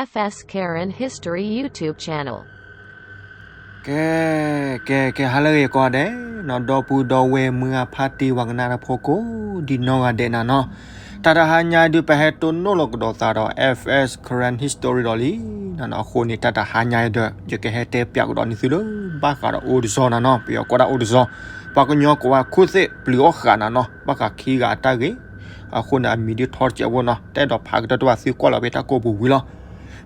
F S Karen History YouTube channel. ကဲ ကဲ ကဲ ဟါလၢအဂ့ၤကိးဂၤဒဲးနီၤ, ဒီပုၢ်ဒီဝဲၢ်မုၢ်ဂၤဖါတံၢ် ပှၤကနၣ်တၢ်ဖိကိးဒံနီၢ်ဂၤဒဲးနၤနီၤ, တၢ်တဟါညါဒုး ပဟဲတိၢ်နီၣ်လီၤကဒီးသးဒီး F S Karen History ဒီးလံနီၤနီၤ. အဃိန့ၣ် တၢ်တဟါညါဒုး ယကဟဲတဲပၠးကဒီးန့ၢ်သုလၢ ဘၣ်ဃးဒီးအိၣ်တစီၤနၤနီၤ, ပယီၤကိးဒၣ်အိၣ်တစီၤ, ပှၤကညီကိးဝဲခိၣ်သ့ၣ်ပျုၤအီၣ်ဃာ်နၤနီၤ, ဘၣ်ဃးခံဂၤအတၢ်ဂ့ၢ်. အဃိန့ၣ် အမံၤဒုးထီတစဲးဖိနီၤ, တအဲၣ်ဒိးဖးကတၢၢ်တဝဲသုကွၢ်လီၤဖဲတၢ်ကိးပူၤဝံၤလီၤ.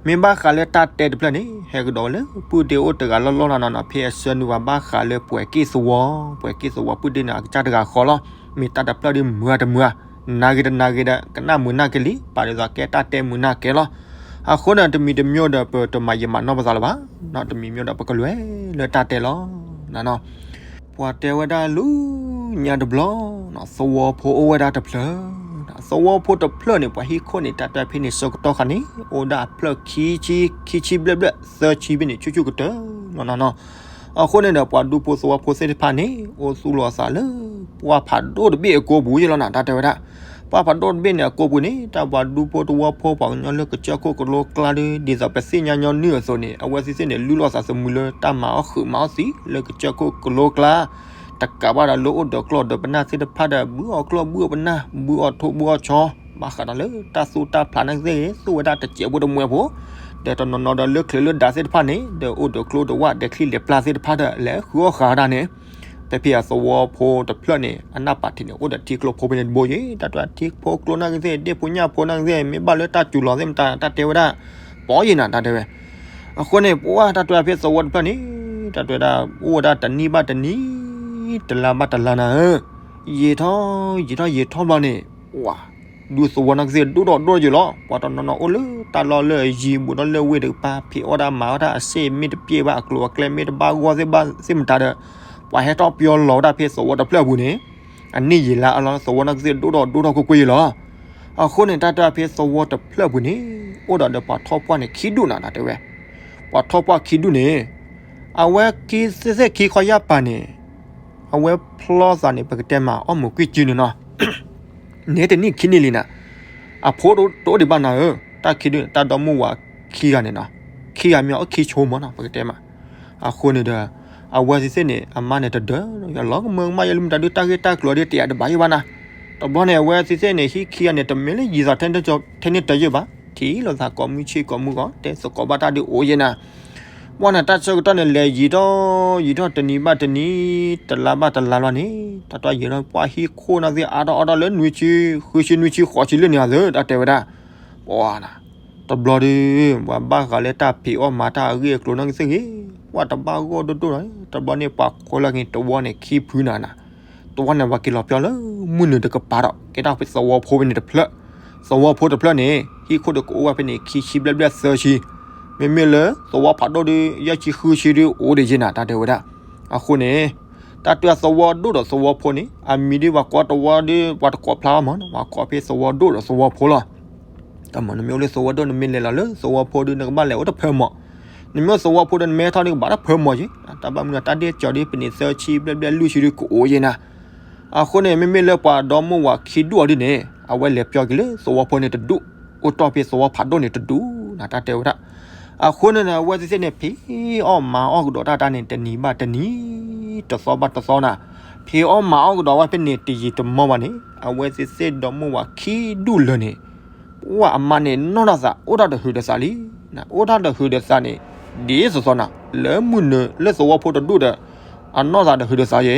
မ့ၢ်ဘၣ်ဃးလၢတၢ်တဲတဖျၢၣ်န့ၣ် ဟဲကဒီးဝဲလၢပုၢ်ဒ့အိၣ်တဂၤလီၢ်လီၢ်နၤနီၤနီၤ, ဖဲအဆၢနုာ်ဝဲဘၣ်ဃးလၢပှဲၤက့ၣ်သဝီ, ပှဲၤက့ၣ်သဝီ ပုၢ်ဒ့န့ၣ် အကစၢ်တဂၤဃီလီၤ. မ့ၢ်တၢ်တဖျၢၣ်ဒ်မုာ်တမုာ်, နၢ်ဂ့ၤတနၢ်ဂ့ၤဒီး ကနၣ်မုာ်နၢ်က့ၤလံ, ပာ်ဒ်သိးကဲတၢ်တဲမုာ်နၢ်က့ၤလီၤ. အဃိန့ၣ် တမံၤတမံၤဒီး ပတမၤယံာ်မၤနီၢ်ပသးလၢၤဘၣ်နီၤ, တမံၤမံၤဒီး ပကလဲၤလၢတၢ်တဲလီၤနၤနီၤ. ပှၤတဲဝဲဒၣ်လၢညါတဘျီ, သဝီဖိအိၣ်ဝဲဒၣ်တဖျၢၣ်, သဝီဖိတဖျၢၣ်န့ၣ် ပှၤဟံၣ်ခိၣ်န့ၣ် တၢ်တဲဖဲန့ၣ် ဆၢကတီၢ်ခါန့ၣ် အိၣ်ဒၣ်အဖျၢၣ်ခံဆံ, ခံဆံဘျဲၣ်ဘျဲၣ် သၢဆံဖဲန့ၣ် ဆူၣ်ဆူၣ်ကတၢၢ်လီၤနၤနီၤ. အဃိန့ၣ်ဒီး ပှၤဒူဖိသဝီဖိသ့ၣ်တဖၣ်န့ၣ် အိၣ်သူၣ်လီၤအသးလၢ ပှၢ်ဖးဒိၣ်တဘ့ၣ်အကိာ်ပူၤယ့လီၤနၤ, တၢ်တဲဝဲဒၣ် ပှၢ်ဖးဒိၣ်တဘ့ၣ်န့ၣ်အကိာ်ပူၤန့ၣ် တၢ်ပှၤဒူဖိသဝီဖိ ပှၤကညီလၢကစၢၢ်ခိၣ်ကလိကျါဒီး ဒ်သိးပသ့ၣ်ညါညီနုၢ်အသိးန့ၣ် အဝဲသ့ၣ်သ့ၣ်န့ၣ် လုၢ်လီၤသးသမူလၢတၢ်မၤအီၣ်ဃုာ်မၤအီၣ်သံ လၢကစၢၢ်ခိၣ်ကလိကျါ, တကးဘၣ်ဒီးလၢအိၣ်ဒီးကျီၢ်ဒီးပနၢ်သ့ၣ်တဖၣ်ဒီး ဘုအီၣ်ကျီၢ်ဘုအီၣ်ပနၢ် ဘုအီၣ်ထိၣ်ဘုအီၣ်ဆီ, ဘၣ်ဃးဒီးလၢတၢ်သူၣ်တၢ်ဖျးနာ်က့သ့ၣ်ဂ့ၤ သူၣ်ဝဲဒၣ်တစဲးဖိတမှဲဖိ, ဒီးတနီၤနီၤဒီးလၢချၢးလၢဒးသ့ၣ်တဖၣ်န့ၣ် ဒီးအိၣ်ဒီးကျိဒီးဝၣ်ဒီးချံလဲၤပျၢ်သ့ၣ်တဖၣ်ဒီး လဲၤဃုအီၣ်ဃာ်ဝဲဒၣ်န့ၣ် ဖဲဖဲအသဝီဖိတဖျၢၣ်န့ၣ် အနၢ်ပာ်ထံးန့ၣ် အိၣ်ဒီးထံကျိဖိဖဲန့ၣ်တဘိယ့, တၢ်တဲဝဲဒၣ်ထံဖိကျိနာ်က့သ့ၣ် ဒ့ၣ်ဖိညၣ်ဖိနာ်က့သ့ၣ် မ့ၢ်ဘၣ်လၢတၢ်စူၤလီၤသ့ၣ်မတၤ တၢ်တဲဝဲဒၣ် ပီယ့နၤ တၢ်တဲဝဲ. အဃိန့ၣ် ပှၢ်တၢ်တဲဝဲဖဲသဝီတဖျၢၣ်န့ၣ် တၢ်တဲဝဲဒၣ် အိၣ်ဝဲဒၣ်တနံၤဘၣ်တနံၤ တလါဘၣ်တလါနၤဧၢ, ယံာ်ထီၣ် ယံာ်ထီၣ်ယံာ်ထီၣ်ဘျီန့ၣ် ပှၢ် ဒူသဝီနာ်က့သ့ၣ်ဒိၣ်ထီၣ်ဒိၣ်ထီၣ်ယ့လီၤ. ပှၤတနီၤနီၤအိၣ်လၢတၢ်လီၢ်လၢအယံၤ ဘူးဒီးလၢဝ့ၢ်တကပၤ ဖံးအီၣ်တၢ်မၤအီၣ်တၢ် အစ့မ့ၢ်တပျဲဘၣ် အကျိၤအကျဲမ့ၢ်တဘၣ်ဂီၢ်သ့ၣ်ဘၣ်သ့ၣ်မတၤဒီး ပှၤဟဲထီၣ်ပယီၤလီၤဝဲဒၣ်ဖဲသဝီတဖျၢၣ်အပူၤန့ၣ် အနံၣ်ယံာ်လါအလီၢ် သဝီနာ်က့သ့ၣ်ဒိၣ်ထီၣ်ဒိၣ်ထီၣ်ကွ့ၢ်ကွ့ၢ်ယ့လီၤ. အဃိန့ၣ် တၢ်တဲဖဲသဝီတဖျၢၣ်အပူၤန့ၣ် အိၣ်ဒီးဒီးပှၤထီၣ်ပှၢ်န့ၣ်ခံဒူၣ်နၤ တၢ်တဲဝဲ. ပှၤထီၣ်ပှၢ်ခံဒူၣ်န့ၣ် အဝဲက့သ့ၣ်သ့ၣ်ခံခီယၢ်ပၤန့ၣ် အဝဲဖျီသးန့ၣ် ပကတဲမး အီၣ်မူးကွံာ်စုန့ၣ်နီၤ န့ၢ်တနံၣ်ခံနံၣ်လံနၤ, အဖိတအိၣ်ဒံးဘၣ်နၤဧၢ, တၢ်ခံဒူၣ်န့ၣ် တၢ်ဒီမါဝၤခံဂၤန့ၣ်နီၤ, ခံဂၤမ့ၢ်အီၣ်ခံဆိမၢ်နီၤ ပကတဲမး. အဃိန့ၣ်ဒီး အဝဲသ့ၣ်သ့ၣ်န့ၣ် အမါန့ၣ်တဒၢ လီၤကမၢကမၣ်ယဲလၢမတၤဒုး တၢ်ဂ့ၢ်တၢ်ကျိၤဒုးတယာ်တဘၣ်ယဲဘၣ်နၤ. တဘျီန့ၣ် အဝဲသ့ၣ်သ့ၣ်န့ၣ် ဟံၣ်ခံဂၤန့ၣ် တမ့ၢ်လၢယံၤသးထဲန့ၣ်တယဲၢ်ဘၣ်, ထံၣ်လိာ်သးကိးမုၢ်ဆ့ၣ်ကိးမုၢ်ဂီၤ တဲသကိးဘၣ်တၢ်ဒုးအိၣ်ယဲနၤ. ပှၢ်န့ၣ် တၢ်ဆၢကတီၢ်န့ၣ် လဲၤယံာ်ထီၣ် ယံာ်ထီၣ်တနံၤဘၣ်တနံၤ တလါဘၣ်တလါလီၤန့ၣ် တၢ်တၢ်ယံာ်ထီၣ် ပှၢ်ဟံၣ်ခိၣ်နာ်က့သ့ၣ်အါထီၣ်အါထီၣ်လၢနွံဆံ ဃုဆံ နွံဆံ ဃိးဆံလၢန့ၣ်အသိး တၢ်တဲဝဲဒၣ်. ပှၢ်နၤ တဘျီဒုး ပှၤဘၣ်ဃးလၢတၢ်ဖံးအီၣ်မၤတၢ်အဂ့ၢ်အကျိၤနာ်က့သ့ၣ်ဂ့ၤ ပှၢ်တဘၣ်ဂီၢ်ဒိၣ်ဒိၣ်လီၤ. တဘျီန့ၣ် ပှၤခိးလၢက့ၤသဝီန့ၣ်ခံဖုနၤနၤ. သဝီန့ၣ် ပှၤက့ၤလီၤပျီလၢမုၢ်နုာ်တကပၤဒီး ကဲဒၣ်သဝီဖိဖဲန့ၣ်တဖျၢၣ်, သဝီဖိတဖျၢၣ်န့ၣ် ဟံၣ်ခိၣ်ဒုးကအိၣ်ဝဲဖဲန့ၣ် ခံဆံဘျဲၣ်ဘျဲၣ်သၢဆံ, မ့မ့ၢ်လၢသဝီဖးဒိၣ်ဒုး ယဲၢ်ဆံဃုဆံဒုးအိၣ်ဒံးယဲနၤ တၢ်တဲဝဲဒၣ်. အဃိန့ၣ် တၢ်တဲသဝီဒိၣ်ဒီးသဝီဖိန့ၣ် အမံၤဒုးပှၤကိးသဝီဒုး ပှၤတကိးဖျါဘၣ်မၢ်နီၤ, ပှၤကိးဖဲသဝီဒိၣ်ဒီးသဝီဖိလီၤ. တၢ်မ့ၢ်နမ့ၢ်အိၣ်လၢသဝီဒိၣ် နမ့ၢ်လဲၤလီၤလၢသဝီဖိဒုး နကဘၣ်လဲၤအိၣ်တဖၢမီၢ်, နမ့ၢ်အိၣ်သဝီဖိဒီး နမ့ၢ်ဟဲထီၣ်ဒုးကဘၣ်တၢ်ဖၢမီၢ်က့ၤ, တၢ်ဘၣ်မနုၤတၢ်ဒ့ၣ်ကီၤဒုး ဖဲန့ၣ်သၢဆံဘျဲၣ်ဘျဲၣ်လွံၢ်ဆံဒုးကအိၣ်ယဲနၤ. အဃိန့ၣ် မ့မ့ၢ်လၢပှၤဒီမါဝၤခံဒူၣ်အီၤဒ်န့ၣ် အဝဲလဲၤပျီက့ၤလၢသဝီဖိန့ၣ်တဒူၣ်, အိၣ်တီၢ်ဖဲသဝီဖးဒိၣ်န့ၣ်တဒူၣ်နၤ တၢ်တဲဝဲဒၣ်. အဃိန့ၣ် အဝဲသ့ၣ်သ့ၣ်န့ၣ် ဖံးအီၣ်မၤအီၣ်ကဒီးတၢ်တၢ်န့ၣ် တနံၤဘၣ်တနံၤ တသီဘၣ်တသီနၤ, ဖံးအီၣ်မၤအီၣ်ကဒီးဝဲဖဲန့ၣ် တယံာ်တမီၢ်ဘၣ်န့ၣ် အဝဲသ့ၣ်သ့ၣ်ဒီမါဝၤခံဒူၣ်လၢာ်န့ၣ် ပှၢ်အမါန့ၣ် နီၢ်ထီၣ်သးအိၣ်တၢ်ဒီးဟုးဒီးသးလံ, အိၣ်တၢ်ဒီးဟုးဒီးသးန့ၣ် ဒ်သိးသိးနၤ, လၢမုၢ်နုာ်လၢသဝီဖိတဒူၣ်ဒီး အနီၢ်သးဒီးဟုးဒီးသးယဲ,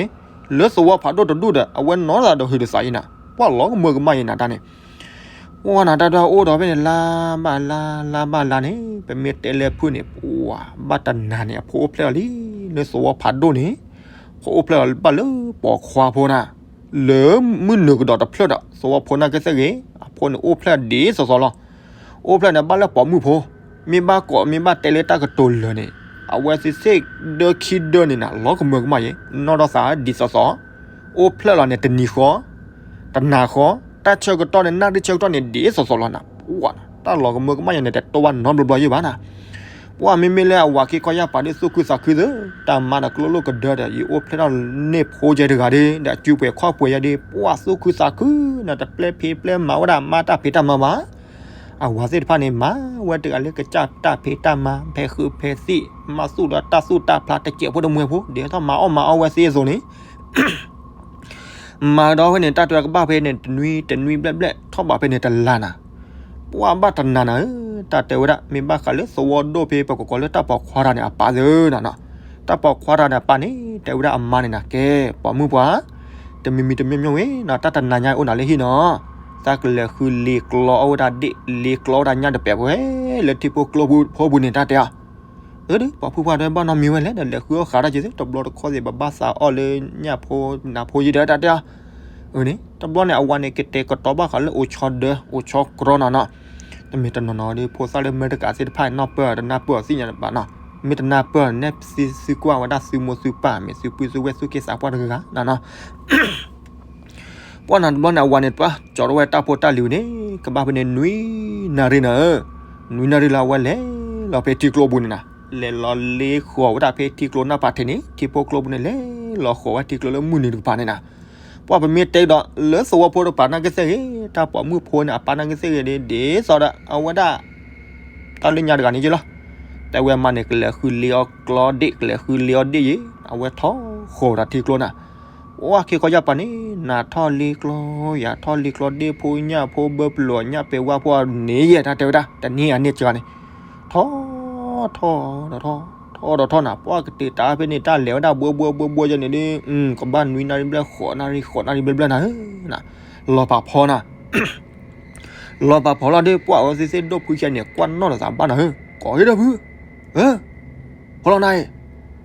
လၢသဝီဖးဒိၣ်တဒူၣ်ဒီး အဝဲနီၢ်သးဒီးဟုးဒီးသးယဲနၤ, ပှၢ်လီၤကမၢကမၣ်ယဲနၤတၢ်န့ၣ်. ပှၢ်နၤတၢ်ဒွဲၣ်အိၣ်ဒီးဖဲန့ၣ် လါဘၣ်လါ လါဘၣ်လါန့ၣ် ပမ့ၢ်တဲလၢဖုၣ်န့ၣ် ပှၢ်ဘၣ်တနၤန့ၣ် အဖိအိၣ်ဖျဲၣ်လီၤလံ, လၢသဝီဖးဒိၣ်န့ၣ် ဖိအိၣ်ဖျဲၣ်လီၤဘၣ်လၢပိာ်ခွါဖိနၤ, လၢမုၢ်နုာ်ကဒီးတဖျၢၣ်ဒီး သဝီဖိနာ်က့သ့ၣ်ဂ့ၤ အဖိန့ၣ်အိၣ်ဖျဲၣ်ဒ်သိးသိးလီၤ. အိၣ်ဖျဲၣ်န့ၣ် ဘၣ်လၢပိာ်မုၣ်ဖိ, မ့ၢ်ဘၣ်ကိးမ့ၢ်ဘၣ်တဲလၢတၢ်ကတိၤလၢာ်န့ၣ် အဝဲသ့ၣ်သ့ၣ်ဒၢခံဒၢန့ၣ်နၤ လီၤကမၢကမၣ်ယဲ, နီၢ်ထီၣ်သးဒ်သိးသိး, အိၣ်ဖျဲၣ်လီၤန့ၣ် တနံၤဃီ တနၤဃီ, တၢ်ဆၢကတီၢ်န့ၣ် နၢ်ဒုးဆၢကတီၢ်န့ၣ် ဒ်သိးသိးလီၤနၤ, ပှၢ်တၢ်လီၤကမၢကမၣ်ယဲန့ၣ် တတိၢ်ဘၣ်နီတဘျီဘျီယဲဘၣ်နၤ. ပှၢ်မ့မ့ၢ်လၢအဝၤခံခီယၢ်ပၤဒုး သူၣ်ခုသးခုသ့, တၢ်မါဒီးကျိလိာ်ကဒၢဒီး ယအိၣ်ဖျဲၣ်ထီၣ်န့ၢ်ဖိယဲတဂၤဒီး ဒီးအစုပှဲၤခီၣ်ပှဲၤယဲဒီး ပှၢ်သူၣ်ခုသးခုနၤ, တပျဲဖံးပျဲမၤဝဲဒၣ် မါတၢ်ဖံးတၢ်မၤဘၣ်. အဝၤသ့ၣ်တဖၣ်န့ၣ် မၤဝဲတဂၤလၢကစၢ်တၢ်ဖံးတၢ်မၤ ဖဲဃုဖဲသံၣ် မၤသူၣ်ဒီးတၢ်သူၣ်တၢ်ဖျါ တစဲးဖိတမှဲၤဖိ ဒ်သိးမၤအီၣ်မၤအီဝဲသ့အသိးန့ၣ် မၤကဒီးဖဲန့ၣ် တၢ်တဲဝဲကဘၣ်ဖဲန့ၣ် တနွံတနွံဘျဲၣ်ဘျဲၣ် ထီၣ်ဘးဖဲန့ၣ်တလါနၤ, ပှၢ်ဘၣ်တနၤနၤဧၢ, တၢ်တဲဝဲဒၣ် မ့ၢ်ဘၣ်ဃးလၢသဝီဒိၣ်ဖဲ ပကကိးလၢတၢ်ပိာ်ခွါတၢ်န့ၣ် အပၢ်သၢနၤနီၤ, တၢ်ပိာ်ခွါတၢ်န့ၣ် အပၢ်န့ၣ် တဲဝဲဒၣ်အမါန့ၣ်နၤ ကဲ ပိာ်မုၣ်ပှၢ် တမံၤမံၤတမံၤမံၤဝဲနီၤ တၢ်တနၤညါအိၣ်နၤလၢဟံၣ်နီၤ, သးကလဲၤဃုလ့ကျီအီၣ်ဝဲဒၣ်ဒ့ၣ် လ့ကျီဝဲဒၣ်ညၣ်တပဲာ်ဖဲ လၢထံဖိကျိဖိပူၤန့ၣ် တၢ်တဲအီၤ အၢ ဒီး ပိာ်မုၣ်ပှၢ်တဲဘၣ်နီတမံၤဝဲလဲၣ် ဒီးလဲၤဃုအီၣ်ဃာ်တၢ်က့ၤသ့ တဘျီတခီၣ်သ့ၣ် ပဘၣ်သးအီၣ်လၢညၣ်ဖိနၤဖိယံၤဒီး တၢ်တဲအီၤ, အၢ န့ၣ် တဘျီန့ၣ် အဝၤန့ၣ် ကတဲာ်ကတီၤဘၣ်ဃးလၢအိၣ်ဆီဒၢ အိၣ်ဆီကြီနီၤနီၤ, တမ့ၢ်တနီၤနီၤဒီး ဖိသၣ်လၢအမဲရကၤသ့ၣ်တဖၣ်န့ၣ် နီၢ်ပၢၢ်တနၢ်ပၢၢ်အီၤသ့ၣ်ညါဘၣ်နီၤ, မ့ၢ်တနၢ်ပၢၢ်န့ၣ် သုကွၢ်ဝဲဒၣ်သုမိၢ်သုပၢ် မ့ၢ်သုပုၢ်သုဝဲၢ် သူၣ်က့သးပှၢ်တဂၤဂၤနီၤနီၤ ပှၢ်နၤတဘျီန့ၣ် အဝၤန့ၣ် ပှၢ်ကၠီထီၣ်ဝဲတၢ်ဖိတၢ်လံၤဝံၤန့ၣ် ကဘၣ်ဖဲန့ၣ်နွံနၣ်ရံၣ်နၤဧၢ, နွံနၣ်ရံၣ်လၢအဝဲလဲၤလီၤဖဲထံကျိပူၤန့ၣ်နၤ, လဲၤလီၤလ့ဃီၤဝဲဒၣ်ဖဲထံကျိနၢ်ပၤထံးန့ၣ် ထံဖိကျိပူၤန့ၣ် လဲၤလီၤဃီၤဝဲထံကျိလၢမုၢ်နုာ်တကပၤန့ၣ်နၤ, ပှၢ်ပမ့ၢ်တဲဒီး လၢသဝီဖိတကပၤနာ်က့သ့ၣ်ဂ့ၤ တၢ်ပိာ်မုၣ်ဖိန့ၣ် အပၢ်နာ်က့သ့ၣ်ဂ့ၤန့ၣ် ဒ်သိးဒီး အဝဲဒၣ် တၢ်လၢညါတဂၤန့ၣ်က့လီၤ, တဲဝဲအမါန့ၣ် ကလဲၤဃုလ့အီၣ်ကျီဒ့ၣ် ကလဲၤဃုလ့အီၣ်ဒ့ၣ်ယံၤ အဝဲထီၣ်ဃီၤတၢ်ထံကျိနၤ, ပှၢ်ခ့ခီယၢ်ပၤန့ၣ် နၤထီၣ်လ့ကျီ ယၤထီၣ်လ့ကျီဒ့ၣ်ဖိညၣ်ဖိဘၢပလီၤ ညၣ်ပဲာ်ဝါဖိန့ၣ်ယဲ တၢ်တဲဝဲဒၣ် တနံၤအန့ၣ်စှၤန့ၣ် ထီၣ်ထီၣ်ဒီးထီၣ် ထီၣ်ဒီးထီၣ်နၤ ပှၢ်ကတ့ၤတၢ်ဖဲန့ၣ် တၢ်လဲၤဝဲဒၣ်ဘှီဘှီဘှီဘှီယဲန့ၣ်ဒီး ကဘၣ်နွံနၣ်ရံၣ်ဘျဲၣ်ဃိးနၣ်ရံၣ်ဃိးနၣ်ရံၣ်ဘျဲၣ်ဘျဲၣ်နၤဧၢ, လီၤပာ်ဖီနၤ လီၤပာ်ဖီလီၤဒီး ပှၢ်အဝဲသ့ၣ်သ့ၣ်ဒိၣ်ဖုဆဲန့ၣ် ကွၢ်နီၣ်ဒီးသးဘၣ်နၤဧၢ, ကိးဟ့ၣ်ဒီးဖု, ဖီလီၤနၤအံၤ,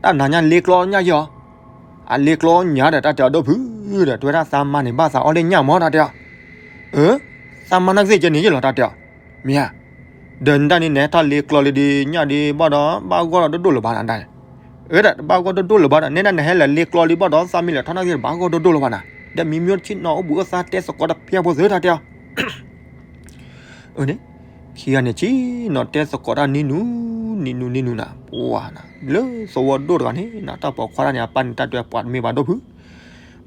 တၢ်နၤညါလ့ကျီညၣ်ယီၤ, အလ့ကျီညၣ်ဒီး တၢ်တဲအီၤဒိၣ်ဖု, ဒီးတဲဝဲဒၣ်သးမါန့ၣ် ဘၣ်သးအီၣ်လၢညၣ်မး တၢ်တဲအီၤ, အၢ, သးမါနာ်က့သ့ၣ်ကဲန့ၣ်ယလီၤ တၢ်တဲအီၤ, မ့ၢ်ဧါ, ဒီးနတၢ်န့ၣ် နဟဲထီၣ်လ့ကျီလံဒီး ညၣ်ဒီးဘၣ်ဒီး ဘၣ်ဂီၢ်ဒီးဒိၣ်ဒိၣ်လၢၤဘၣ်နၤဒၣ်, အၢ ဒီးတဘၣ်ဂီၢ်ဒိၣ်ဒိၣ်လၢၤဘၣ်ဒီး နဲဒၣ်နဟဲလၢလ့ကျီလံဘၣ်ဒီး သးမံလၢထီၣ်နာ်က့ တဘၣ်ဂီၢ်ဒိၣ်ဒိၣ်လၢၤဘၣ်နၤ, ဒီးမံမ့ၢ်ဆ့ၣ်နီၤအိၣ်ဘှံးအိၣ်သါတဲသကိးတဖၣ်ဖိသ့ၣ် တၢ်တဲအီၤ အၢန့ၣ်, ခံဂၤန့ၣ်ဆ့ၣ်နီၤတဲသကိးတၢ်နံၤနူၤ, နံၤနူၤနံၤနူၤနၤ, ပှၢ်နၤ, လၢသဝီဒိၣ်တဂၤန့ၣ်နၤ တၢ်ပိာ်ခွါတၢ်န့ၣ် အပၢ်န့ၣ် တၢ်တဲပှၤတမ့ၢ်ဘၣ်ဒိၣ်ဖု,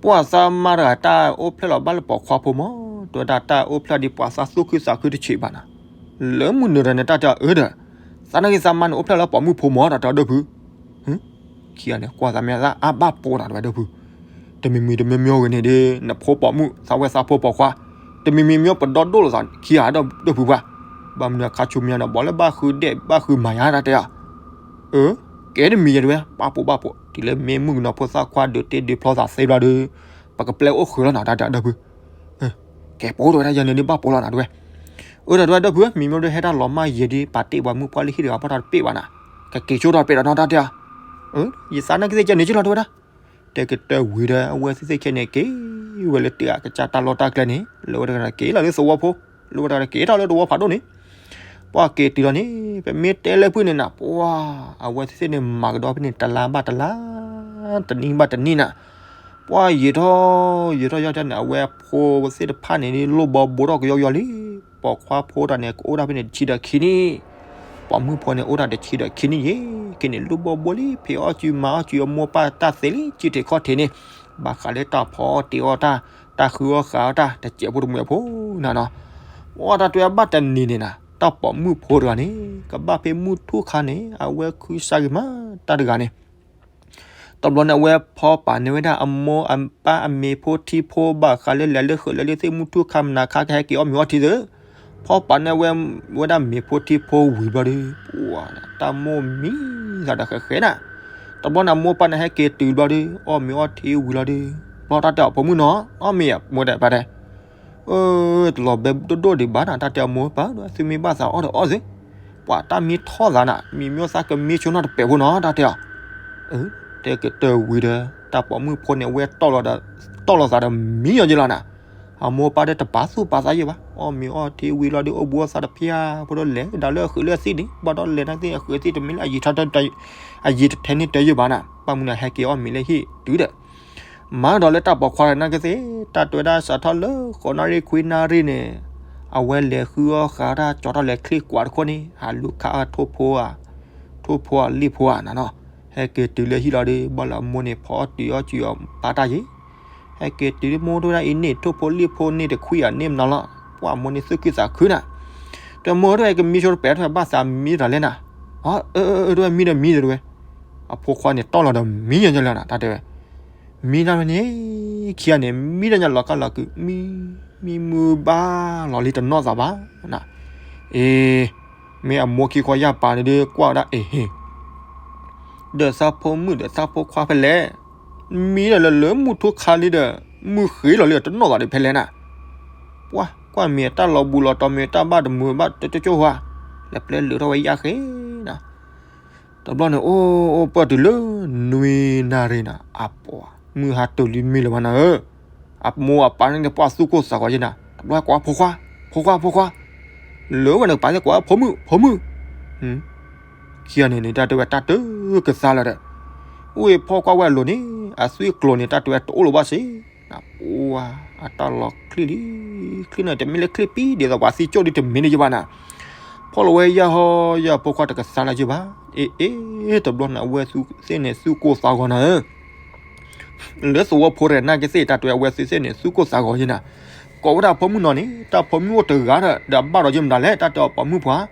ပှၢ်သးမါတဂၤ တၢ်အိၣ်ဖျဲၣ်လီၤဘၣ်လၢပိာ်ခွါဖိမး, တဲဝဲဒၣ်တၢ်အိၣ်ဖျဲၣ်ဒ်ပှၤသးသူၣ်ခုသးခုတဆံးဘၣ်နၤ, လၢမုၢ်နုာ်တၢ်န့ၣ် တၢ်တဲအီၤအၢဒီး, သးနာ်က့သးမါန့ၣ် အိၣ်ဖျဲၣ်လၢပိာ်မုၣ်ဖိမး တၢ်တဲအီၤဒိၣ်ဖု ခံဂၤန့ၣ် ကွၢ်သးမ့ၢ်သးအါဘၣ်ပိာ်နၤ တဲဝဲဒၣ်ဒိၣ်ဖု, တမံၤမံၤတမံၤမံၤဂ့ၤန့ၣ်ဒီး နဖိပိာ်မုၣ် သးဝဲသးဖိပိာ်ခွါ, တမံၤမံၤမံၤပဒီဒိၣ်လိာ်သးခံဂၤဒိၣ်ဖုပှၢ်, ဘၣ်မနုၤအခါဆူမဲာ်ညါဒီး ဘၣ်လၢဘၣ်ဃုဒဲးဘၣ်ဃုမၤယါ တၢ်တဲအီၤ, အၢ, ကဲတမံၤယဲတဝဲ ဘၣ်ပိာ်ဘၣ်ပိာ် တုၤလၢမ့ၢ်မုၣ်ကနီၤဖိသၣ်ခွါဒုးတ့ဒုးဖျီသးသ့ဘျီဒီး ပကပျဲအိၣ်ဃုာ်လီၤနၤ တၢ်တဲအီၤဒိၣ်ဖု, ကဲပိာ်တဝဲဒၣ်ယဲန့ၣ်ဒုးဘၣ်ပိာ်လီၤနၤတဝဲ, အၢဒီးတဝဲဒိၣ်ဖုဧၢ မံၤမ့ၢ်ဒုးဟဲတၢ်လီၤမၢ်ယဲဒ် ပာ်တ့ၢ်ပှၤမုၣ်ပှၢ်လၢဟံၣ်တဂၤဘၣ်တၢ်တပ့ၢ်ဘၣ်နၤ, ကက့ၤဆိထီၣ်တပ့ၢ်ဒီးနီတၢ်တဲအီၤ, အၢ, ယသးနာ်က့သ့ၣ်ကဲန့ၣ်က့လီၤတဝဲဒၣ်, တဲကတၢၢ်ဝံၤဒီး အဝဲသ့ၣ်သ့ၣ်ခဲန့ၣ် က့ၤဝဲလၢတဂၤကစၢ်တၢ်လီၢ်တၢ်ကျဲန့ၣ် လၢဝဲတဂၤက့ၤလီၤလၢသဝီဖိ, လၢဝဲတဂၤက့ၤထီၣ်လၢသဝီဖးဒိၣ်န့ၣ်, ပှၢ်က့ၤတုၤလီၤန့ၣ် ပမ့ၢ်တဲလၢဖုန့ၣ်နၤ ပှၢ်, အဝဲသ့ၣ်သ့ၣ်န့ၣ် မၤကဒီးဖဲန့ၣ် တလါဘၣ်တလါ, တနံၣ်ဘၣ်တနံၣ်နၤ, ပှၢ်ယံာ်ထီၣ်, ယံာ်ထီၣ်ယံာ်ထီၣ်န့ၣ် အဝဲအဖိသ့ၣ်တဖၣ်န့ၣ် လိၣ်ဘီဘိထီၣ်ကယီကယီလံ, ပိာ်ခွါဖိတၢ်န့ၣ် ကအိၣ်ဒၣ်ဖဲန့ၣ်တဆံဒီးခံနံၣ်, ပိာ်မုၣ်ဖိန့ၣ် အိၣ်ဒၣ်တဆံဒီးခံနံၣ်ယဲၢ်, က့ၤန့ၣ် လိၣ်ဘီဘိလံ, ဖံးအီၣ်စုမၤအီၣ်စု အမိၢ်ပၢ်တၢ်သ့လံ, စုထံးခီၣ်ထံးန့ၣ်, ဘၣ်ဃးလၢတၢ်ဖီအီၣ်တ့ၤအီၣ်တၢ်, တၢ်ဃုအီၣ်ဃာ်အီၣ်တၢ် တစဲးဖိတမှဲၤဖိနၤနီၤ, ပှၢ်တၢ်တဲဘၣ်တနံၤန့ၣ်နၤ, တၢ်ပိာ်မုၣ်ဖိတဂၤန့ၣ် ကဘၣ်ဖဲမုၢ်ထူၣ်ခါန့ၣ် အဝဲခုစါဂ့ၤမးတၢ်တဂၤန့ၣ် တဘျီန့ၣ် အဝဲဖီပာ်န့ၢ်ဝဲဒၣ်အမိၢ်အပၢ်အမ့ၤဖိထံဖိ ဘၣ်ဃးလၢလဲၤလၢဃုာ်လၢလၢသ့ၣ်မုၢ်ထူၣ်ခါမနၤခါ ကဟဲက့ၤအီၣ်မ့ၤအီထံသ့ၣ်, ဖီပာ်န့ၢ်ဝဲ, ဝဲဒၣ်မ့ၤဖိထံဖိဝံၤဘျီဒီး, ပှၢ်, တၢ်မိၢ်မံသးဒီးဃဲးဃဲးနၤ, တဘျီန့ၣ် အမိၢ်ပၢ်န့ၣ်ဟဲက့ၤတုၤဘျီဒီး အီၣ်မ့ၤအီထံဝံၤလီၤဒီး, ဘျီတၢ်တဲအီၤဖိမုၣ်နီၤ, အီၣ်မ့ၤယဲၢ် မိၢ်ဒဲးပၢ်ဒဲး အၢ, တလီၤဘဲဒိၣ်ဒိၣ်ဒံးဘၣ်နၤ တၢ်တဲအမိၢ်ပၢ်ဒီး သုမ့ၢ်ဘၣ်သးအီၣ်ဒီးအီၣ်သ့, ပှၤတၢ်မံထီၣ်သးနၤ မံမ့ၢ်သးကမံဆိနီတပဲာ်ဖိနီၤ တၢ်တဲအီၤ, တဲကတၢၢ်ဝံၤဒီး တၢ်ပိာ်မုၣ်ဖိန့ၣ် အဝဲတီၢ်လီၤသးဒီးမံယီၤယဲၢ်လီၤနၤ, အမိၢ်ပၢ်ဒီးတပာ်သူၣ်ပာ်သးယဲၢ်ဘၣ် အီၣ်မ့ၤအီထံဝံၤလီၤဒီး အိၣ်ဘူးအီၣ်သးတဖျၢၣ်ဖိဒီးလဲၤဒၣ်လၢအဃုာ်လၢအသ့ၣ်န့ၣ် ဘၣ်ဒီးလဲၤနာ်က့အဃုာ်အသ့ၣ်တမံၤလၢ အယံၤထဲန့ၣ်တၢ်ယဲၢ်ဘၣ်နၤ ဘၣ်မနုၤဟဲက့ၤအီၣ်မ့ၤလၢဟံၣ်တုၤဒီး မၤကဒီးလၢတၢ်ပိာ်ခွါတဂၤနာ်က့သ့ၣ် တၢ်တဲဝဲဒၣ်စးထီၣ်လၢဃိးနၣ်ရံၣ်ခွံနၣ်ရံၣ်န့ၣ်, အဝဲလဲၤဃုအီၣ်ဃာ်တၢ်ကၠီထီၣ်လဲၤချ့ကွၢ်တခိၣ်န့ၣ် ဟးလူၤခးအထိၣ်ဖိဧါ, ထိၣ်ဖိဧါလံၣ်ဖိဧါနၤနီၤ, ဟဲက့ၤတုၤလၢဟံၣ်လီၤဒီး ဘၣ်လၢအမိၢ်န့ၣ်ဖီအီၣ်တုၤအီၣ်စုအီၤပာ်တၢ်ယံၤ, ဟဲက့ၤတုၤလၢမိၢ်တဲဝဲဒၣ်အံၤန့ၣ် ထိၣ်ဖိလံၣ်ဖိန့ၣ်တခွံဧါန့ၣ်မနီၤလီၤ, ပှၢ်မိၢ်န့ၣ်သူၣ်ခုသးခုနၤ, တ တမုာ်တဝဲ ကမံဆိတပဲာ်ထီၣ်ဘၣ်သးမံတၢ်လဲၣ်နၤ, အၢ အၢ အၢ တဝဲမံဒီးမံဒီးတဝဲ, အဖိခွါန့ၣ်တီၢ်လီၤဒီးမံညီညီလၢၤနၤ တၢ်တဲဝဲ, မံတၢ်န့ၣ် ခံဂၤန့ၣ် မံတၢ်ညါလီၤကၢ်လီၤကုာ် မံ မံမုၢ်ဘၣ်လီၤလံတနီၣ်သးဘၣ်နၤ, အ့ မ့ၢ်အမိၢ်ခံခီယၢ်ပၤန့ၣ်ဒုးကွၢ်ဝဲဒၣ်အ့ဟ့ ဒီးသးဖိမုၣ်ဒီးသးဖိခွါဖဲလဲၣ်, မံဒီးလၢလၢမုၢ်ထူခါလံဒီး မုၢ်ဃ့လီၤလံတနီၣ်သးဒီးဖဲလဲၣ်နၤ, ပှၢ်ကွၢ်မ့ၢ်တၢ်လီၤဘူးလီၤတီၤ မ့ၢ်တၢ်ဘၣ်တမုာ်ဘၣ်တကၠိၢ်ဟါ, လဲၤပျဲလုာ်ထီၣ်ဝဲယၢ်ဃ့နၤ, တဘျီန့ၣ် အိၣ်အိၣ်ပၢၢ်တုၤလၢ နွံနၣ်ရံၣ်နၤ အပှၤ မုၢ်ဟါတၢၤလံမ့ၢ်လၢၤဘၣ်နၤဧၢ, အမိၢ်အပၢ်န့ၣ်ကပှၢ်သူၣ်ကိၢ်သးဂီၤယဲနၤ, တဘျီကွၢ်ဖိခွါ ဖိခွါ ဖိခွါ, လၢဝဲန့ၣ်ကပာ်သ့ၣ်ကွၢ်ဖိမုၣ် ဖိမုၣ် ခံဂၤန့ၣ်န့ၣ် တၢ်တဲဝဲတၢ်တကသါလၢၤဒီး, အိၣ်ဖီၣ်ကွၢ်ဝဲအလိၤန့ၣ် အသွံၣ်ကျိၤန့ၣ် တၢ်တဲဝဲတအိၣ်လၢၤဘၣ်စ့, ပှၢ် အတၢ်လီၤချံလံ, ချံန့ၣ် တမ့ၢ်လၢချံပံၤ ဒ်သိးပှၤသံကၠိၣ်ဒ်တမ့ၢ်န့ၣ်ယဘၣ်နၤ, ဖီၣ်လီၤဝဲယၢ်ဟီယၢ်ဖိခွါတကသါလၢၤယဘၣ်, အ့ အ့ တဘျီန့ၣ် အဝဲသ့ၣ်န့ၣ် သူၣ်ကိၢ်သးဂီၤနၤဧၢ လၢသဝီဖိတဂၤနာ်က့သ့ၣ် တၢ်တဲဝဲသ့ၣ်သ့ၣ်န့ၣ် သူၣ်ကိၢ်သးဂီၤယဲနၤ, ကိးဝဲဒၣ်ဖိမုၣ်နီၤန့ၣ် တၢ်ဖိမုၣ်အိၣ်တဂၤဒီး ဒီးဘၣ်ဒီးယဲမတၤလဲၣ် တၢ်တဲအီၤပိာ်မုၣ်ပှၢ်,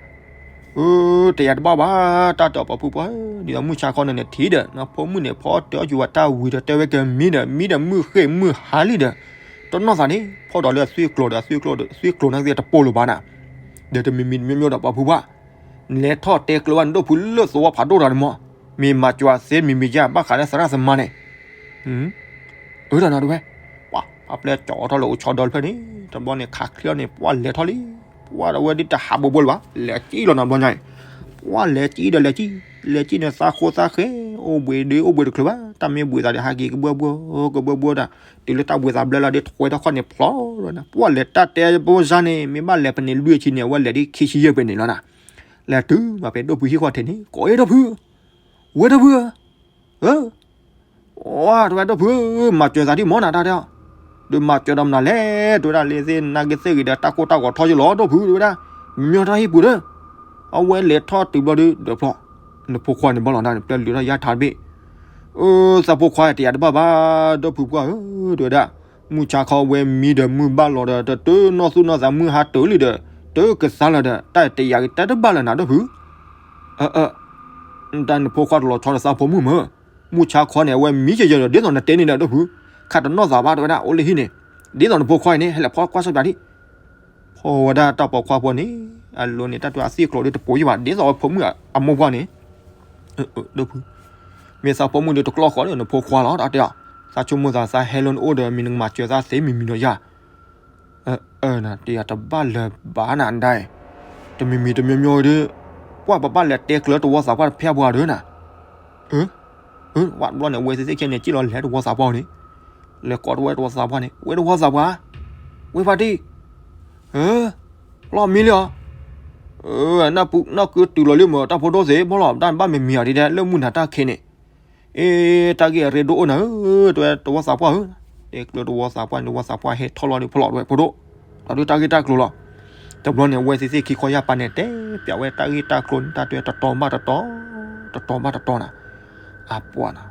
အၢ တယၤတဘၣ်ဘၣ် တၢ်တဲအီၤပိာ်မုၣ်ပှၢ်, ဒ်သိးမုၢ်ဆါခီန့ၣ်န့ၣ်ထံၣ်ဒီး ဖိမုၣ်န့ၣ် ဖီတၢၣ်ယူၤဝဲတၢ်ဝံၤဒီး တဲဝဲကမံဒီး မံဒီးမုၢ်ဃ့ၢ်မုၢ်ဟါလံဒီး တနီၣ်သးန့ၣ် ဖီၣ်ဒီးလၢအသွံၣ်ကျိၤဒီး အသွံၣ်ကျိၤဒီး သွံၣ်ကျိၤနာ်က့သ့ၣ်တပိာ်လၢၤဘၣ်နၤ, ဒီးတမံၤမံၤတမံၤမံၤဒီးပိာ်မုၣ်ပှၢ် လဲၤထီၣ်တဲကျၢၤဘၣ်န့ၣ် ဒိၣ်ဖုလၢသဝီဖးဒိၣ်တဂၤန့ၣ်မး, မ့ၢ်မၤစၢၤသ့မံၤမံၤယါ ဘၣ်ဃးလၢသရၣ်သမါန့ၣ်, အၢ တၢ်နၤတဝဲ, ပှၢ် အပျဲၢ်ကၠီထီၣ်လၢအိၣ်ဆီဒီဖျၢၣ်န့ၣ် တဘျီန့ၣ် ခးချ့အီၤန့ၣ် ပှၢ်လဲၤထီၣ်လံ, ပှၢ်တဝဲဒ်တဟးဘိဘိလၢၤဘၣ် လဲၤကံလီၤနၤဘျီညါအံၤ, ပှၢ်လဲၤကံဒီးလဲၤကံ, လဲၤကံန့ၣ် သးဃိသးဃဲ, အိၣ်ဘှံးဒုးအိၣ်ဘှံးတချုးဘၣ်, တၢ်မ့ၢ်ဘှံးသးဒီးဟးက့ၤကဘှၢဘှၢ ကဘှၢဘှၢဒၣ်, တုၤလၢတၢ်ဘှံးသးဘျၢလီၤဒီး ထွဲထီၣ်ခီၣ်န့ၣ်ဖျီလီၤနၤ, ပှၢ်လဲၤတၢ်တဲဘိစါန့ၣ် မ့ၢ်ဘၣ်လဲၤပန့ၣ်လွံၢ်ဆံန့ၣ် အဝဲလဲၤဒ်ခံဆံယဲၢ်ပန့ၣ်လီၤနၤ, လဲၤတုၤမးဖဲဒိၣ်ဖုဟံၣ်ခီၣ်ထံးန့ၣ် ကိးအ့ဒိၣ်ဖု, ဝဲဒိၣ်ဖုဧၢ အၢ ဝဲတဝဲဒိၣ်ဖုဧၢ မၤစၢၤသးဒ်မီၢ်နၤတၢ်တဲအီၤ, ဒီးမၤစၢၤဒီးမနုၤလဲၣ် တဝဲဒၣ်လၢသ့ၣ်နာ်က့သ့ၣ်ဂ့ၤဒီးတၢ်ကိၢ်တၢ်ဂီၤထီယိလီၤ ဒိၣ်ဖုတဝဲဒၣ်, မညီတၢ်ဟံၣ်ပူၤဒီး, အဝဲလဲၤထီၣ်တုၤဘျီဒီး ဒၢးဖျီၣ်, နဖိခွါန့ၣ်ဘၣ်လီၤနၤန့ၣ် ပျဲလုၢ်ထီၣ်ယါထးတဘ့ၣ်, အၢ သးဖိခွါတယၤတဘၣ်ဘၣ် ဒိၣ်ဖုပှၢ်ဧၢ တဝဲဒၣ်, မုၢ်ဆါခီဝဲမံဒီးမုၢ်ဘၣ်လီၤဒီး တတနီၢ်သူၣ်နီၢ်သးမုၢ်ဟါတၢၤလံဒီး တကသါလၢၤဒီး တၢ်တယၤဂ့ၤတၢ်တဘၣ်လၢၤနၤဒိၣ်ဖု အၢ အၢ တၢ်နဖိခွါတလီၤဆီဒီးသးဖိမုၣ်မၢ်, မုၢ်ဆါခီန့ၣ် အဝဲမံယဲယဲဒီး ဒ်သိးနတဲန့ၣ်ဒီး ဒိၣ်ဖု, ခးတနီၣ်သးဘၣ်တဝဲဒၣ် အိၣ်လၢဟံၣ်န့ၣ်, ဒ်သိးနဖိခွါအံၤန့ၣ် ဟဲလဲၤဖီၣ်ကွၢ်ဆၢၣ်ပၠးဒံး, ဖီၣ်ဝဲဒၣ်တၢ်ပိာ်ခွါဖိန့ၣ်, အလိၤန့ၣ် တၢ်တဝဲအသွံၣ်ကျိၤဒ်တပိာ်ယံဘၣ် ဒ်သိးဝဲဖိမုၣ်အမိၢ်ပှၢ်န့ၣ်, ဒိၣ်ဖု, မ့ၢ်သးဖိမုၣ်ဒီးတကျီၢ်ဃီဒီးနဖိခွါလီၤ တၢ်တဲအီၤ, သးဆိကမိၣ်သးသးဟဲလၢနအိၣ်ဒီး မ့ၢ်နကမၤစၢၤသးသ့မံၤမံၤနီၤယၤ အၢ နတယၤတဘၣ်လၢၤဘၣ်နၤဒၣ်အံၤ, တမံၤမံၤတမံၤမံၤဒီး, ပှၢ်ပဘၣ်လဲၤတဲကျၢၤတဝီသးပှၢ်တဖဲအပှၤဒီးနၤ, အၢ ဝဲတဘျီန့ၣ် ဝဲသ့ၣ်သ့ၣ်ခဲန့ၣ် စံၣ်လီၤလဲၤတဝီသးပှၢ်န့ၣ်, လဲၤကိးတဝဲတဝီသးပှၢ်န့ၣ် ဝဲတဝီသးပှၢ်, ဝဲဖါတံၢ်, လီၤမံလံအီၤ, နီၢ်ကုတုၤလီၤလံမ့ၢ်တၢ်ဖိဒိၣ်သ့ၣ် ဘၣ်လီၤ တၢ်ဘၣ်မံၤမံၤအီၤဒ်ဒဲး လၢမုၢ်နၤတၢ်ခံးန့ၣ် အ့ တၢ်ဂ့ၢ်အရ့ဒိၣ်အိၣ်နၤဧၢ, တဝဲတဝီသးပှၢ်ဧၢ, တဲကျၢၤတဝီသးပှၢ်န့ၣ် တဝီသးပှၢ်ဟဲထီၣ်လီၤဒီးဖီၣ်လီၤတဝဲဖိဒိၣ်, ဒီးဒုးတၢ်ဂ့ၢ်တၢ်ကျိၤလီၤ, တဘျီန့ၣ် အဝဲသ့ၣ်သ့ၣ်ခံခီယၢ်ပၤန့ၣ် တဲပျးဝဲတၢ်ဂ့ၢ်တၢ်ကျိၤန့ၣ် တၢ်တဲတတီၤဘၣ်တတီၤ, တတီၤဘၣ်တတီၤနၤ, အပှၤနၤ,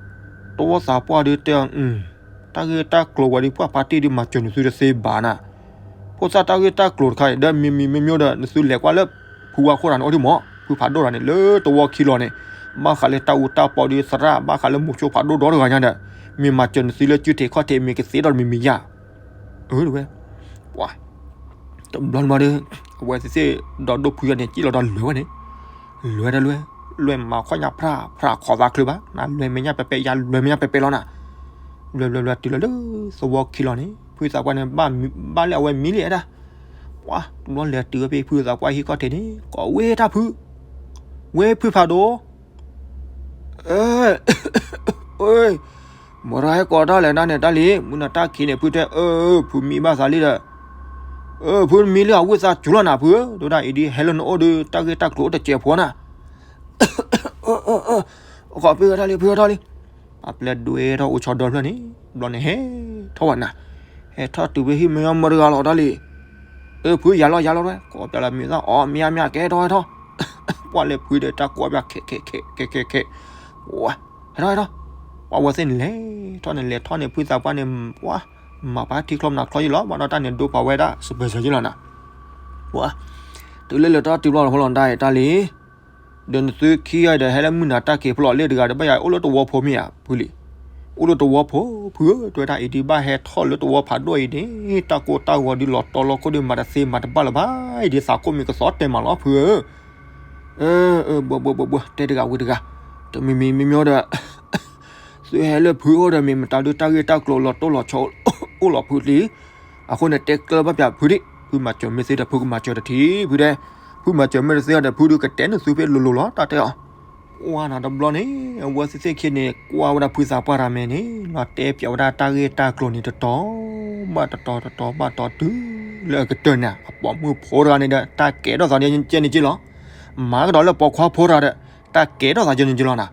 တဝီသးပှၢ်ဒုးတဲအီၤ တၢ်ဂ့ၢ်တၢ်ကျိၤဝဲဒ်ပှၢ် ဖါတံၢ်ဒုးမၤစၢၤနသုတသ့ဘၣ်နၤ, ဖိသၣ်တၢ်ဂ့ၢ်တၢ်ကျိၤတခါအံၤ ဒီးမံၤမံၤမံၤမံၤဒီး နသုလဲၤကွၢ်လၢ ဖုဝါခိၣ်တဂၤန့ၣ် အိၣ်ဒံးမး ဖုဖးဒိၣ်တဂၤန့ၣ် လၢတဝီခံလီၤန့ၣ်, ဘၣ်ဃးလၢတၢ်အူတၢ်ပီဒီးသရၣ် ဘၣ်ဃးလၢမိၤဆိဖးဒိၣ်ဒီတဂၤညါဒီး, မ့ၢ်မၤစၢၤနသုလၢစုထံးခီၣ်ထံး မ့ၢ်ကသ့ဒီးမံၤမံၤယါ, အၢ တဝဲ, ပှၤ, တဘျီန့ၣ်ဒီး, အဝဲသ့ၣ်သ့ၣ်ဒီးဒိၣ်ဖုယါန့ၣ် စံၣ်လီၤဒီးလဲၤဝဲန့ၣ်, လဲၤတလဲၤ, လဲၤမၤခီၣ်ညါဖြၣ်ဖြၣ် ခိးသးချုးဘၣ်, နလဲၤမဲာ်ညါပဲပဲ ယလဲၤမဲာ်ညါပဲပဲလီၤနၤ, လဲၤလဲၤလဲၤတုၤလီၤလၢ သဝီခံလီၤန့ၣ် ဖုသးပှၢ်န့ၣ် ဘၣ်လၢအဝဲမံလံဒၣ်, ပှၤ တဘျီလဲၤတုၤဝဲဖဲဖုသးပှၢ်ဟံၣ်ခီၣ်ထံးန့ၣ် ကိးဝဲတၢ်ဖု, ဝဲဖုဖးဒိၣ် အၢ မတၤဟဲကိးတၢ်လဲၣ်နၤန့ၣ် တၢ်လံၤ မုၢ်နၤတၢ်ခံးန့ၣ် ဖုတဲ အၢ ဖုမံဘၣ်သးလံဒီး, အၢ ဖုမံလံအဝံၣ်သးစူၤလီၤနၤဖုဧၢ, တဝဲဒၣ်အံၤဒ်ဟဲလၢနအိၣ်ဒီး တၢ်ဂ့ၢ်တၢ်ကျိၤအိၣ်တစဲးဖိနၤ, အၢ အၢ အၢ အဃိဖုဟဲထီၣ်လံ ဖုဟဲထီၣ်လံ, အပျဲၢ်ဒွဲထီၣ်အိၣ်ဆီဒီဖျၢၣ်န့ၣ်, ဘျီန့ၣ်ဟဲထီၣ်ဝဲနၤ, ဟဲထီၣ်တုၤဖဲဟံၣ်မ့ၢ်ညီမတၤတဂၤလီၤတၢ်လံၤ, အၢ ဖုယၤလီၤယၤလီၤတဝဲ ကိးပျးလၢမံၤသၣ်အီၣ်မံၤအါမံၤအါကဲထီၣ်ဟဲထီၣ်, ပှၢ်လဲၤဖုဒီးတၢ်ကိးပျးခဲခဲခဲခဲခဲခဲ, ဝဲ ဟဲထီၣ်ဟဲထီၣ်, ပှၢ်ဝဲသ့ၣ်န့ၣ်လဲၤထီၣ်န့ၣ် လဲၤထီၣ်န့ၣ် ဖုသးပှၢ်န့ၣ် ပှၢ် မၤပှၤထံချီမနၤချီယံလီၤ ဘၣ်ဒီးတၢ်န့ၣ်ဒိဖးဝဲဒၣ် စပၢၤစၢၤယံလီၤနၤ, ပှၢ် တုၤလၢလၢတၢ်တုၤဘျီလီၤဖီလီၤဒၣ်အံၤတၢ်လံ, ဒီးနသုခံဂၤအံၤဒီးဟဲလၢမုၢ်နၤတၢ်က့ၤဖီလီၤလၢတဂၤဒီး ဘၣ်ယၤအိၣ်လၢတဝီဖိမ့ၢ်ဧါ ဖုလံ. အိၣ်လၢတဝီဖိ ဖုဧၢ, တဲဝဲဒၣ်အံၤဒုးဘၣ်ဟဲထီၣ်လၢတဝီဖးဒိၣ်အံၤန့ၣ် တၢ်ကိၢ်တၢ်ဂီၤဒုးလီၤတီလီၤခိၣ်ဒုးမၤတသ့မၤတဘၣ်လၢၤဘၣ်, အံၤဒုးသးခိၣ်မံၤကသီတဲမးလီၤ ဖုဧၢ. အၢ အၢ ဘှီဘှီဘှီဘှီ တဲတဂၤဝံၤတဂၤ, တမံၤမံၤမ့မ့ၢ်ဒီး သုဟဲလၢဖုအိၣ်ဒီးမ့ၢ်မတၤဒုးတၢ်ဂ့ၢ်တၢ်ကျိၤလီၤတိၢ်လီၤဆီအိၣ်လီၤဖုလံ. အဃိန့ၣ် တဲကျၢၤဘၣ်ပၠးဖုဒံး, ဖုမၤစၢၤမ့ၢ်သ့ဒီး ဖုကမၤစၢၤတထံၣ် ဖုတဲ, ဖုမၤစၢၤမ့ၢ်တသ့ဒီး ဖုဒုးကတဲနသုဖဲလိၤလိၤလီၤ တၢ်တဲအီၤ. ပှၢ်နၤတဘျီန့ၣ် အဝဲသ့ၣ်သ့ၣ်ခံန့ၣ် ကွၢ်ဝဲဒၣ်ဖုသးပှၢ်တၢ်မဲာ်န့ၣ် လီၤတဲပၠးဝဲဒၣ်တၢ်ဂ့ၢ်တၢ်ကျိၤန့ၣ်တတီၤဘၣ်တတီၤ တတီၤဘၣ်တတီၤတုၤလၢအကတၢၢ်န့ၣ် အပိာ်မုၣ်ဖိတဂၤန့ၣ်ဒီး တၢ်ကဲထီၣ်သးကဲန့ၣ်က့လီၤ. မၤကဒီးလၢပိာ်ခွါဖိတဂၤဒီး တၢ်ကဲထီၣ်သးကဲန့ၣ်က့လီၤနၤ.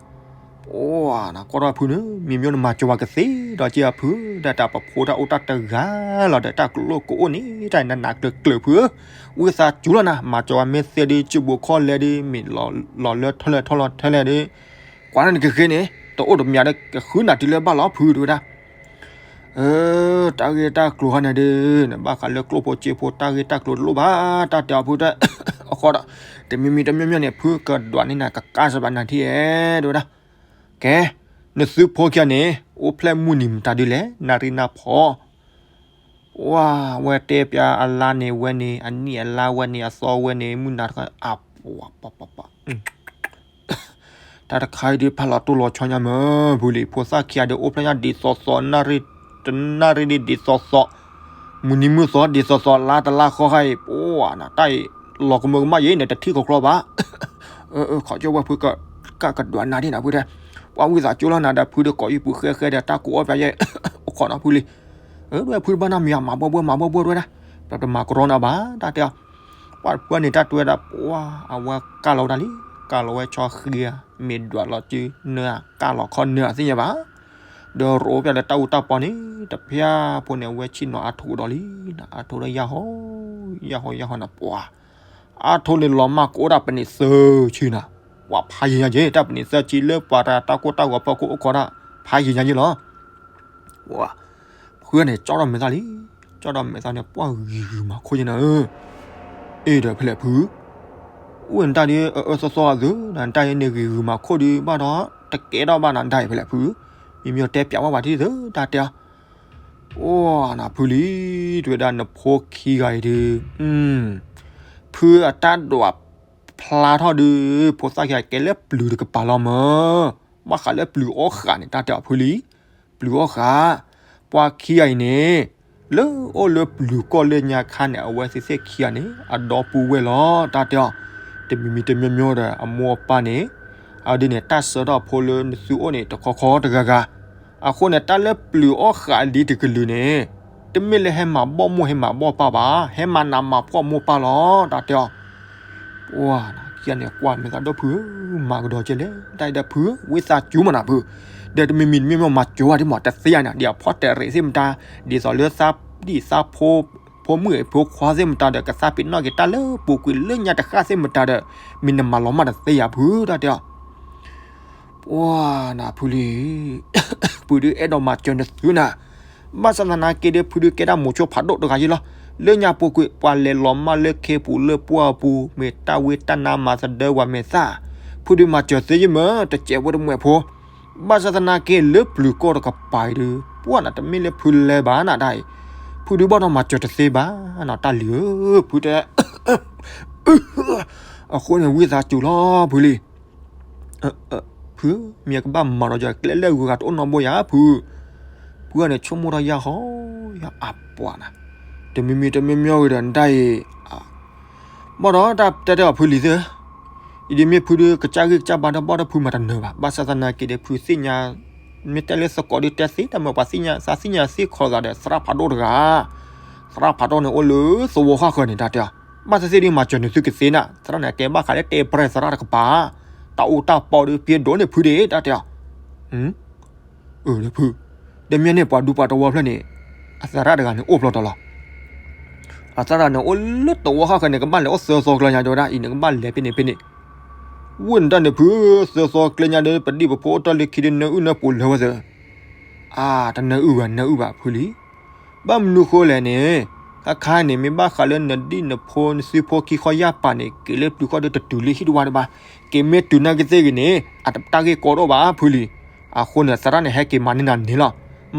ပှၢ်နၤ ကွၢ်ထီၣ်ဖုန့ၣ် မ့မ့ၢ်နမၤစၢၤဝဲကသ့ဒီးက့အဖု, ဒီးတၢ်ပဖိတၢ်အိၣ်တၢ်တဂၤလီၤဒီး တၢ်ကျိၣ်ကအိၣ်န့ၣ် တၢ်နးနးကျၢၤကျၢၤဖုဧၢ, ဝံသးစူၤလီၤနၤ မၤစၢၤဝဲမ့ၢ်သ့ဒီး စုဘူးခီၣ်လဲဒီး မ့ၢ်လီၤလၢထီၣ်လဲထီၣ်လီၤထဲလဲဒီး ကွၢ်နၤနကဃ့န့ၣ် တအိၣ်တမံၤဒီး ကဃုနၤတုၤလၢဘၣ်လီၤဖု တဲဝဲဒၣ်. အၢ တၢ်ဂ့ၢ်တၢ်ကျိၤခါန့ၣ်ဒီး နဘၣ်ဃးလၢကျိၣ်ဖိစ့ဖိ တၢ်ဂ့ၢ်တၢ်ကျိၤတလိၣ်ဘၣ် တၢ်တဲအီၤဖုတဲ, အဃိဒီး တမံၤမံၤတမံၤမံၤန့ၣ် ဖုကဒွးန့ၢ်နၤ ကကးစၢၤဘၣ်နၤထံၣ်ဧဲ တဲဝဲဒၣ်. ကဲ နသုဖိခံဂၤန့ၣ် အိၣ်ဖျဲၣ်မုၢ်နံၤမတၤဒုလဲၣ် နၣ်ရံၣ်နၢ်ဖီ ပှၢ် ဝဲတဲပၠးအလါန့ၣ်ဝဲန့ၣ် အနံၣ်အလါဝဲန့ၣ် အသီဝဲန့ၣ် မုၢ်နၤတခါ အပှၤ ပှၤ ပှၤ ပှၤ တၢ်တခါအံၤဒုး ဖးလီၤတိၢ်လီၤဆီညါမၢ် ဖုလံ ဖိသၣ်ခံဂၤဒီး အိၣ်ဖျဲၣ်ညါဒ်သိးသိး နၣ်ရံၣ်ဒ်သိးသိး မုၢ်နံၤမုၢ်သီဒ်သိးသိး လါတလါဃီခါအံၤ ပှၢ်နၤ တၢ်အံၤ လီၤကမၢကမၣ်ယဲန့ၣ် တထံၣ်ခီကျီဘၣ်. အၢ ခီကၠိဝဲဖုက ကကဒွးနၤဒ်နၤဖုတဲ, ပှၢ်ဝံသးစူၤလီၤနၤဒီး ဖုဒီးကိးယုၢ်ပူၤဃဲဃဲဒီး တၢ်ကိးအီၣ်ပၠးယဲ အိၣ်ခိးနီၤဖုလံ. အၢ ဖုတဘၣ်နီတမံၤ မၤဘီဘှီမၤဘီဘှီတဲဝဲဒၣ်, ပတမၤကရီနၤဘၣ် တၢ်တဲအီၤ. ပှၢ်တဖုန့ၣ် တၢ်တဲဝဲဒၣ် ပှၢ် အဝဲကၢ်လီၤဝဲဒၣ်လံ, ကၢ်လီၤဝဲဆီဃံဧါ, မ့ၢ်ဒွးလီၤစုနၢဧါ, ကၢ်လီၤခီနၢဧါ သ့ၣ်ညါဘၣ်. ဒီးရိးပၠးလၢတၢ်အူတၢ်ပီန့ၣ် တဖၠၣ်ဖိန့ၣ် အဝဲဆ့ၣ်နီၤအါထိးဒီးလံနၤ, အါထိးဒီးယၢ်ဟီ ယၢ်ဟီ ယၢ်ဟီနၤ ပှၢ် အါထိးန့ၣ်လီၤမၢ်ကအိၣ်ဒၣ်ပနံးသၢဆံနၤ, ပှၤဖးယံာ်ညါက့ၤ တၢ်ပနံးသၢဆံလၢပှၤတၢ်ကိၢ်တၢ်ဂီၤဖီခိၣ်အိၣ်ခိးဒၣ် ဖးယံာ်ညါက့ၤလီၤ. ပှၢ် ဖုန့ၣ် ကၠီၣ်ထီၣ်မဲာ်သၣ်လံ, ကၠီၣ်ထီၣ်မဲာ်သၣ်န့ၣ် ပှၢ်ဂံၤဂုၤမၤခိၣ်က့ၤနၤဧၢ. အ့ၣ်ဒီးဖဲလဲၣ်ဖု, အိၣ်နတၢ်ဒ်အၢအၢသီသီအသိး နတၢ်အံၤန့ၣ်ဂံၤဂုၤမၤခိၣ်ဒုးဘၣ်ဒီး တကဲထီၣ်ဘၣ်နၤဒၣ်အံၤဖဲလဲၣ်ဖု, မ့မ့ၢ်တဲပၠးဝဲပှၤထံၣ်သု တၢ်တဲအီၤ. အိၣ်နၤဖုလံ, တဲဝဲဒၣ်နဖိခံဂၤအံၤဒုး, ဖုအတၢ်ဒွးဖျါထီၣ်ဒုး ဖိသၣ်ခံဂၤကဲလၢပျုၤတကပၤလီၤမၢ်, ဘၣ်ဃးလၢပျုၤအီၣ်ဃးန့ၣ် တၢ်တဲအီၤဖုလံ, ပျုၤအီၣ်ဃး, ပှၤခံဂၤအံၤန့ၣ် လၢအိၣ်လၢပျုၤကီၢ်လၢညါခါန့ၣ် အဝဲသ့ၣ်သ့ၣ်ခံဂၤန့ၣ် အဒီပုၢ်ဝဲၢ်လီၤ တၢ်တဲအီၤ. တမံၤမံၤတမံၤမံၤဒီး အမိၢ်အပၢ်န့ၣ် အဒ်န့ၣ် တၢ်ဆၢထၢၣ်ဖိလၢနသုအိၣ်န့ၣ် တခီခီတဂၤဂၤ, အဃိန့ၣ် တၢ်လၢပျုၤအီၣ်ဃးလံတကလုာ်န့ၣ် တမ့ၢ်လၢဟဲမၤဘီၣ်မိၢ်ဟဲမၤဘီၣ်ပၢ်ဘၣ်, ဟဲမၤနးမၤဖှီၣ်မိၢ်ပၢ်လီၤ တၢ်တဲအီၤ. ပှၢ်နၤခံဂၤန့ၣ် ကွၢ်မဲာ်သၣ်ဒီးဖုဧၢ, မၤကဒီးကဲလဲၣ် တၢ်အံၤဒီးဖုဧၢ, ဝံသးစူၤမးနၤဖု, ဒီးတမံၤမံၤတမံၤမံၤမၤစၢၤဝဲဒၣ်မး တသ့ယၤန့ၣ် ဒ်အဖီတၢ်ရ့ၣ်သ့ၣ်မတၤ, ဒ်သိးလၢသးဒံၣ်သးဖိ ဖိမုၣ်ဖိခွါသ့ၣ်မတၤဒီး ကသးပ့ၤနီၣ်က့ၤတၢ်လၢပူၤကွံာ်လၢညါတဃၣ်သ့ၣ်မတၤဒီး မ့ၢ်နမၤလီၤမၢ်တသ့ယၤဖု တၢ်တဲအီၤ. ပှၢ်နၤဖုလံ, ဖုဒုးအဲၣ်ဒိးမၤစၢၤနသုနၤ, ဘၣ်ဆၣ်သနာ်က့ဒီး ဖုဒုးကဲဒၣ်မိၤဆိဖးဒိၣ်တဂၤယ့လီၤ. လၢညါပူၤကွံာ် ပှၤလဲၤလီၤမၢ်လၢခ့ပူၤလၢပှၢ်ပူၤ မ့ၢ်တၢ်ဝံတၢ်နါမၤသဒၢပှၤမဲာ်သၣ်, ဖုဒုးမၤစၢၤသ့ယမၢ် တစဲးဖိတမှဲးဖိ, ဘၣ်ဆၣ်သနာ်က့ လၢပျုၤကီၢ်တကပၤအံၤဒီး ပှၢ်နၤတမ့ၢ်လၢဖုလဲၤဘၣ်နၤဒၣ်အံၤ, ဖုဒုးဘၣ်ဒီးမၤစၢၤတသ့ဘၣ်နၤ တၢ်လံၤဧၢ, ဖုတဲ အဃိန့ၣ် ဝံသးစူၤလီၤဖုလံ. ဖု, မ့ၢ်ကဘၣ်မၤဒီးယကျဲလၢဂုၤဂၤတအိၣ်နီတဘိယၤဖု, ဖုန့ၣ်ဆိကမိၣ်ထီၣ်ယၢ်ဟီ, ယၢ်အပှၤနၤ, တမံၤမံၤတမံၤမံၤဂ့ၤဒီးနတၢ်အံၤ, ဘၣ်ဒီးတၢ်တဲတဲအီၤဖုလံသ့ၣ်, အံၤဒ်မ့ၢ်ဖုဒုးကစၢ်ဂံၢ်ကစၢ်ဘါဒီးဘၣ်ဒီးဖုမၤတနၢၤဘၣ်, ဘၣ်ဆၣ်သနာ်က့ဒီးဖုသ့ၣ်ညါ, မ့ၢ်တဲလၢသကိးဒုးတဲသ့တၢ်မၢပှၤသ့ၣ်ညါသးသ့ၣ်ညါသ့ၣ်ခီသးဒီး သရၣ်ဖးဒိၣ်တဂၤ, သရၣ်ဖးဒိၣ်န့ၣ်အိၣ်လၢသဝီဃၣ်ဃၢၤန့ၣ် တၢ်တဲအီၤ, ဘၣ်သ့ၣ်သ့ၣ်ဒုးမၤစၢၤနသုကသ့နၤ, သရၣ်န့ၣ်ကဲဘၣ်ဃးလၢတဲပြဲၢ်သရၣ်တကပၤ, တၢ်အူတၢ်ပီဒုးပျဲဒိးန့ၢ်ဖုဒ့ၣ် တၢ်တဲအီၤ. အၢ ဒီးဖု, ဒီးမ့ၢ်န့ၣ်ပှၤဒူပှၤတဝီဖျၢၣ်န့ၣ်, အသရၣ်တဂၤန့ၣ်အိၣ်ဖျီတီၤလီၤ. အသရၣ်န့ၣ်အိၣ်လၢသဝီဃၣ်ဃၢၤန့ၣ် ကဘၣ်လဲၤအိၣ်သၢသီကျဲညါတဲဝဲဒၣ်အံၤန့ၣ် ကဘၣ်လဲၤဖဲန့ၣ်ဖဲန့ၣ်, ဝဲန့ၣ်တၢ်န့ၣ်ဖု, သၢသီကျဲညါဒီး ပဒံၣ်ပဖိအိၣ်တ့ၢ်လၢခံဒီးနၢအုၣ်နၢပူၤလၢဝဲသ့ၣ်, အါ တနၢအုၣ်ဘၣ် နၢအုၣ်ဘၣ်ဖုလံ. ဘၣ်မနုၤဃိလဲၣ်န့ၣ်, အခါန့ၣ် မ့ၢ်ဘၣ်ဃးလၢနဒံၣ်နဖိနစုဖိခံခီယၢ်ပၤန့ၣ် က့ၤလၢပျုၤဃီဒီးတတုၤလၢဟံၣ်တဝါဒံးဘၣ်. က့ၤမ့ၢ်တုၤနာ်က့သ့ၣ်ဂ့ၤန့ၣ် အတၢ်ဂ့ၢ်ကီဒိၣ်ဘၣ်ဖုလံ. အဃိန့ၣ် သရၣ်န့ၣ်ဟဲက့ၤမၤန့ၢ်နၤန့ၣ်လီၤ.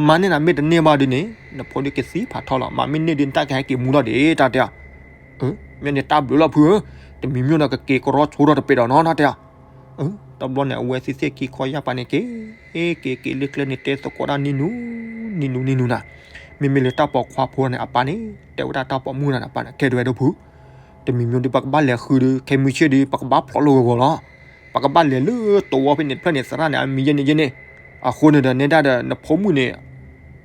မၤန့ၢ်နၤမ့ၢ်တန့ၢ်ဘၣ်ဒ်န့ၣ် နဖိဒုးကသံဖးထီလီၤ. မၤမ့ၢ်န့ၢ်ဒ်န့ၣ် တၢ်ကဟဲက့ၤမူလီၤဒံး တၢ်တဲအီၤ. မ့ၢ်န့ၣ်တၢ်ဘျုးလီၤဖုဧၢ, တမံၤမံၤဒီးကက့ၤကရီဆိဒီးတပဲာ်ဒီးနီၤ တၢ်တဲအီၤ. တဘျီန့ၣ် အဝဲသ့ၣ်သ့ၣ်ခံခီယၢ်ပၤန့ၣ်က့ၤ က့ၤက့ၤလၢကျဲန့ၣ် တဲသကိးတၢ်နံၤနူၤ နံၤနူၤနံၤနူၤနၤ. မ့မ့ၢ်လၢတၢ်ပိာ်ခွါဖိန့ၣ် အပၢ်န့ၣ် တဲဝဲဒၣ်တၢ်ပိာ်မုၣ်န့ၣ် အပၢ်န့ၣ် ကဲဒဝဲဒိၣ်ဖု, တမံၤမံၤဒီး ပကဘၣ်လဲၤဃုဒီး ခဲမုၢ်ဆ့ၣ်ဒီး ပကဘၣ်ဖျိးလိာ်ဂီၤဂီၤလီၤ. ပကဘၣ်လဲၤလၢတဝီဖဲန့ၣ်တဖျၢၣ်န့ၣ် သရၣ်န့ၣ် အမံၤယဲန့ၣ်ယဲန့ၣ်. အဃိန့ၣ်ဒီး နဲဒၣ်ဒီး နဖိမုၣ်န့ၣ်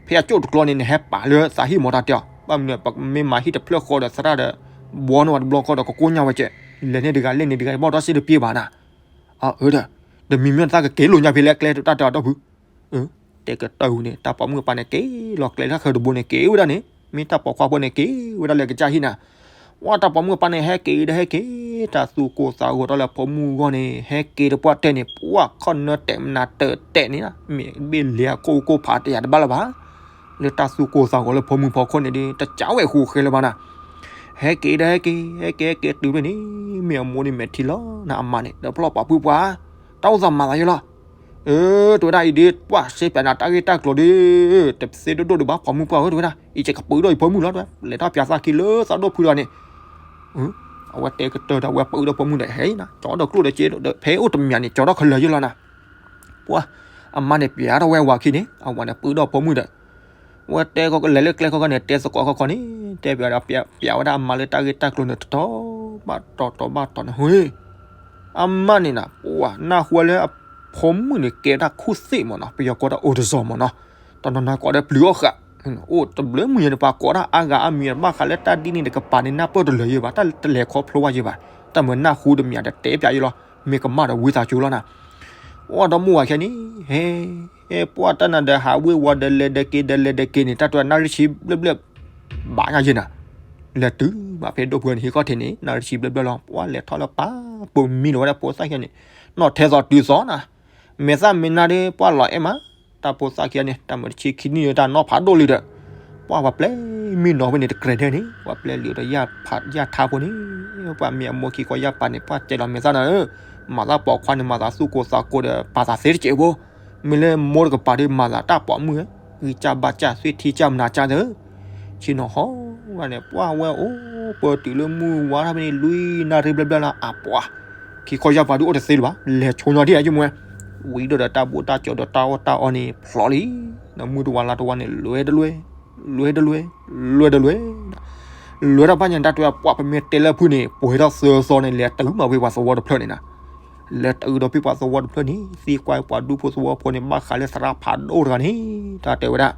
ဖဲအကၠိၣ်တကျီန့ၣ် နဟဲပာ်လၢသးဟံၣ်မး တၢ်တဲအီၤ. ဘၣ်မနုၤ ပမ့ၢ်မၤဟံၣ်တဖျၢၣ်ဃီဒီး သရၣ်ဒီး ဘှီန့ၢ်ဝဲတဘျီဃီဒီး ကကိၢ်ညါဝဲကဲ, လဲၤန့ၢ်တဂၤ လဲၤန့ၢ်တဂၤ ဘၣ်ဒီးစ့တပျ့ၤဘၣ်နၤ. အၢ ဒီး တမံၤမံၤန့ၣ် သးကက့ၤလိာ်ညါဖဲလဲၣ်ကျဲ တၢ်တဲအီၤဒီးဖု. တဲကတၢၢ်ဝံၤန့ၣ် တၢ်ပိာ်မုၣ်အပၢ်န့ၣ် က့ၤလီၤကျဲလၢဃၢၤတဘိန့ၣ် က့ၤဝဲဒၣ်န့ၣ် မ့ၢ်တၢ်ပိာ်ခွါဖိန့ၣ် က့ၤဝဲဒၣ်လၢကစၢ်ဟံၣ်နၤ. ဝဲတၢ်ပိာ်မုၣ်အပၢ်န့ၣ် ဟဲက့ၤဒီးဟဲက့ၤ တၢ်သူၣ်ကိၢ်သးဂီၤဒီးလၢဖိမုၣ်အဂီၢ်န့ၣ် ဟဲက့ၤတပှၢ်တဲာ်န့ၣ် ပှၢ်ခီၣ်နၢတဲာ်မနၤတၢၢ်တဲာ်န့ၣ် မ့ၢ်ဘ့ၣ်လဲၤအကိၢ်ကိၢ်ဖးတယၤတဘၣ်လၢၤဘၣ်. လၢတၢ်သူၣ်ကိၢ်သးဂီၤလၢဖိမုၣ်ဖီခိၣ်န့ၣ်ဒီး တကးဝဲဃိဃဲလၢၤဘၣ်နၤ. ဟဲက့ၤဒီးဟဲက့ၤ ဟဲက့ၤဟဲက့ၤတုၤဖဲန့ၣ် မ့ၢ်အမိၢ်န့ၣ်မဲာ်ထံလီၤနၤ အမါန့ၣ် ဒီးဖျီၣ်ပာ်ဖုပှၢ် တၢ်အိၣ်သးမၤသးယိလီၤ. အၢ တဲဝဲဒၣ်အံၤဒ် ပှၢ်စ့ပၠးနၤတၢ်ဂ့ၢ်တၢ်ကျိၤဒီး တသ့ဒိၣ်ဒိၣ်ဒံးဘၣ် ပိာ်မုၣ်ပှၢ်ဧၢ တဲဝဲဒၣ် အံၤကကပၢဒီးယဖိမုၣ်လီၤ တဲဝဲ လဲၤထီၣ်ပၠးသးခံလၢသးဒိၣ်ဖုတဂၤန့ၣ်. အဝဲတဲကတၢၢ်ဒီး အဝဲပၢဒီးဖိမုၣ်ဒီး ဟဲနၤ ကၠီဒီးကျိၣ်ဒီးစ့ဒီး ဖဲအိၣ်တမံၤန့ၣ် ကၠီထီၣ်ခဲလၢာ်ယိလီၤနၤ. ပှၢ် အမါန့ၣ် ပၠးထီၣ်ဝဲဝၤခံန့ၣ် အဝၤန့ၣ်ပၢဒီးဖိမုၣ်ဒီး ဝဲတဲခီကလဲၤလၢကျဲခီခီန့ၣ် တဲသကိးခီခီန့ၣ် တဲပၠးဒီး ပၠးဝဲဒၣ်အမါလၢတၢ်ဂ့ၢ်တၢ်ကျိၤန့ၣ် တတီၤဘၣ်တတီၤ တတီၤဘၣ်တတီၤန့ၣ် ဟ့ အမါန့ၣ်နၤ ပှၢ်နၢ်ဟူဝဲလၢအဖိမုၣ်န့ၣ် ကဲဝဲဒၣ်ခူၣ်သ့ၣ်မးနီၤ ပယီၤကိးဒၣ်အိၣ်တစီၤမးနီၤ တနီၤနီၤကိးဒၣ်ပျုၤအီၣ်ဃာ် အိၣ်တဘျုးမုၢ်ယဲန့ၣ် ပှၤကိးတၢ်အါဂၤအါမံၤ ဘၣ်ဃးလၢတၢ်ဒ်န့ၣ်တကပၤန့ၣ် နၢ်ပၢၢ်တလၢာ်ယဲဘၣ် တၢ်တလဲၤခီဖျိဘၣ်ယဲဘၣ် တၢ်မုာ်နၢ်ဟူတမံၤဒီးတဲပၠးယဲလီၤ မ့ၢ်ကမၣ်ဒီးဝံသးစူၤလီၤနၤ. အိၣ်ဒီမုၢ်ဝၤခဲန့ၣ် ဟဲ ဟဲပှၢ်တၢ်နၤဒီးဟးဝ့ၤဝီၤဒီးလဲၤဒီးက့ၤဒီးလဲၤဒီးက့ၤန့ၣ် တၢ်တဲနၣ်ရံၣ်ဆံဘျဲၣ်ဘျဲၣ် ဘၣ်ညါယဲနၤ လဲၤတုၤဘၣ်ဖဲဒိၣ်ဖုန့ၣ် ဟံၣ်ခီၣ်ထံးန့ၣ် နၣ်ရံၣ်ဆံဘျဲၣ်ဘျဲၣ်လီၤ ပှၢ်လဲၤထီၣ်လၢပၢ်ပူၤမံနီၤဝဲဒၣ်ဖိသၣ်ခံဂၤန့ၣ် နီၢ်ထဲသိးတုၤသိးနၤ မဲာ်သၣ်မဲာ်နါဒီး ပှၢ်လီၤအဲၣ်မး တၢ်ဖိသၣ်ခံဂၤန့ၣ် တၢ်မုာ်တဆံခံနံၣ်တၢ်နီၢ်ဖးဒိၣ်လံဒီး ပှၢ်ပှၤပျဲမံနီၤဝဲန့ၣ်တကြၢးဒဲးန့ၣ် ပှၤပျဲလုာ်ဒီးယၢ်ထါဖိန့ၣ် ပှၢ်မ့ၢ်အမိၢ်ခံခီယၢ်ပၤန့ၣ် ပှၢ်ကဲလီၤမဲာ်သၣ်နၤဧၢ မၤသးပိာ်ခွါန့ၣ် မၤသးသူၣ်ကိၢ်သးကိၤဒီး ပာ်သးသ့တစဲးဖိ မ့ၢ်လၢမိၢ်တကပၤဒီး မၤသးတၢ်ပိာ်မုၣ်ဧၢ ဂံၢ်စၢ်ဘါစၢ် သွံၣ်ထံစၢ်မနၤစၢ်သၢ ဆ့ၣ်နီၤဟီဝဲန့ၣ် ပှၢ်ဝဲအိၣ်ပၢတုၤလၢမုၢ်ဝါထီၣ်ဖဲန့ၣ် လွံၢ်နၣ်ရံၣ်ဘျဲၣ်ဘျဲၣ်လီၤ အပှၤ ခံခီယၢ်ပၤဒုးအိၣ်တသ့လၢၤဘၣ် လဲၤဆိညီဒ်အံၤမ့ၢ်ဝဲ ဝံၤဒီးတၢ်ဘူၣ်တၢ်ကၠီဒီးတၢ်အီၣ်တၢ်အီန့ၣ် ဖျိးလံ ဒီးမုၢ်တဝါလါတဝါန့ၣ် လွဲတလွဲ လွဲတလွဲ လွဲတလွဲ လွဲတဘၣ်ညါ တၢ်တဲပှၢ်ပမ့ၢ်တဲလၢဖုန့ၣ် ပှဲၤထီၣ်သၢသီန့ၣ် လဲၤတုၤမးဝဲပှၤသဝီတဖျၢၣ်န့ၣ်နၤ လဲၤတုၤဒီးဖုပှၤသဝီတဖျၢၣ်န့ၣ် သံကွၢ်ပှၤဒူဖိသဝီဖိန့ၣ် ဘၣ်ဃးလၢသရၣ်ဖးဒိၣ်တဂၤန့ၣ် တၢ်တဲဝဲဒၣ်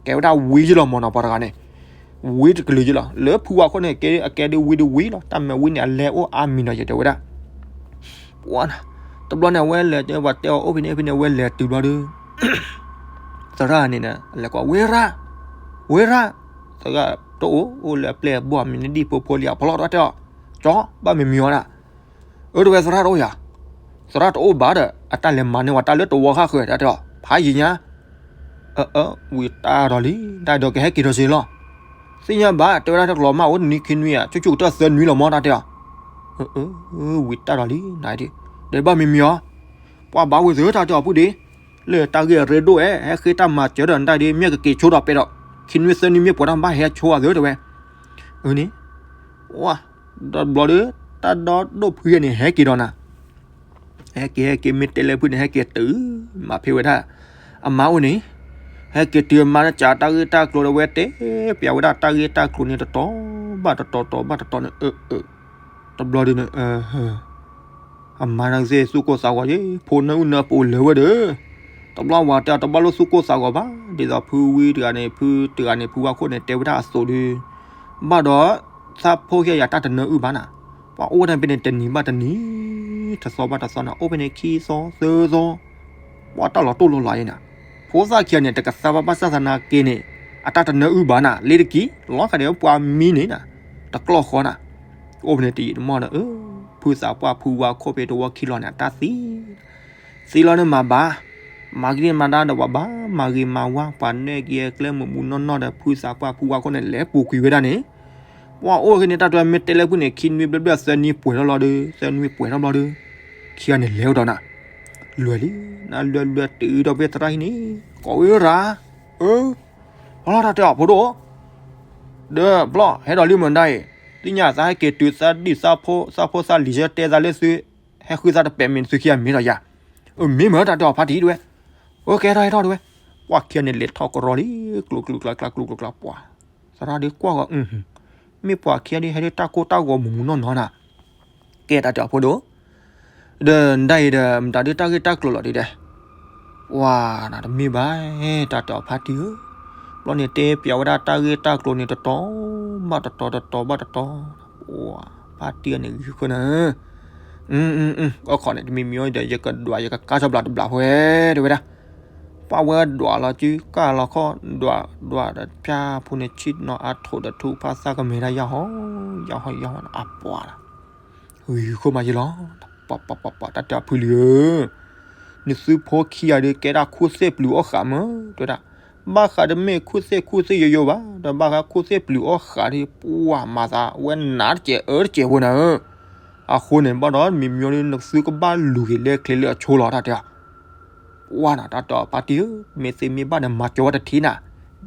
ကဲဝဲဒၣ်ဝံယ့လီၤမ့ၢ်နီၤ ပှၤတဂၤန့ၣ် ဝံတကလုာ်ယ့လီၤ လၢဖုဝါခိၣ်န့ၣ် အကဲဒ်ဝံတဝံလီၤ တၢ်မၤဝံန့ၣ် အလဲၤအိၣ်အါမံၤနီၤ ယတဲဝဲဒၣ် ပှၢ်နၤ တဘျီန့ၣ် အဝဲလဲၤတဲပှၤတဲအီၤအိၣ်ဖဲန့ၣ် ဖဲန့ၣ် အဝဲလဲၤတုၤဘျီဒီး သရၣ်န့ၣ် လဲၤကွၢ် ဝ့ရၣ် ဝ့ရၣ် သရၣ်တအိၣ် အိၣ်လၢအပျဲၢ်အဘီၣ် မံၤနဒံၣ်ဖိဖိလံအဖီလီၤ တၢ်တဲအီၤ ကၠီ ဘၣ်မံၤမံၤအီၤဒၣ် အၢ တဲဝဲ သရၣ်တအိၣ်ယၤ သရၣ်တအိၣ်ဘၣ်ဒီး အတၢ်လဲၤမၤန့ၢ်ဝဲတၢ်လၢတဝီဃၣ်ဃၢၤ တၢ်တဲအီၤ ဖးယံၤညါ အၢ အၢ ဝံၤတၢ်ဒီးလံ တၢ်ဒီးကဟဲက့ၤဒီးစ့လီၤ သ့ၣ်ညါဘၣ် တဲဝဲဒၣ်တၢ်ကလီၤမၢ်အိၣ်တနံၤခံနွံဧါ ဆူၣ်ဆူၣ်ကတၢၢ်သၢနွံလီၤမ့ၢ် တၢ်တဲအီၤ အၢ အၢ ဝံၤတၢ်ဒီးလံ နဒုး ဒီးဘၣ်မံၤမံၤအီၤ ပှၤဘၣ်ဝံၤသု တၢ်တဲအီၤ ပုၢ်ဒ့ လၢတၢ်ဂ့ၢ်အရ့ဒိၣ်ဧါ ဟဲဃ့တၢ်မၤစၢၤဒီးနတၢ်ဒ် မ့ၢ်ကက့ၤဆိဒီးပဲဒီး ခံနွံသၢနွံမ့ၢ်ပှဲၤထီၣ်ဘၣ်ဟဲဆိအသု တဲဝဲ အၢန့ၣ် ဝါ ဒီးဘျီဒီး တၢ်ဒီဒိၣ်ဖုယဲန့ၣ် ဟဲက့ၤဒီးနၤ ဟဲက့ၤ ဟဲက့ၤ မ့ၢ်တဲလၢဖုန့ၣ် ဟဲက့ၤတုၤ မၤဖဲဝဲဒၣ် အမါအိၣ်န့ၣ် ဟဲက့ၤတုၤအမါန့ၣ် စးတၢ်ဂ့ၢ်တၢ်ကျိၤဒီး ဝဲတဲပၠးဝဲဒၣ်တၢ်ဂ့ၢ်တၢ်ကျိၤန့ၣ် တတီၤဘၣ်တတီၤ တတီၤဘၣ်တတီၤန့ၣ် အၢ အၢ တဘျီဒီးန့ၣ် အမါန့ၣ်သ့ၣ်သူၣ်ကိၢ်သးဂီၤယဲ ဖိနၢအုၣ်နၢပူၤလၢာ်ဝဲဒီး တဘျီဝၤတဲအီၤ တဘၣ်လိၣ်သူၣ်ကိၢ်သးဂီၤဘၣ် ဒ်သိးဖုဝံတဂၤန့ၣ် ဖုတဂၤန့ၣ် ဖုဝါခိၣ်န့ၣ် တဲဝဲဒၣ်အသိးဒီး ဘၣ်ဒီး သးဖိၣ်ဃဲယၤတၢ်တနၢအုၣ်ဘၣ်နၤ ပှၤအိၣ်ဝဲဒၣ်ဖဲန့ၣ် တနံၤဘၣ်တနံၤ တသီဘၣ်တသီနၤ အိၣ်ဖဲန့ၣ်ခံသီသၢသီ ပှၤတၢ်လီၤတိၢ်လီၤလးယဲနၤ ဖိသၣ်ခံဂၤန့ၣ် တကသါဘၣ်ဘၣ်ဆၣ်သနာ်က့န့ၣ် အတၢ်တနၢအုၣ်ဘၣ်နၤ လ့တက့ၢ် လီၤခါန့ၣ် ပှၤမံန့ၣ်နၤ တကျီၢ်ဃီနၤ အိၣ်ဖဲန့ၣ်တယံာ်တမီၢ်ဒီး အၢ ဖုသးပှၢ်ဖုဝါခိၣ်ဖဲတဝီခံလီၤန့ၣ် အတၢ်သံ သံလီၤန့ၣ်မၤဘၣ် မၤကဒံမၤဒါဒီးပှၤဘၣ် မၤဂ့ၤမၤဝါ ပှၤနဲၣ်က့ၤအကျဲမုာ်မုာ်နီၢ်နီၢ်ဒီး ဖုသးပှၢ်ဖုဝါခိၣ်န့ၣ် လဲၤပူၤကွံာ်ဝဲဒၣ်န့ၣ် ပှၤအိၣ်က့ၤန့ၣ် တၢ်တဲမ့ၢ်တဲလၢပူၤန့ၣ် ခံနွံဘျဲၣ်ဘျဲၣ် သၢနွံပှဲၤထီၣ်ဘျီဒီး သၢနွံပှဲၤထီၣ်ဘျီဒီး ခံဂၤန့ၣ်လဲၤအိၣ်ဒီးနၤ, လွဲၢ်လံ, နလွဲၢ်လွဲၢ်တုၤဒီးဖဲသရၣ်ဟံၣ်န့ၣ် ကိးဝဲရၤ, အၢ, ဖျီတၢ်တဲအီၤဖိဒိၣ်, ဒီးဖျီ ဟဲဒီးလံမုၢ်ဒၣ်အံၤ, သ့ၣ်ညါသးဟဲက့ၤတုၤသးဒံၣ်သးဖိ သးဖိသးလံၤ တဲသးလၢသု ဟဲဃုသးတပဲာ်မ့ၢ်သုခံဂၤမ့ၢ်ဒီးယၤ, အၢ မ့ၢ်မ့ၢ်တၢ်တဲအီၤဖါတံၢ်တဝဲ, အၢ ကဲထီၣ်ဟဲထီၣ်တဝဲ, ပှၤခံဂၤန့ၣ်လဲၤထီၣ်ကရီလံ, ကျိၤကျိၤကျါကျါ ကျိၤကျိၤကျါ ပှၤ သရၣ်ဒုးကွၢ်ဂီၤ, မ့ၢ်ပှၤခံဂၤဒုးဟဲဒုးတၢ်ကိၢ်တၢ်ဂီၤမူးမူးနီၢ်နီၢ်နၤ, ကဲတၢ်တဲအီၤဖိဒိၣ်, ဒီးဒၣ်အံၤဒီး မတၤဒုးတၢ်ဂ့ၢ်တၢ်ကျိၤလီၤဒုးဒဲး, ပှၤနၤတမ့ၢ်ဘၣ်, တၢ်တဲအီၤဖါတံၢ်ဧၢ, ဘျီန့ၣ်တဲပျးဝဲဒၣ်တၢ်ဂ့ၢ်တၢ်ကျိၤန့ၣ် တတီၤဘၣ်တတီၤ တတီၤဘၣ်တတီၤ, ပှၤဖါတံၢ်န့ၣ်ဂ့ၤဃၢနၤ အခီန့ၣ် တမံၤမံၤအံၤဒီး ယကဒွး ယကကါထီၣ်ဘျးတဘျးဖဲတဲဝဲဒၣ်, ပှၤဝဲဒွးလီၤစုကၢ်လီၤခီၣ် ဒွးဒွးဒီးဖၠါဖိန့ၣ် ဆံၣ်နီၤအါထိးဒီးထူၣ်ဖးသၣ် ကမဲာ်ဒၣ်ယၢ်ဟီၣ်ယၢ်ဟီၣ်ယၢ်ဟီၣ်န့ၣ် အပှၤလီၤ, ဂ့ၤဃၢမးယလီၤ, ပှၤပှၤပှၤပှၤ တၢ်တဲအီၤဖုလံဧၢ, နသုဖိခံဂၤဒုးကဲဒၣ်ခိၣ်သ့ၣ်ပျုၤအီၣ်ဃးမး တဲဝဲဒၣ်, ဘၣ်ဃးတမ့ၢ်ခိၣ်သ့ၣ်ခိၣ်သ့ၣ်ယိယိဘၣ် ဒီးဘၣ်ဃးခိၣ်သ့ၣ်ပျုၤအီၣ်ဃးဒီး ပှၤမၤသးဝဲနးတစဲးအၢတစဲးဖိနၤဧၢ, အဃိန့ၣ် ဘၣ်ဒီးမံၤမံၤဒီး နသုကဘၣ်လူၤက့ၤလၢချ့လၢအဆိလီၤ တၢ်တဲအီၤ ပှၤနၤ တၢ်တဲအီၤဖါတံၢ်ဧၢ, မ့ၢ်သ့မ့ၢ်ဘၣ်ဒီး မၤကၠီဝဲတထံနၤ,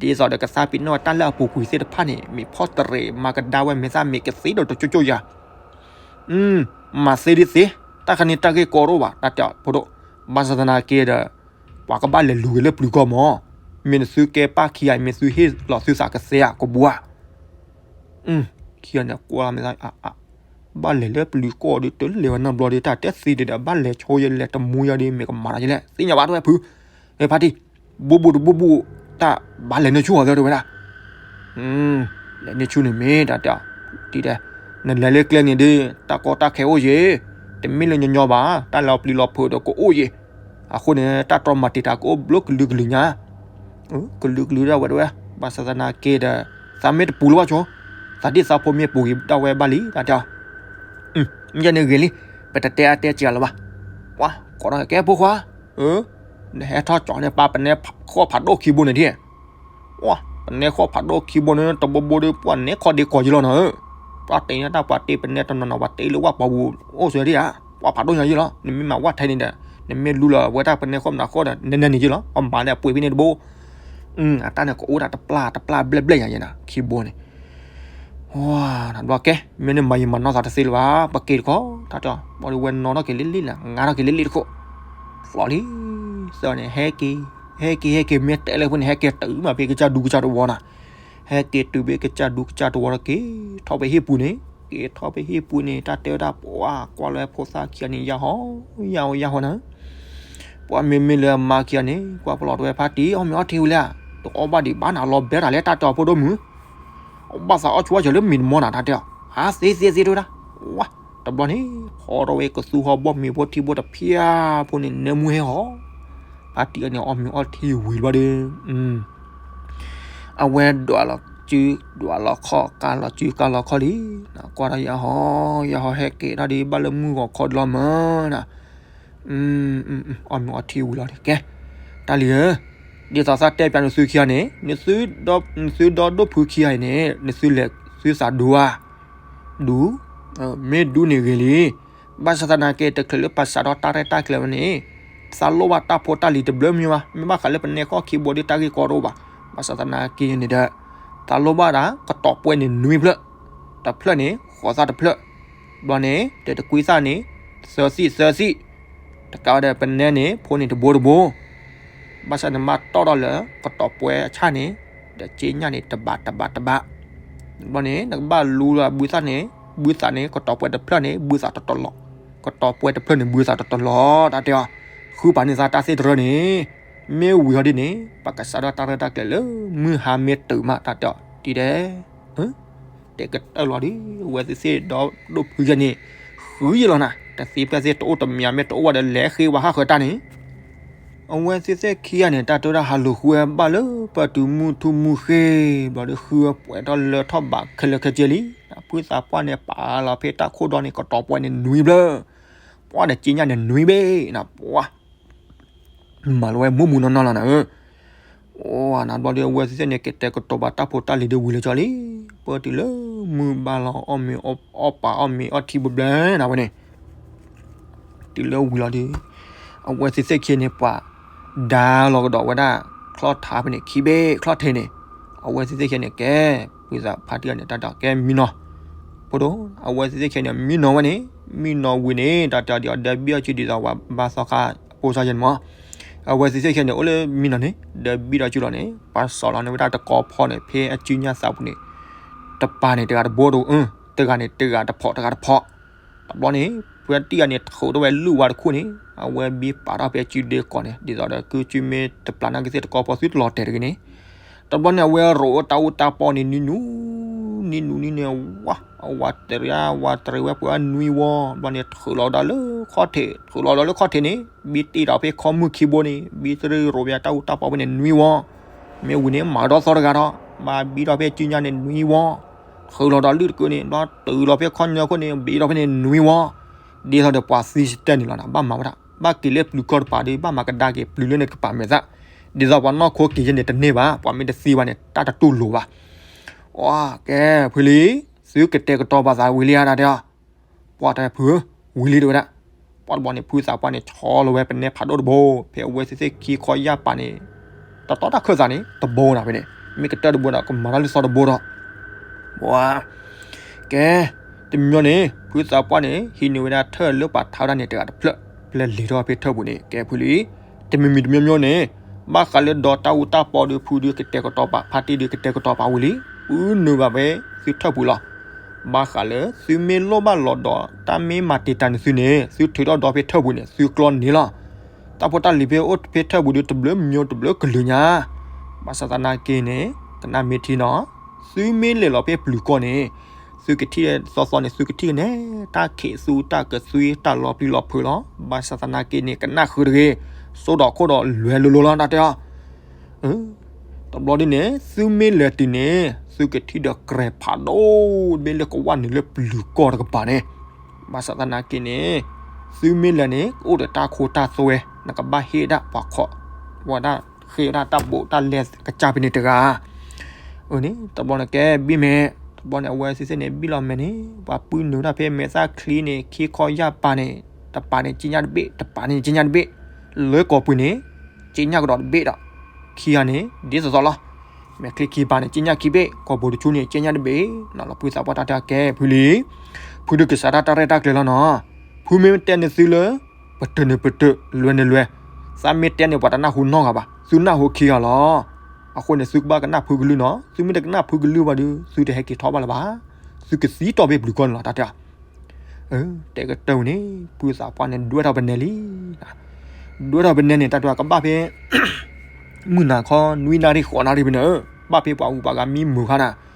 ဒ်သိးဒီးကသးပ့ၤနီၣ်ဝဲတၢ်လၢအပူၤကွံာ်သ့ၣ်တဖၣ်န့ၣ် မ့ၢ်ဖီၣ်တရံး မၤကဒါဝဲ မ့ၢ်သးမ့ၢ်ကသ့ဒီးတကၠိကၠိယၤ, မၤသ့ဒ်သ့, တၢ်ခါန့ၣ်တၢ်ဂ့ၢ်ကီတအိၣ်ဘၣ် တၢ်တဲအီၤဖိဒိၣ်, ဘၣ်ဆၣ်သနာ်က့ဒီး ပှၤကဘၣ်လဲၤလူၤက့ၤလၢပျုၤကီၢ်မး, မ့ၢ်နသုကဲပၢ်ခံဂၤ မ့ၢ်သုဟ့ၣ်လီၤသုသးကသ့ဧါ ကဘှါ ခံဂၤန့ၣ်ကွၢ်မ့ၢ်သး ဘၣ်လဲၤလၢပျုၤကီၢ်ဒီး တလဲၤဝဲနီတဘျီဒီး တၢ်တဲသ့ဒံးဒီး ဘၣ်လဲၤဆိယလဲၤတမူယၤဒီး မ့ၢ်ကမၤတၢ်ယလဲၣ် သ့ၣ်ညါဘၣ်တဝဲဖု, ဖါတံၢ်, ဘူးဘူးတဘူးဘူး, တၢ်ဘၣ်လဲၤန့ၢ်ဆူၣ်အီၤသ့တဲဝဲဒၣ်, လဲၤန့ၢ်ဆူၣ်န့ၣ်မ့ၢ်တၢ်တဲအီၤ, တံၢ်တဲ, နလဲၤလၢကျဲန့ၣ်ဒီး တၢ်ကီတၢ်ခဲအိၣ်ယ့ၣ်, တမ့ၢ်လၢညီညီဘၣ်, တၢ်လၢပျုၤလီၤဖုးဒီးကအိၣ်ယ့ၣ်, အဃိန့ၣ် တၢ်တြီမၤတံာ်တာ်ကအိၣ်ဘျိကလုာ်ကလုာ်ညါ ကလုာ်ကလုာ်ဒၣ်ဝဲတဝဲ, ဘၣ်ဆၣ်သနာ်က့ဒီး သးမ့ၢ်တပူၤလၢၤဘၣ်ဆိ, သးဒ်သးဖိမ့ၢ်ပူၤက့ၤဒၣ်ဝဲဘၣ်လံ တၢ်တဲအီၤ, မ့ၢ်န့ၣ်ဂ့ၤလံ, ပတတဲအါတဲစှၤလၢၤဘၣ်, ပှၤကိးထီၣ်ကဲဖိခွါ, နဟဲထီၣ်ကၠီၤန့ၣ် ပၢ်ပနဲဃီၣ်ဖးဒိၣ်ခံဘိန့ၣ်ဒ် ပှၤပနဲဃီၣ်ဖးဒိၣ်ခံဘိန့ၣ် တဘိဘိဒီး ပှၤနဲခီၣ်ဒ့ကီၤယလီၤနီၤဧၢ, ပှၤတ့န့ၣ်တၢ်ပှၤတ့ပနဲတနီၤနီၤ ပှၤတ့လၢဝၣ်ပှၤပူၤအိၣ်ဆိဒံးဧါ, ပှၤဖးဒိၣ်ညါယလီၤ, နမ့ၢ်မၤဝၣ်ထဲန့ၣ်ဒီး နမ့ၢ်လူလီၤဝဲတၢ်ပနဲဃီၣ်မနၤဃီၣ်ဒီး နဲနဲန့ၣ်ယလီၤ, ပမၤန့ၣ်အပှ့ၤဖဲန့ၣ်တဘိ, အတၢ်န့ၣ်ကအိၣ်ဒၣ်တပျၢ်တပျၢ်ဘျဲၣ်ဘျဲၣ်ညါယဲနီၤ ခံဘိန့ၣ် ဝါ နဘျီကဲ မ့ၢ်န့ၣ်မၤယံာ်မၤနီၢ်သးတသ့လၢၤဘၣ် ပက့ၤတခီ တၢ်တဲအီၤ ဘၣ်ဒီးဝဲနီၢ်ထီၣ်က့ၤလ့လ့လၢ ငါထီၣ်က့ၤလ့လ့တခိၣ် ဖျီလံ သၢန့ၣ် ဟဲက့ၤ ဟဲက့ၤ ဟဲက့ၤ မ့ၢ်တဲလၢဖိန့ၣ် ဟဲက့ၤတုၤမးဖဲကစၢ်ဒူကစၢ်တဝီနၤ, ဟဲက့ၤတုၤဖဲကစၢ်ဒူကစၢ်တဝီဒီးက့ၤထီၣ်ဖဲဟံၣ်ပူၤန့ၣ်, က့ၤထီၣ်ဖဲဟံၣ်ပူၤန့ၣ် တၢ်တဲဝဲဒၣ်ပှၤကွၢ်လၢဖိသၣ်ခံဂၤန့ၣ် ယၢ်ဟီ ယၢ်ဟီ ယၢ်ဟီနၤ ပှၤမ့မ့ၢ်လၢအမါခံဂၤန့ၣ် ကွၢ်ပလီၢ်တဝဲဖါတံၢ် အီၣ်မ့ၤအီထံဝံၤလံဧါ, တအီၣ်ဘၣ်ဒံးဘၣ်နၤလီၤဘဲတၢ်လၢတၢ်တဲအီၤဖိဒိၣ်မုၢ်, အီၣ်ဘၣ်သးအီၣ်ဆူၣ်အီၣ်ဆၢလၢမ့ၤတမီနၤ တၢ်တဲအီၤ, ဟးသ့သ့သ့တဝဲဒၣ်, ဝါ, တဘျီန့ၣ် ဖီထီၣ်ဝဲကသူဟီၣ်ဘီၣ်မ့ၤဖိထံဖိတဖၠၣ်ဖိန့ၣ် နၢမူဟဲဟီ, ဖါတံၢ်အန့ၣ် အီၣ်မ့ၤအီထံဝံၤတဘျီဒီး အဝဲဒွးလီၤစု ဒွးလီၤခီၣ် ကါလီၤစုကါလီၤခီၣ်လံ, ကွၢ်ထီၣ်ယၢ်ဟီ ယၢ်ဟီဟဲက့ၤထီၣ်ဒီး ဘၣ်လၢမုၢ်ဂီၤခီဒလီၤမၢ်နၤ, အီၣ်မ့ၤအီထံဝံၤလီၤဒီး ကဲ, တၢ်လံၤဧၢ, ဒ်သိးသးတဲပျးနသုခံဂၤန့ၣ် နသုဒီဒိၣ်ဖုခံဂၤအံၤန့ၣ် နသုလဲၤသုသးဒူဧါ, ဒူ, မ့ၢ်ဒူန့ၣ်ဂ့ၤလံ, ဘၣ်ဆၣ်သနာ်က့ တချုးလၢပစးထီၣ်တၢ်ရဲၣ်တၢ်ကျဲၤဝဲန့ၣ် သးလိၣ်ဘၣ်တၢ်ဖိတၢ်လံၤတဘျုးမံၤဘၣ်, မ့ၢ်ဘၣ်ဃးလၢပနဲဃီၣ်ခံဘိဒီးတၢ်ဂ့ၢ်ကီတအိၣ်ဘၣ်, ဘၣ်ဆၣ်သနာ်က့န့ၣ်ဒီး သးလိၣ်ဘၣ်ဒၣ် ကတီၤပှဲၤန့ၣ်နွံဖျၢၣ်, တဖျၢၣ်န့ၣ် ဃိးသၣ်တဖျၢၣ်, ဘျီန့ၣ် တတကွံသၣ်န့ၣ် သၢသံၣ်သၢသံၣ်, တကးဝဲဒီးပနဲန့ၣ် ဖိန့ၣ်တဘိတဘိ ဘၣ်ဆၣ်နမ့ၢ်တီၣ်ထီၣ်လၢ ကတီၤပှဲၤအဆၣ်န့ၣ် ဒီးက့ညၣ်န့ၣ် တဘးတဘးတဘး, ဘျီန့ၣ် နကဘၣ်လူလီၤဘုသၣ်န့ၣ် ဘုသၣ်န့ၣ် ကတီၤပှဲၤတဖျၢၣ်န့ၣ် ဘုသၣ်တတီၤလီၤ, ကတီၤပှဲၤတဖျၢၣ်န့ၣ် ဘုသၣ်တတီၤလီၤ တၢ်တဲအီၤ, ဃုပာ်န့ၢ်သးတၢ်သ့ၣ်တရၢန့ၣ်, မ့ၢ်ဝံၤဟီဒ်န့ၣ် ပကစးထီၣ်တၢ်ရဲၣ်တၢ်ကျဲၤလၢမုၢ်ဟါမ့ၢ်တုၤမး တၢ်တဲအီၤ, တံၤဒဲး တဲကတၢၢ်လီၤဒီး အဝဲသ့ၣ်သ့ၣ်ဒီဒိၣ်ဖုယဲန့ၣ် ဃုယဲလီၤနၤ, တသ့ဖျၢၣ်သ့ၣ်တအိၣ်တမံၤမ့ၢ်တအိၣ်ဘၣ်ဒီး လဲၤဃ့ဝဲဟးဃၢၤတၢ်န့ၣ်, အဝဲသ့ၣ်သ့ၣ်ခံဂၤန့ၣ် တၢ်တဲဝဲဒၣ်ဟးလူၤဃုဝဲဘၣ်လၢပတုၤမုၢ်ထူမုၢ်ဃ့, ဘျီဒီးဃုဝဲပှဲၤထီၣ်လၢထီၣ်ဘးခဲလၢာ်ခဲဆ့လံ, ဖုသးပှၢ်န့ၣ် ပာ်လီၤဖဲတၢ်ခိၣ်ဒီန့ၣ် ကတီၤပှဲၤန့ၣ်နွံဖျၢၣ်, ပှၤဒီးက့ညၣ်န့ၣ်နွံဘ့ၣ်နၤ, ပှၤ မၤလီၤဝဲမူးမူးနီၢ်နီၢ်လီၤနၤဧၢ, အိၣ်နၤဘျီဒီး အဝဲသ့ၣ်သ့ၣ်န့ၣ် ကတဲာ်ကတီၤဘၣ်တၢ်ဖိတၢ်လံၤဒီးဝံၤလၢာ်ကၠီလံ, ပ ပၢတုၤလၢမုၢ်ဘၣ်လီၤ အီၣ်မ့ၤအီၣ်ပာ် အီၣ်မ့ၤအီထံဘျဲၣ်ဘျဲၣ်နၤဝဲန့ၣ် တုၤလၢဝံၤလီၤဒီး အဝဲသ့ၣ်သ့ၣ်ခံန့ၣ် ပှၤဒါလီၤကဒီးဝဲဒၣ် ချီၣ်ထါဖဲန့ၣ် ခံဘ့ၣ်ချီၣ်ထံးန့ၣ် အဝဲသ့ၣ်သ့ၣ်ခံန့ၣ် ကဲ ဖုသးပှၢ်တံၢ်အီၤန့ၣ် တၢ်ဒီးကဲမံနီၤ ဖိဒိၣ် အဝဲသ့ၣ်သ့ၣ်ခံန့ၣ် မံနီၤဝဲန့ၣ် မံနီၤဝံၤန့ၣ် တၢ်တဲအီၤဒ်အီၤ ဒီးဘံၣ်အီၤစုဒ်သိးပှၤဘါသီခါ အဖိစၢ်ယဲၢ်န့ၣ်မး အဝဲသ့ၣ်သ့ၣ်ခံန့ၣ် အိၣ်လၢမံနီၤန့ၣ် ဒီးဘံၣ်ဒီးစုလီၤန့ၣ် ပှၤစိာ်လီၤန့ၢ်ဝဲဒၣ်တကီဖီန့ၣ် ဖဲအစုညါသးပူၤန့ၣ် တပၤန့ၣ် တဂၤတဘိတအိၣ် တဂၤန့ၣ် တဂၤတဖီၣ် တဂၤတဖီၣ် တဘျီန့ၣ် ဖုသးပှၢ်တံၢ်အီၤန့ၣ် ထုးထီၣ်ဝဲလုၢ်ဝါတခိၣ်န့ၣ် အဝဲဘံၣ်ပာ်ထီၣ်ဖဲအစုဒ့ကီၢ်န့ၣ် ဒ်သိးဒီးကုစုမ့ၢ်တပျၢ်နာ်က့သ့ၣ်တကီဖီသုတလီၤတဲာ်တဂ့ၤန့ၣ် တဘျီန့ၣ် အဝဲရိးအတၢ်အူတၢ်ပီန့ၣ် နံၤနူၤ နံၤနူၤနံၤနူၤ ဝါ အဝၤတရံး ဝၤတရံးဝဲပှၤနွံဝီ ဘျီန့ၣ်ထုးလီၤဒီးလၢခီၣ်ထံး ထုးလီၤဒီးလၢခီၣ်ထံးန့ၣ် ဘံၣ်တ့ၢ်ဒီးဖဲခီမုၢ်ခံဘိန့ၣ် ဘံၣ်တရံးရိးဝဲတၢ်အူတၢ်ပီဖဲန့ၣ်နွံဝီ မ့ၢ်ဝံၤန့ၣ် မၤဒီးသီတဂၤဒီး ဘၣ်ဘံၣ်ဒီးဖဲစုညါန့ၣ်နွံဝီ ထုးလီၤဒီးလုၢ်တကုန့ၣ် ဘျီတုၤလီၤဖဲခီညီခိၣ်န့ၣ် ဘံၣ်ဒီးဖဲန့ၣ်နွံဝီ ဒ်သိးဒီးပှၤသံစတၢၢ်န့ၣ်လီၤ ဘၣ်မၤဝဲဒၣ် ဘၣ်က့ၤလၢပျုၤကီၢ်တပၤဒီး ဘၣ်မၤကဒါက့ၤပျုၤလၢန့ၣ်ကပၤမဲာ်သၣ် ဒ်သိးပှၤနီၢ်ခိက့ၤယဲန့ၣ်တန့ၢ်ဘၣ် ပှၤမ့ၢ်တသံဘၣ်န့ၣ် တၢ်တတူၢ်လိာ်ဘၣ် အကဲ ဖုလံ သုကတဲာ်ကတီၤပာ်သးဝံၤလံဧါ တၢ်တဲအီၤ ပှၤတဲဖု ဝံၤလံတဝဲဒၣ် ပှၤတဘျီန့ၣ် ဖုသးပှၢ်န့ၣ် ဆီလီၤဝဲပနဲဖးဒိၣ်တဘိ ဖဲအဝဲသ့ၣ်သ့ၣ်ခံခီယၢ်ပၤန့ၣ် တတီတၢ်ခၢၣ်သးန့ၣ် တဘိနၤဖဲန့ၣ် မ့ၢ်ကတၢၢ်တဘိဒီး ကမၤတၢ်လၢသီတဘိဒီး ပှၤ ကဲ တမံၤန့ၣ် ဖုသးပှၢ်န့ၣ် ဟံးန့ၢ်ဝဲဒၣ်ထၢၣ်လၢပှၤထါဝဲဒၣ်န့ၣ် တဂၤတဖျၢၣ် ပျဲလံၤထီၣ်ဖဲထၢၣ်ပူၤန့ၣ် ကဲဖုလံ တမံၤမံၤတမံၤမံၤန့ၣ် ဘၣ်ဃးလၢဒီးတၢ်အူတၢ်ပီဒီးဖုဒီးကတဲာ်ကတီၤပာ် ဖါတံၢ်ဒီးကတဲာ်ကတီၤပာ်ဝံၤလံ ပုၢ်နုာ်ဘၣ်ဖဲသုထၢၣ်ပူၤလီၤ ဘၣ်ဃးလၢသုမ့ၢ်လိၣ်ဘၣ်လီၤဒီး တၢ်မ့ၢ်မၤတံာ်တာ်န့ၢ်သုန့ၣ် သုထုးထီၣ်ဒီးဖဲထၢၣ်ပူၤန့ၣ် သုကျီန့ၢ်လီၤ တၢ်ဖိတၢ်လံၤဖဲအိၣ်ဖဲထၢၣ်ပူၤဒီးတဘျုးမံၤတဘျုးကလုာ်ညါ ဘၣ်ဆၣ်သနာ်က့န့ၣ် ကနၣ်မ့ၢ်ထံနီၤ သုမ့ၢ်လဲၤလီၤဖဲပျုၤကီၢ်န့ၣ် သုကထံၣ်သီသီန့ၣ် သုကထံၣ်ကနဲ တၢ်ခံးသူတၢ်ကသွံတၢ်လီၤပျံၤလီၤဖုးလီၤ ဘၣ်ဆၣ်သနာ်က့န့ၣ် ကနၣ်ဃုာ်တဂ့ၤ စိဒီးခိၣ်ဒီးလွဲလိၤလိၤလီၤ တၢ်တဲအီၤ တဘျီဒ်န့ၣ် သုမ့ၢ်လဲၤတုၤန့ၣ် သုကထံၣ်ဒီးကြဲးဖးဒိၣ်တဘ့ၣ်လၢကဝၢ်နုာ်လၢပျုၤကီၢ်တကပၤန့ၣ် ဘၣ်ဆၣ်သနာ်က့န့ၣ် သုမ့ၢ်လဲၤန့ၣ် အိၣ်ဒီးတၢ်ခိတၢ်သွဲ နကဘၣ်ဟ့ၣ်ဒၣ်ပှၤခီၣ် ဝဲဒၣ်ဃ့ဝဲဒၣ်တၢ်ဘိးတၢ်လဲကစၢ်ဖဲန့ၣ်တဂၤ အန့ၣ် တဘျီန့ၣ်ကဲဘံၣ်မဲာ် တဘျီန့ၣ် အဝဲသ့ၣ်သ့ၣ်န့ၣ် ဘံၣ်လီၤမဲာ်န့ၣ် ပှၤပုၢ်နုာ်ဝဲဒၣ်ဖဲမဲာ်သၣ်ချံန့ၣ် ခံခီယၢ်ပၤန့ၣ် တပၤန့ၣ် က့ညၣ်တဘ့ၣ် တပၤန့ၣ် က့ညၣ်တဘ့ၣ် လၢကီၢ်ပူၤန့ၣ် က့ညၣ်ကဒီးတဘ့ၣ်ဒီး ခံဂၤန့ၣ် ဒ်သိးသိးလီၤ မဲာ်ချံခံပၤန့ၣ် က့ညၣ်ခံဘ့ၣ် ကီၢ်ပူၤတဆူန့ၣ် က့ညၣ်တဘ့ၣ် နီၤလီၤဖုသးပှၢ်တၢ်တဲအီၤကဲဖုလံ ဖုဒုးကစးတၢ်တၢ်ရဲၣ်တၢ်ကျဲၤလီၤနီၤ ဖုမ့ၢ်တဲန့ၢ်သုလၢ ပတုာ်န့ၣ်ပတုာ် လွဲန့ၣ်လွဲ သးမ့ၢ်တဲန့ၣ်ပှၤတနၢ်ဟူနီတဂၤဘၣ် သုနၢ်ဟူခံဂၤလီၤ အဃိန့ၣ် သုကဘၣ်ကနၣ်ဖုကလုၢ်နီၤ သုမ့ၢ်တကနၣ်ဖုကလုၢ်ဘၣ်ဒီး သုတဟဲက့ၤထီၣ်ဘၣ်လၢၤဘၣ် သုကသံတီၢ်ဖဲပျုၤကီၢ်န့ၣ်လီၤ တၢ်တဲအီၤ တဲကတၢၢ်ဝံၤန့ၣ် ဖုသးပှၢ်န့ၣ် ဒွဲၣ်ထီၣ်ပနဲလံ ဒွဲၣ်ထီၣ်ပနဲန့ၣ် တၢ်တဲအီၤကဘၣ်ဖဲ မုၢ်နၤခီ နွံနၣ်ရံၣ်ဃိးနၣ်ရံၣ်ဖဲန့ၣ် ဘၣ်ဖဲပှၤဂုၤပှၤဂၤမံမုာ်ခါနၤ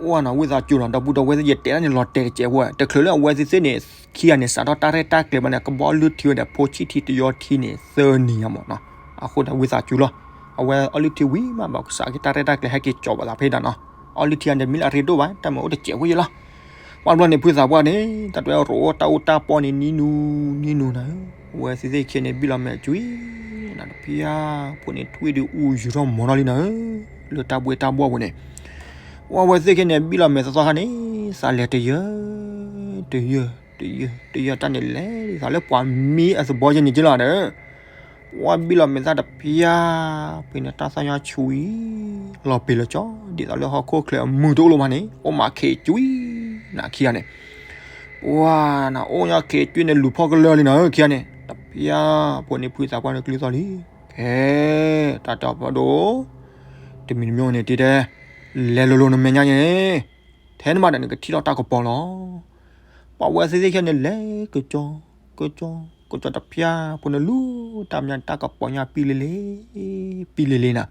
အိၣ်နီၤ ဝံသးစူၤနီၤ ဒီပုၢ်ဒီဝဲၢ်သ့ၣ် ယတဲဒၣ်န့ၣ်လီၤတဲာ်တစဲးဖိ တချုးလၢအဝဲသ့ၣ်သ့ၣ်န့ၣ် ခံဂၤန့ၣ် စးထီၣ်တၢ်ရဲၣ်တၢ်ကျဲၤဘၣ်န့ၣ် ကဘၣ်အီလုၢ်ထံဝဲဒီး ဖိဆံၣ်ထံတယီထံန့ၣ် သၢနံၤညါမးနီၤ အဃိန့ၣ် ဝံသးစူၤလီၤ အဝဲအီလုၢ်ထံဝံၤမး ဘၣ်ကစးက့ၤတၢ်ရဲၣ်တၢ်ကျဲၤဟဲက့ၤကၠီၤဘၣ်သးဖဲဒၣ်နီၤ အီလုၢ်ထံန့ၣ် တမ့ၢ်လၢအရ့ဒိၣ်ဘၣ် တၢ်မၤအိၣ်တစဲးဖိယဲလီၤ ပှၤတဘျီန့ၣ် ဖုသးပှၢ်န့ၣ် တၢ်တဲရိးတၢ်အူတၢ်ပီန့ၣ် နံၤနူၤ နံၤနူၤနၤဧၢ အဝဲသ့ၣ်သ့ၣ်ခံဂၤန့ၣ် ဘံၣ်လီၤမဲာ်ကွံာ် နတဖျါ ဖိန့ၣ်ထွံၣ်ဒုးအူယူၤထီၣ်မီၤထီၣ်လံနၤဧၢ လၢတၢ်ဘှ့တၢ်ဘှီၣ်ပူၤန့ၣ် ပှၤဝဲသ့ၣ်ခံဂၤန့ၣ် ဘံၣ်လီၤမဲာ်သီသီခါန့ၣ် သးလဲၤတယၢ တယၢ တယၢ တယၢ တၢ်န့ၣ်လဲၤဒ်သိးလၢပှၤမံအသဘီယဲန့ၣ်က့လီၤဒီး ပှၤဘံၣ်လီၤမဲာ်သၣ်တဖျါ ဖဲန့ၣ်တၢ်သၣ်ညါဆှံ လီၤပ့ၤလီၤကၠီ ဒ်သိးလၢဟီၣ်ခိၣ်ချၢအမုာ်တအိၣ်လၢၤမးန့ၣ် အိၣ်မးခ့ကွံာ် နခံဂၤန့ၣ် ပှၤနၤ အိၣ်ညီခ့ကွံာ်န့ၣ် လူၤဖီၣ်ကလၢာ်လံနၤဧၢ ခံဂၤန့ၣ် တဖျါ ဖိန့ၣ်ဖုသးပှၢ်န့ၣ်ကျုသီလံ ကဲ တၢ်တဲအီၤဖးဒိၣ် တမံၤတမံၤန့ၣ် တတဲ လဲၤလိၤလိၤနမဲာ်ညါန့ၣ် ထဲနမၤဒီးနကထံၣ်ထီၣ်တၢ်ကပီၤလီၤ ပှၤဝဲသ့ၣ်သ့ၣ်ခံဂၤန့ၣ် လဲၤကကၠီ ကကၠီ ကကၠီတဖျါ ဖိန့ၣ်လူၤတၢ်မညါန့ၣ် တၢ်ကပီၤညါပံလ့လ့ ပံလ့လ့နၤ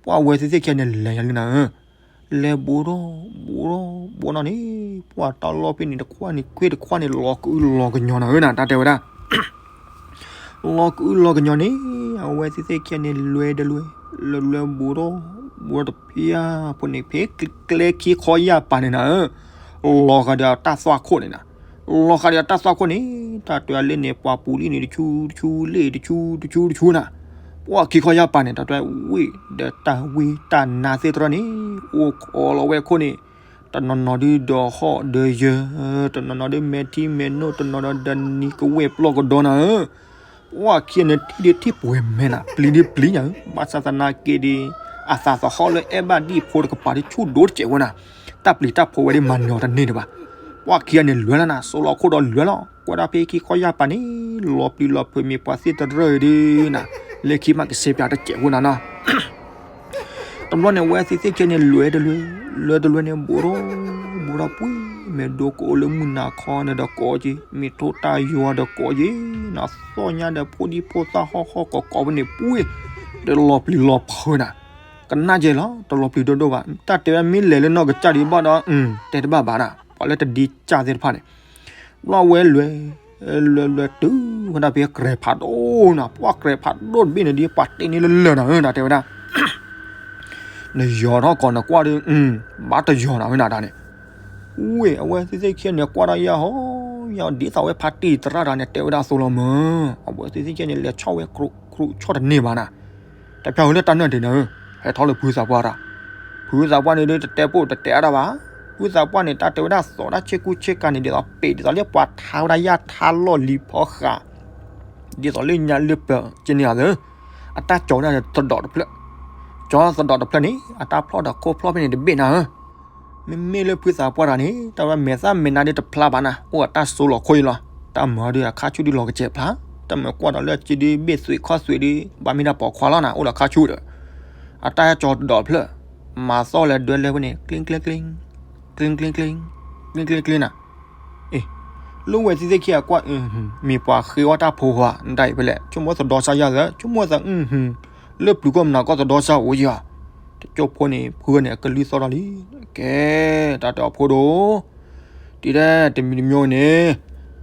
ပှၤဝဲသ့ၣ်သ့ၣ်ခံဂၤန့ၣ် လဲၤယၤလံနၤဧၢ လဲၤဘူးထီၣ် ဘူးထီၣ် ဘူးထီၣ်န့ၣ် ပှၤတၢ်လီၢ်ဖဲန့ၣ်တခွးန့ၣ် ကွ့ၢ်တခွးန့ၣ် လီၤကအုလီၤကညီၤနၤဧၢနၤ တၢ်တဲဝဲဒၣ် လီၤကအုလီၤကညီၤန့ၣ် အဝဲသ့ၣ်သ့ၣ်ခံဂၤန့ၣ် လွဲဒီးလွဲ လွဲဒီးလွဲ ဘူးထီၣ် ဘူးထီၣ်တဖျါ ဖိန့ၣ် ဖဲကျဲခံခီယၢ်ပၤန့ၣ်နၤဧၢ လီၤဃာ်ဒီးတၢ်သွၣ်ခိၣ်န့ၣ်နၤ လီၤဃာ်ဒီးတၢ်သွၣ်ခိၣ်န့ၣ် တၢ်တဲလၢန့ၣ် ပှၤပူၤလံန့ၣ် တဆူတဆူလ့ၣ် တဆူတဆူတဆူနၤ ပှၤခံခီယၢ်ပၤန့ၣ် တၢ်တဲဝ့ၢ်ဒီးတၢ်ဝ့ၢ်တၢ်နါသ့ၣ်တဖၣ်န့ၣ် အိၣ်ခိးလီၤဝဲခိၣ်န့ၣ် တ တနီၤနီၤဒုးဒီးဟီၣ်ဒီးယၢၤ, တနီၤနီၤဒုးမဲာ်ထံမဲာ်နိ, တနီၤနီၤဒီးနံၤကဝဲၢ်ပျီၢ်ကဒီနၤဧၢ. ပှၢ်ခံဂၤန့ၣ် ထံၣ်ဒုးထံၣ်ပှဲၤမဲာ်နၤ, ပျံၤဒုးပျံၤညါဧၢ, ဘၣ်ဆၣ်သနာ်က့ဒီး အသးသဟီၣ်လၢအဲၣ်ဘၣ်ဒံၣ်ဖိတကပၤဒုးဆူၣ်ဒိၣ်တစဲးဝဲနၤ, တၢ်ပျံၤတၢ်ဖုးဝဲဒၣ်မၤနၢၤအီၤတန့ၢ်ဒံးဘၣ်. ပှၢ်ခံဂၤန့ၣ်လဲၤလီၤနၤ, စိးလီၤခိၣ်ဒီးလဲၤလီၤ, ကွၢ်ဒၣ်ဖဲခံခီယၢ်ပၤန့ၣ် လီၤပျံၤလီၤဖုးမ့ၢ်ပှၤသ့ၣ်တရၢၣ်ဒုးနၤ, လၢခံမးကစဲးပၠးတစဲးဝဲနၤနီၤ. တဘျီန့ၣ် အဝဲသ့ၣ်သ့ၣ်ခံဂၤန့ၣ် လဲၤတလဲၤ, လဲၤတလဲၤန့ၣ် ဘူးထီၣ်, ဘူးထီၣ်ပှ့ၤ, မ့ၢ်ဒိကအိၣ်လၢမုၢ်နၤခီန့ၣ်ဒီးကိးက့ၤ, မ့ၢ်ထိၣ်တၢ်ယွၤဒီးကိးက့ၤ, နသီၣ်ညါဒီးဖိဒံဖိသၣ်ဟီၣ်ဟီၣ်ကီးကီးဖဲန့ၣ်ပှ့ၤ, ဒီးလီၤပျံၤလီၤဖုးနၤ, ကနၣ်ကဲလီၤ, တလီၤပျံၤဒိၣ်ဒိၣ်ဘၣ်, တၢ်တဲဝဲမ့ၢ်လဲၤလၢနီၢ်ကစၢ်ဒံးဘၣ်ဒီး, တဲတဘၣ်ဘၣ်နၤ, ပှၤလၢတဒံကၢ်သ့ၣ်တဖၣ်န့ၣ် ဘျီဝဲလဲၤ, လဲၤလဲၤတုၤဝဲဒၣ်ဖဲကြဲးဖးဒိၣ်နၤ, ပှၢ်ကြဲးဖးဒိၣ်တဘ့ၣ်န့ၣ်ဒ်ပှၤတ့န့ၢ်လၢလၢာ်နၤဧၢ, နတဲဝဲဒၣ်, နယီၤထီၣ်ကီးနကွၢ်ဒီး, ဘၣ်တယီၤနၤဝဲနၤတၢ်န့ၣ်, ဝ့ၢ် အဝဲသ့ၣ်သ့ၣ်ခံဂၤန့ၣ် ကွၢ်တၢ်ယၢ်ဟီယၢ် ဒ်သိးဝဲဖါတံၢ်သရၣ်တၢ်န့ၣ် တဲဝဲဒၣ်အသိးလီၤမၢ်, အဝဲသ့ၣ်သ့ၣ်ခံဂၤန့ၣ် လဲၤဆီၣ်ဝဲကြူးဆီၣ်တန့ၢ်ဘၣ်နၤ, တဖၣ်ဝဲလၢတၢ်နၢၣ်ဒံးနၤဧၢ, ဟဲထီၣ်လၢဖုသးပှၢ်တၢ်, ဖုသးပှၢ်န့ၣ်ဒုးတတဲပိၢ်တတဲအါတၢ်ဘၣ်, ဖုသးပှၢ်န့ၣ် တၢ်တဲဝဲဒၣ်သိးတၢ်ဆ့ကူဆ့ကၤန့ၣ် ဒ်သိးပ့ၤ ဒ်သိးလၢပှၤထါဝဲဒၣ်ယၢ်ထါလီၢ်လံၤဖီဃး, ဒ်သိးလၢညါလၢပၢၤကန့ၣ်ဧါသၢ, အတၢ်ကၠီၤဝဲဒၣ်သဒီးတဖျၢၣ်, ကၠီၤသဒီးတဖျၢၣ်န့ၣ် အတၢ်ဖျီၣ်ဒီးခိၣ်ဖျီၣ်ဖဲန့ၣ်တဘ့ၣ်နၤဧၢ မ့မ့ၢ်လၢဖုသးပှၢ်တၢ်န့ၣ် တၢ်ဝဲမဲာ်သၣ်မဲာ်နါဒုးတဖျါဘၣ်နၤ, အိၣ်ဒီးတၢ်စိလီၤခိၣ်အံၤလီၤ, တၢ်မၤဒုးအခါဆူၣ်ဒုးလီၤကစဲးဖျါ, တၢ်မၤကွၢ်ဒီးလၢအစုဒုးဘ့ၣ်သွံးခီၣ်သွံးဒုး ဘၣ်မ့ၢ်ဒၣ်ပိာ်ခွါလီၤနၤ, အိၣ်ဒီးခါဆူၣ်ဒီး, အတၢ်ကၠီၤသဒီးတဖျၢၣ်, မၤသီၣ်လဲၤဒွဲလဲၤဖဲန့ၣ် ကျ့ကျ့ကျ့, ကျ့ကျ့ကျ့, ကျ့ကျ့ကျ့နၤ, အ့ လၢဝဲသ့ၣ်သ့ၣ်ခံဂၤကွၢ်, မ့ၢ်ပှၤဃ့အီၣ်တၢ်ဖိဧါ, နတၢ်အံၤဖဲလဲၣ်, ဆိကမိၣ်သဒီစၢ်ယၤသၢ, ဆိကမိၣ်သး, လၢပျုၤကီၢ်မနုၤကီၢ်သဒီစၢ်အိၣ်ယၤ, တကၠိဖိန့ၣ် ဖုန့ၣ် အကလုၢ်သီၣ်ထီၣ်လံ, ကဲ, တၢ်တဲအီၤဖိဒိၣ်, တုၤဒၣ်တမံၤတမံၤန့ၣ်,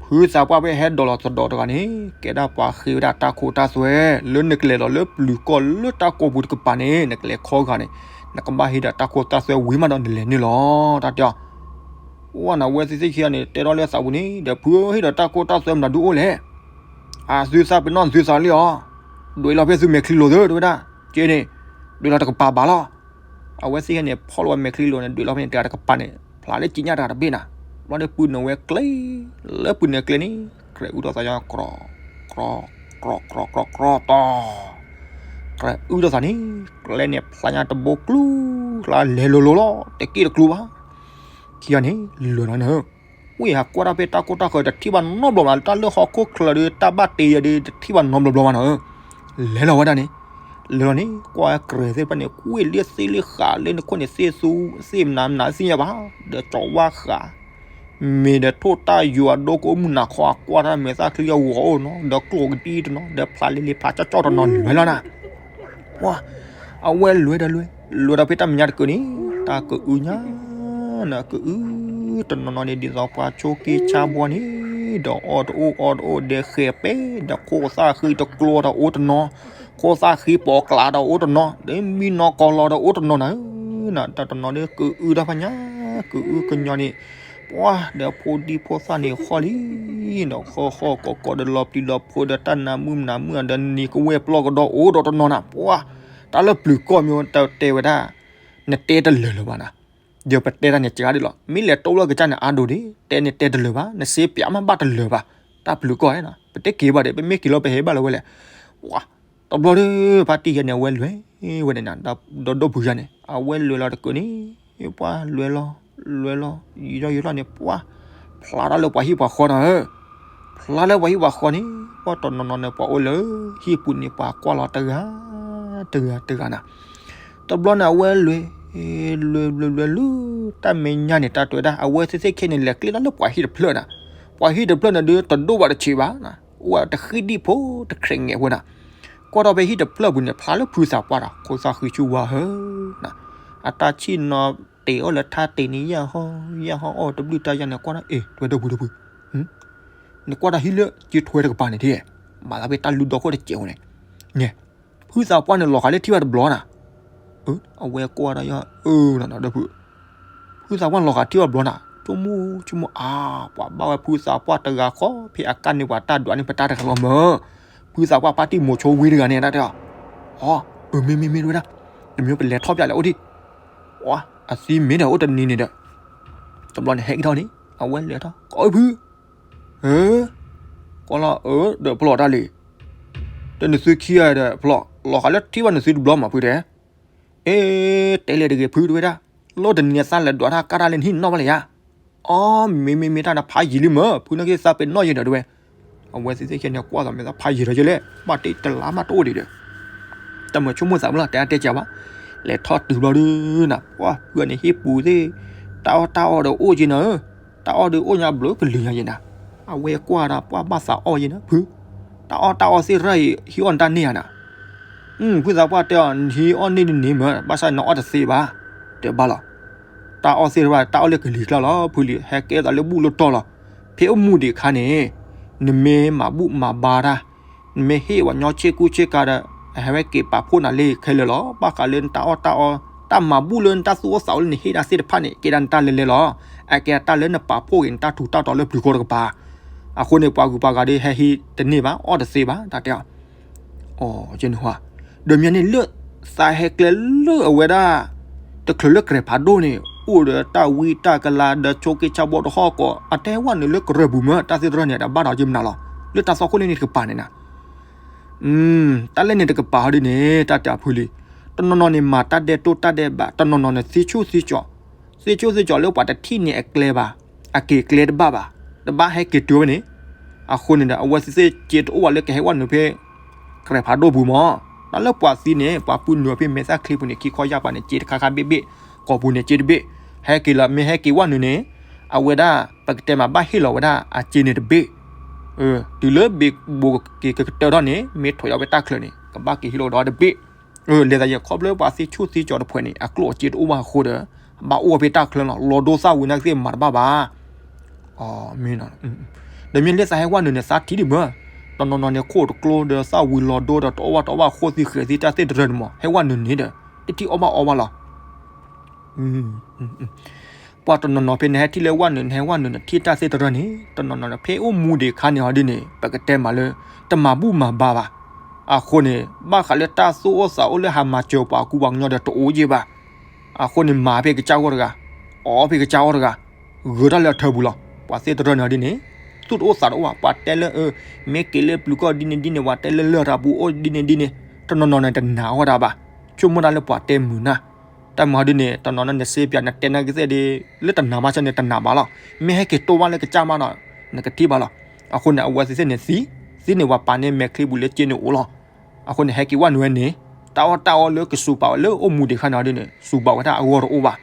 ဖုသးပှၢ်ဖဲဟဲဒိးလီၤသဒီးတဂၤန့ၣ် ကဲဒၣ်ပှၤဃ့ဝဲဒၣ်တၢ်ခိတၢ်သွဲ, လၢနကလဲၤလီၤလၢပျုၤကီၢ်လၢတၢ်ကိးပူၤတကပၤန့ၣ် နကလဲၤခီဂာ်န့ၣ်, နကဘၣ်ဟ့ၣ်ဒီးတၢ်ခိတၢ်သွဲဝံၤမးဒီးနလဲၤန့ၣ်လီၤ, တၢ်တဲအီၤ ဝဲနဝဲသ့ၣ်သ့ၣ်ခံဂၤန့ၣ် တဲထီၣ်လၢသးပူၤန့ၣ် ဒီးဖုဟ့ၣ်ဒီးတၢ်ခိတၢ်သွဲမနုၤဒုအိၣ်လဲၣ်, အသုသၣ်ပ့ၤနီၣ်သုသးလံအီၤ, ဒွဲးလီၤဖဲသုမဲာ်ချံလိၤသၢ တဲဝဲဒၣ်, ကဲန့ၣ်, ဒွဲးလီၤတကပၤဘၣ်လီၤ, အဝဲသ့ၣ်ခံဂၤန့ၣ် ဖီၣ်လီၤဝဲမဲာ်ချံလိၤန့ၣ် ဒွဲးလီၤဖဲန့ၣ်တဂၤတကပၤန့ၣ် ဖျါလၢကံးညာ်တဂၤတဘ့ၣ်နၤ, ဘျီဒီးပုၢ်နုာ်ဝဲကျဲ, လၢပုၢ်နုာ်ကျဲန့ၣ်, ကြဲးအုၣ်ထီၣ်သးယီၤ ကြီ, ကြီ, ကြီ, ကြီ, ကြီ, ကြီ, ကြီ, ကြဲးအုၣ်ထီၣ်သးန့ၣ်, ကျဲန့ၣ်ဖျါညါတဘိကျူ, ကျါလဲၤလိၤလိၤလီၤ, တက့ၢ်တကျိၤဘၣ်, ခံဂၤန့ၣ် လဲၤလီၤန့ၣ်, ဝ့ၢ်ဟးကွၢ်တၢ်ဖဲတၢ်ကိၢ်တၢ်ဃၢၤတထံၣ်ဘၣ်နီတဘျီဘၣ်, တၢ်လၢဟီၣ်ခိၣ်ချၢဒီး တၢ်ဘၣ်တ့ယၤဒီး တထံၣ်ဘၣ်နီတဘျီဘၣ်နီၤဧၢ, လဲၤလီၤဝဲဒၣ်န့ၣ်, လဲၤလီၤန့ၣ် ကွၢ်ဝဲကြဲးသ့ၣ်တဖၣ်န့ၣ် ကွ့ၢ်လၢသ့ၣ်လၢဃာ်လၢနခိၣ်န့ၣ် သ့ၣ်သူ သ့ၣ်မနုၤမနုၤသ့ၣ်ညါဘၣ်, ဒီးကၠီဝါဃာ် မ့ၢ်ဒီးထိၣ်တၢ်ယိၤအဒိကအိၣ်မုၢ်နၤခီအကွၢ်တၢ်မဲာ်သၣ်ချံအဂီၤအိၣ်နီၤ, ဒီးကျိၣ်ကဒံတနီၤ, ဒီးဖျါလ့လ့ဖျါကၠီကၠီတနီၤလဲၤလီၤနၤ, ပှၤ, အဝဲလဲၤဒီးလဲၤ, လဲၤဒီးဖဲတၢ်မဲာ်ညါတကုာ်န့ၣ်, တၢ်ကအုညါ, နကအု, တနီၤနီၤန့ၣ်ဒ်သိးပှၤဆိးက့ဆါဘှီန့ၣ်, ဒီးအီၣ်တအိၣ်အီတအိၣ်ဒီးဃဲၤပဲ, ဒီးခိၣ်သၣ်ဃံတကျိၤဒီးအိၣ်တနီၤ, ခိၣ်သၣ်ဃံပိာ်ကျါဒီးအိၣ်တနီၤ, ဒီးမံနီၤကီၤလီၤဒီးအိၣ်တနီၤနၤဧၢ, တၢ်တနီၤန့ၣ်ကအုတၢ်ဖးညါ, ကအုကညီန့ၣ်, ပှၤဒီးဖိဒံဖိသၣ်န့ၣ်ဃီလံ, ဒီးဃီဃီကိးကိးဒီးလီၤပျံၤလီၤဖုးဒီးတၢ်နးမုၢ်နးမုၢ်ဒီးနံၤကဝဲၢ်ပျီၢ်ကဒီးအိၣ်ဒီးတနီၤနၤ, ပှၤ, တၢ်လၢပျုၤကီၢ်မ့ၢ်တတဲဝဲဒၣ်, နတဲတလၢာ်လၢၤဘၣ်နၤ, ဒီးပတဲတၢ်န့ၣ်စှၤဒ်လီၤ, မ့ၢ်လဲၤတိလၢကစၢ်န့ၣ်အါဒိၣ်ဒံး, တဲန့ၣ်တဲတလၢာ်ဘၣ်, နစ့ပၠးမးဘၣ်တလၢာ်ဘၣ်, တၢ်ပျုၤကီၢ်ဧါ, ပတဲက့ၤဘၣ်ဒီး ပမ့ၢ်က့ၤလီၤပဟဲဘၣ်လၢၤဝဲလဲၣ်, ပှၤ တဘျီဒီး ဖါတံၢ်ယဲန့ၣ် အဝဲလဲၤဝဲန့ၣ်နၤ, ဒီးဒိၣ်ဖုယဲန့ၣ် အဝဲလဲၤလီၤတကုာ်န့ၣ်, ပှၤလဲၤလီၤ, လဲၤလီၤ, ယံာ်ထီၣ်ယံာ်ထီၣ်န့ၣ် ပှၤ, ဖျါထီၣ်လၢပှၤဟံၣ်ပှၤဃီနၤဧၢ, ဖျါလၢပှၤဟံၣ်ပှၤဃီန့ၣ်, ပှၤတနီၤနီၤန့ၣ် ပှၤအိၣ်လၢဟံၣ်ပူၤန့ၣ် ပှၤကွၢ်လီၤတဂၤ, တဂၤတဂၤနၤ, တဘျီန့ၣ် အဝဲလဲၤ, လဲၤလဲၤလဲၤလၢ တၢ်မဲာ်ညါန့ၣ် တၢ်တဲဝဲဒၣ် အဝဲသ့ၣ်သ့ၣ်ခဲန့ၣ် လဲၤကျဲလီၤလၢပှၤဟံၣ်တဖျၢၣ်နၤ, ပှၤဟံၣ်တဖျၢၣ်န့ၣ်ဒီး တဒိၣ်ဘၣ်တဆံးဘၣ်နၤ, အိၣ်ဝဲတဃံဒံၣ်ဖိတခြဲးငဲးဖိနၤ, ကွၢ်ထီၣ်ဖဲဟံၣ်တဖျၢၣ်ပူၤန့ၣ် ဖျါလၢဖုသးပှၢ်ဒီး ခိၣ်သၣ်ဃံဆူၣ်ဝါဧၢ, အတၢ်ဆ့ၣ်နီၤတ့ၢ်အီၤလၢထါတ့ၢ်န့ၣ် ယၢ်ဟီယၢ်ဟီအီၣ်တဘျုးတၢ်ယၤန့ၣ် ကွၢ်ထီၣ် အ့ၣ် ထွဲဒိၣ်ဖုဒိၣ်ဖု, နကွၢ်တၢ်ဟံၣ်လၢက့ထွဲတကပၤန့ၣ်ဒ်, မၤသးဖဲတၢ်လုၢ်ဒီခိၣ်တစဲးဝဲန့ၣ်, န့ၣ်, ဖုသးပှၢ်န့ၣ်လီၤဃာ်လၢထံၣ်ဘၣ်တဘျီနၤ, အဝဲကွၢ်ဒီးယီၤ, အၢ နဒီပုၢ်, ဖုသးပှၢ်လီၤဃာ်ထံၣ်ဘၣ်တဘျီနၤ, ဆိကမိၣ်ဆိကမိၣ်အါ, ပှၤဘၣ်ဝဲဖုသးပှၢ်တဂၤဃီ ဖဲအကါန့ၢ်ပှၤတၢ်ဒွးန့ၢ်ပတၢ်တဂၤလီၤမၢ်, ဖုသးပှၢ်ဖါတံၢ်မိၤဆိဝံတဂၤန့ၣ် တၢ်တဲအီၤ, အၢ မ့ၢ်မ့ၢ်မ့ၢ်တဝဲဒၣ်, တမ့ၢ်ပလဲၤထီၣ်ပၠးလဲၤအိၣ်ဒံး, အသံမ့ၢ်ဒီးအိၣ်တနံၤန့ၣ်ဒီး, တဘျီန့ၣ်ဟဲက့ၤထီၣ်န့ၣ် အဝဲလဲၤထီၣ် ကိးဖု ဧၢ, ကိးလီၤ အၢ ဒီးဖျီၣ်တၢ်လံ, တနသုခံဂၤဒီးဖျီၣ် လီၤဃာ်လၢထံၣ်ဘၣ်နသုတဘျီမးဖုတဲ, အ့ တဲလဲၣ်တဂ့ၤဖုတဝဲဒၣ်, လီၢ်တနံၤသးလဲၤဒွးတၢ်ကၢ်တၢ်လၢနဟံၣ်နီၣ်ဘၣ်လၢယၤ, အီ မ့မ့မ့ၢ်တၢ်နဖးယံာ်လံမၢ် ဖုနာ်က့သးပဲာ်နီၣ်ယဲဒီးတဝဲ, အဝဲသ့ၣ်သ့ၣ်ခဲန့ၣ်ကွၢ်သိးမဲာ်သးဖးယံာ်ဒီးယဲလဲၣ် ဘၣ်တ့တလါမးတအိၣ်ဒံးဒီး တၢ်မၤဆိကမိၣ်သးမုၢ်လီၤ တဲအါတဲကၢဘၣ်, လဲၤထီၣ်တုၤဘျီဒုးနၤ ပှၢ်ဖုန့ၣ်ဟံၣ်ပူၤသ့ၣ်, တၢ်အီၣ်တၢ်အီဒီးအိၣ်က့နၤဧၢ, တၢ်အီၣ်ဒုးအိၣ်ညါဘျုးကလုာ်ညါယဲနၤ, အဝဲကွၢ်ဒီးပှၢ်ဘၣ်သးအီၣ်ယဲနၤ ဖု, တၢ်အီၣ်တၢ်အီသ့ၣ်ရၢ်အံၤ ဟံးအီၣ်နတၢ်န့ၢ်ဧါနၤ, ဖုသးပှၢ်တဲအီၤ နဟံးအီၣ်န့ၢ်ဒ်န့ၣ်မၢ် ဘၣ်ဆၣ်နအီၣ်တသ့ဘၣ်, တဲဘၣ်လီၤ တၢ်အီၣ်သ့ၣ်တဖၣ် တၢ်အီၣ်လၢကလံၤကျါလီၤ ဖုလံ ဟဲကဲသးလၢဘူၣ်လၢတီၢ်လီၤ, ဖဲအိၣ်မူဒံးအခါန့ၣ်, နမ့ၢ်မၤဘူၣ်မၤဘါတၢ်, နမ့ၢ်ဟ့ၣ်ဝဲညီဆ့ကူဆ့ကၤဒီး, အဟဲဝဲက့ၤပာ်ဖှိၣ်နၤလၢခဲလၢာ်လီၤ ဘၣ်ဃးလၢနတၢ်အီၣ်တၢ်အီ, တၢ်မၤဘူၣ်လၢနတၢ်သူၣ်အိၣ်သးအိၣ်လၢနဟ့ၣ်တၢ်သ့ၣ်တဖၣ်န့ၣ် ကဲဒၣ်နတၢ်လဲၤလဲၤလီၤ, အကဲတၢ်လၢနပာ်ဖှိၣ်က့ၤနတၢ်ထူးတၢ်တီၤလၢပျုၤခိတကပၤ, အဃိန့ၣ် ပှၤဂုၤပှၤဂၤဒုးဟဲဟံးတန့ၢ်ဘၣ် အီၣ်တသ့ဘၣ် တၢ်တဲအီၤ အီ ကန့ၣ်ဟါ, ဒီးမ့ၢ်န့ၣ်လၢ သးဟဲကျဲလၢအဝဲဒၣ် တချုးလၢကရဲၤဖးဒိၣ်န့ၣ် အိၣ်ဒီးတၢ်ဝံတၢ်ကလၤဒီးဆိက့ဆါဘီတဟီၣ်ကီး အတၢ်ဟဲဝဲနုာ်လၢကရၢၢ်ပူၤမၢ် တၢ်သ့ၣ်တရၢၢ်န့ၣ် တဘၣ်ဒီးက့မနုၤလီၤ, လၢတၢ်သီခိၣ်လၢန့ၣ်တကပၤန့ၣ်နၤ တၢ်လၢန့ၣ်တကပၤဟီဒ်န့ၣ် တၢ်တဲအဖုလံ, တနီၤနီၤန့ၣ် မၤတၢ်ဒဲးတိၢ်တၢ်ဒဲးဘး တနီၤနီၤန့ၣ် သ့ဆူၣ်သ့ကၠီၤ, သ့ဆူၣ်သ့ကၠီၤလၢပှၤတထံၣ်န့ၢ်အကျဲဘၣ်, အက့ၤကျဲတဘၣ်ဘၣ်, တဘၣ်ဟဲက့ၤတုၤဝဲန့ၣ်, အဃိန့ၣ်ဒီး အဝဲသ့ၣ်သ့ၣ်က့တအိၣ်ဘၣ်လၢကဟဲဝဲနုာ်ဖဲ ကရဲၤဖးဒိၣ်ပူၤမၢ်, တၢ်လၢပှၤသံန့ၣ် ပှၤပုၢ်နုာ်ဖဲမဲာ်သၣ်ချံပူၤန့ၣ် ခံခီယၢ်ပၤန့ၣ် က့တခါခါဘ့ၣ်ဘ့ၣ်, ကိာ်ပူၤန့ၣ်က့တဘ့ၣ်, ဟဲက့ၤလီၤ မ့ၢ်ဟဲက့ၤဝဲနုာ်န့ၣ်, အဝဲဒၣ် ပကတဲမးဘၣ်ဟ့ၣ်လီၤဝဲဒၣ်အက့န့ၣ်တဘ့ၣ် တုၤလၢဘ့ၣ်ဘိးက့ၤကကတၢၢ်ထီၣ်န့ၣ် မ့ၢ်ထိးယီၤဖဲတၢ်ချၢန့ၣ် ကဘၣ်က့ၤဟ့ၣ်လီၤဝဲဒီးတဘ့ၣ်, လဲၤသးယဲခီဖျိပှၤသ့ဆူၣ်သ့ကၠီၤတဖုန့ၣ် အကျိၣ်အစ့တအိၣ်ဘၣ်အဃိဒီး, ဘၣ်အိၣ်ဝဲဖဲတၢ်ချၢလီၤ လီၤဒိသၣ်ဝံၤနာ်က့သ့ၣ်မၤတဘၣ်ဘၣ်, မ့ၢ်, ဒီးမ့ၢ်လၢသးဟဲဝဲနုာ်န့ၣ် သးထံၣ်ဒံးမၢ်, တနီၤနီၤန့ၣ် ခိၣ်တကျိဒီးသၣ်ဝံၤလီၤဒိဒီးတအိၣ်ဘၣ်တအိၣ်ဘၣ်ဃိသံဃဲၤသံတၢ်သ့ၣ်တရၢၢ်န့ၣ်မၢ် ဟဲဝဲနုာ်န့ၣ်ဒီး, တထံၣ်အီၣ်ဘၣ်အီဘၣ်လီၤ ပှၤတနီၤနီၤဖဲနဟဲထံၣ်လၢဝဲနုာ် နဟဲဝဲနုာ် နထံၣ်တၢ်သ့ၣ်တရၢၢ်န့ၣ် တနီၤနီၤန့ၣ် ဖဲအိၣ်မူဒံးအခါန့ၣ်ဟီဒ်န့ၣ် ပကတဲမးလၢ တမၤဘူၣ်မၤဘါဘၣ်, အဃိန့ၣ် ဘၣ်ဃးလၢတၢ်သူၣ်အိၣ်သးအိၣ်လၢဟးမၤစၢၤပှၤကူပှၤကညီဒီးတအိၣ်ယဲၢ်ဘၣ်, အဃိန့ၣ် မၤဖဲကစၢ်ဂီၢ်တဂၤ, အီၣ်ဖဲကစၢ်ဂီၢ်တဂၤ, ဂၢၤတၢ်လၢအထၢပူၤလီၤ ပှၤသ့ၣ်တရၢၢ်န့ၣ်ဟီဒ်န့ၣ်, သူၣ်တအိၣ်သးတအိၣ်ဘၣ် ပှၤတဲလၢ မ့ၢ်က့ၤလၢပျုၤကီၢ်ဒ်န့ၣ်ဒ်န့ၣ် ပှၤတဲလၢလၢၢ်တၢ်ပူၤအိၣ်ဒ်န့ၣ်ဒ်န့ၣ်, တနီၤနီၤန့ၣ်တနာ်အီၣ်တၢ်ဘၣ်, ဆိကမိၣ်တၢ်လၢပှၤတဲမုာ်နၢ်, တၢ်မၤဟီဒ်န့ၣ် တနီၤနီၤန့ၣ်စ့ပၠး နတဲနာ်က့သ့ၣ်ဒီး လၢတနာ်ဘၣ်ဆၣ်န့ၣ်တနာ်ဘၣ်လီၤ, မ့ၢ်ဟဲက့ၤတိၢ်ဘၣ်လၢကစၢ်မးနီၤ, နကထံၣ်ဘၣ်လီၤ, အဃိန့ၣ် အဝဲသ့ၣ်သ့ၣ်န့ၣ်သံ, သံန့ၣ်ပှၤပာ်န့ၢ်မဲာ်ချံပူၤလၢက့န့ၣ်အိၣ်လီၤ, အဃိန့ၣ် ဟဲက့ၤဝဲနုာ်ဝဲန့ၣ်, တၢ်အီၣ်တၢ်အီလၢကစူးပာ်ဝဲလၢအိၣ်မူဒံးအခါန့ၣ်ဟီဒ်န့ၣ် စူးပာ်ဝဲဒၣ်အဂီၢ်တအိၣ်ဘၣ်,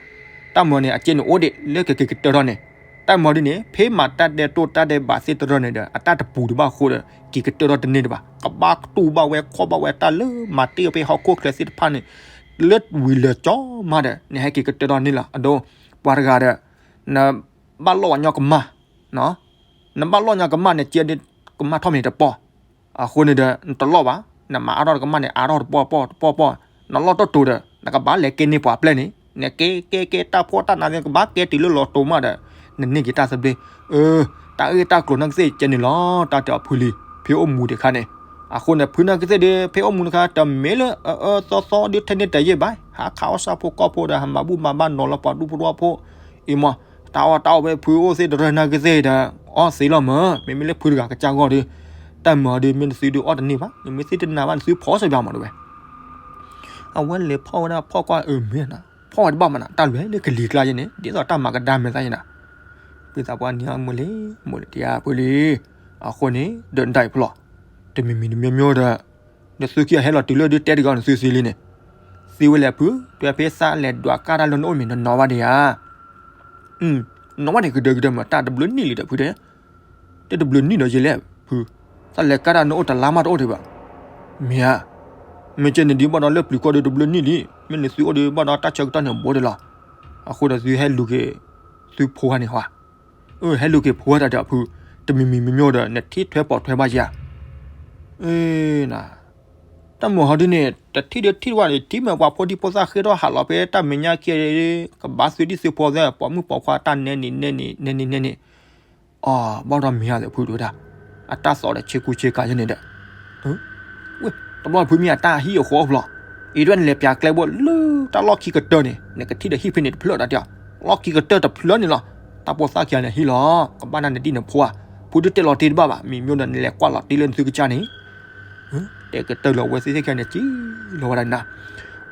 တၢ်မၤန့ၣ် အက့န့ၣ်အိၣ်ဒံး လၢကက့ၤကတၢၢ်ထီၣ်န့ၣ်, တၢ်မၤဒ်န့ၣ် ဖဲမၤတၢ်ဒဲးတိၢ်တၢ်ဒဲးဘးသ့ၣ်တရၢၢ်န့ၣ်ဒီး အတၢ်တပူၤဒံးဘၣ်အဃိဒီး က့ၤကတၢၢ်ထီၣ်တန့ၢ်ဒံးဘၣ်, ကဘၣ်တူၢ်ဘၣ်ဝဲခီၣ်ဘၣ်ဝဲတၢ်လၢမၤတ့ၢ်ဖဲဟီၣ်ခိၣ်ချၢသ့ၣ်တဖၣ်န့ၣ်, လၢဝံၤလၢာ်ကၠီမးဒီး နဟဲက့ၤကတၢၢ်ထီၣ်န့ၣ်လီၤ, အဒိ, ပှၤတဂၤဒီး, နဘၣ်လီၢ်ဝဲညီကမၢ်, နဘၣ်လီၢ်ညီကမၢ်န့ၣ် ကဲဒ်ကမၢ်ထီၣ်မ့ၢ်တပီၢ် အဃိန့ၣ်ဒီး နတလီၢ်ဘၣ်, နမၤအါထီၣ်တကမၣ်န့ၣ် အါထီၣ်တပီၢ်ပီၢ်တပီၢ်ပီၢ်, နလီၢ်တတိၤဒီး နကဘၣ်လဲၤကဲန့ၢ်ပှၤပျဲၢ်န့ၣ်, နကဲကဲကဲတၢ်ဖှီၣ်တၢ်နါသ့ၣ် ကဘၣ်ကဲတုၤလၢလီၤတိၤမးဒီး နန့ၢ်က့ၤတၢ်သဘျ့, အၢ, တၢ်ဂ့ၢ်တၢ်ကျိၤနာ်က့သ့ၣ်ကဲန့ၣ်လီၤ တၢ်တဲအီၤဖုလံ, ဖဲအိၣ်မူဒံးအခါန့ၣ်, အဃိန့ၣ် ဖုနာ်က့သ့ၣ်ဒီး ဖဲအိၣ်မူတခါ တမ့ၢ်လၢအအၢသီသီဒုးထဲန့ၣ်တယဲၢ်ဘၣ်, ဟးခးအီၣ်ဆၣ်ဖိကီၢ်ဖိဒီး ဟးမၤဘူၣ်မၤဘါနီၤလီၤပှၤဒူၣ်ဖိထၢဖိ, အံၤမး, တၢ်အီၣ်တၢ်အီဖဲဖုအိၣ်သ့ၣ်တရၢၢ်နာ်က့သ့ၣ်ဒီး အီၣ်သ့လီၤမး, မ့မ့ၢ်လၢဖုတဂၤကစၢ်ဂီၢ်ဒီး, တၢ်မၤအီၤဒီး မ့ၢ်နသုဒုးအီၣ်တန့ၢ်ဘၣ်, နမ့ၢ်သုတနာ်ဘၣ် နသုဖီၣ်စၢၤဘၣ်မးတဝဲ အဝဲလဲၤဖီၣ်ဝဲဒၣ်ဖီၣ်ကွၢ်အၢမ့ၢ်နၤ, ဖီၣ်ဝဲတဘၣ်မးနၤ တၢ်လွဲၢ်လၢကလံၤကျါယဲန့ၣ် ဒ်သိးတၢ်မၤကဒါမဲာ်သၣ်ယဲနၤ, ဖုသးပှၢ်န့ၣ်မိၢ်လံ, မိၢ်လံတယါဖုလံ, အဃိန့ၣ် ဒီးဒၣ်အံၤဖျီၣ်, တမံၤမံၤတမံၤမံၤဒီး, နသုခံဂၤဟဲလီၤတုၤလၢဒုးတဲတဂ့ၤအီၤ နသုသ့လံန့ၣ်, သ့ဝဲလဲၣ်ဖု, တဲဖဲသးလဲၤဒွးကၢ်တၢ်လၢနအိၣ်မ့ၢ်နနီၢ်ဘၣ်ဒံးဧါ နီၢ်ဘၣ်န့ၣ်ကဒၢကဒၢမး တၢ်တဘျုးနံၣ်လံဒီးဖုတဲ, တတဘျုးနံၣ်ဒီးယဲလဲၣ်ဖု, သးလဲၤကၢ်တၢ်နအိၣ်တလါမးတအိၣ်ဒံးဘၣ်, မ့ၢ်ဧါ, မ့ၢ်ကဲန့ၣ်ဒုးဘၣ်ဒီးလၢပျုၤကီၢ်ဒီးတဘျုးနံၣ်လံ, မ့ၢ်နသုအိၣ်ဒီးဘၣ်ဒီးတၢ်ဆၢကတီၢ်န့ၣ်ဘိးဒံးလီၤ, အဃိဒီးသုဟဲလူၤက့ၤ, သုဖိဂၤန့ၣ်ဟါ, အၢ ဟဲလူၤက့ၤဖိဂၤတၢ်ဒီးဖု, တမံၤမံၤမံၤမံၤဒီး နထံၣ်ထွဲပိာ်ထွဲဘၣ်ယၤ တၢ်မုၢ်ဟီဒ်န့ၣ် တထံၣ်ဒီးထံၣ်တဝၢ်န့ၣ် ထံၣ်မ့ၢ်ပှၤဖိဒံဖိသၣ်ဃ့ထီၣ်ဟးလီၤဖဲတၢ်မဲာ်ညါခံ ကဘၣ်သုဒံၣ်သုဖိသ့ၣ် ပိာ်မုၣ်ပိာ်ခွါတၢ်နဲန့ၣ်နဲန့ၣ် နဲန့ၣ်နဲန့ၣ်, အီ ဘၣ်ဒီးမ့ၢ်ဧါသ့ၣ်ဖုတဝဲဒၣ်, အတၢ်သီဒီးဆ့ကူဆ့ကၤယဲန့ၣ်ဒီး, ဝဲ တဘျီဖုမ့ၢ်အတၢ်ဟံၣ်အဃီအဖျီ, အံၤတဝဲနလဲၤပၠးကျဲဘိလၢတၢ်လီၢ်ခံကတၢၢ်န့ၣ် နကထံၣ်ဒီးဟံၣ်ဖဲန့ၣ်တဖျၢၣ်တၢ်တဲ, လီၢ်ခံကတၢၢ်တဖျၢၣ်န့ၣ်လီၤ တၢ်ပိာ်သၣ်ခံဂၤန့ၣ်ဟံၣ်လီၤ, ကဘၣ်နၤနဒံၣ်နဖိဧါ, ဖိဒုးတဲလီၤတ့ၢ်တဘၣ်ဘၣ်, မံၤမ့ၢ်ဒီးနလဲၤကွၢ်လီၤတ့ၢ်လၢနသုကစၢ်န့ၣ်, တဲကတၢၢ်လၢအဝဲသ့ၣ်သ့ၣ်ခံဂၤန့ၣ် ကံလီၤဝဲဒၣ်နၤ,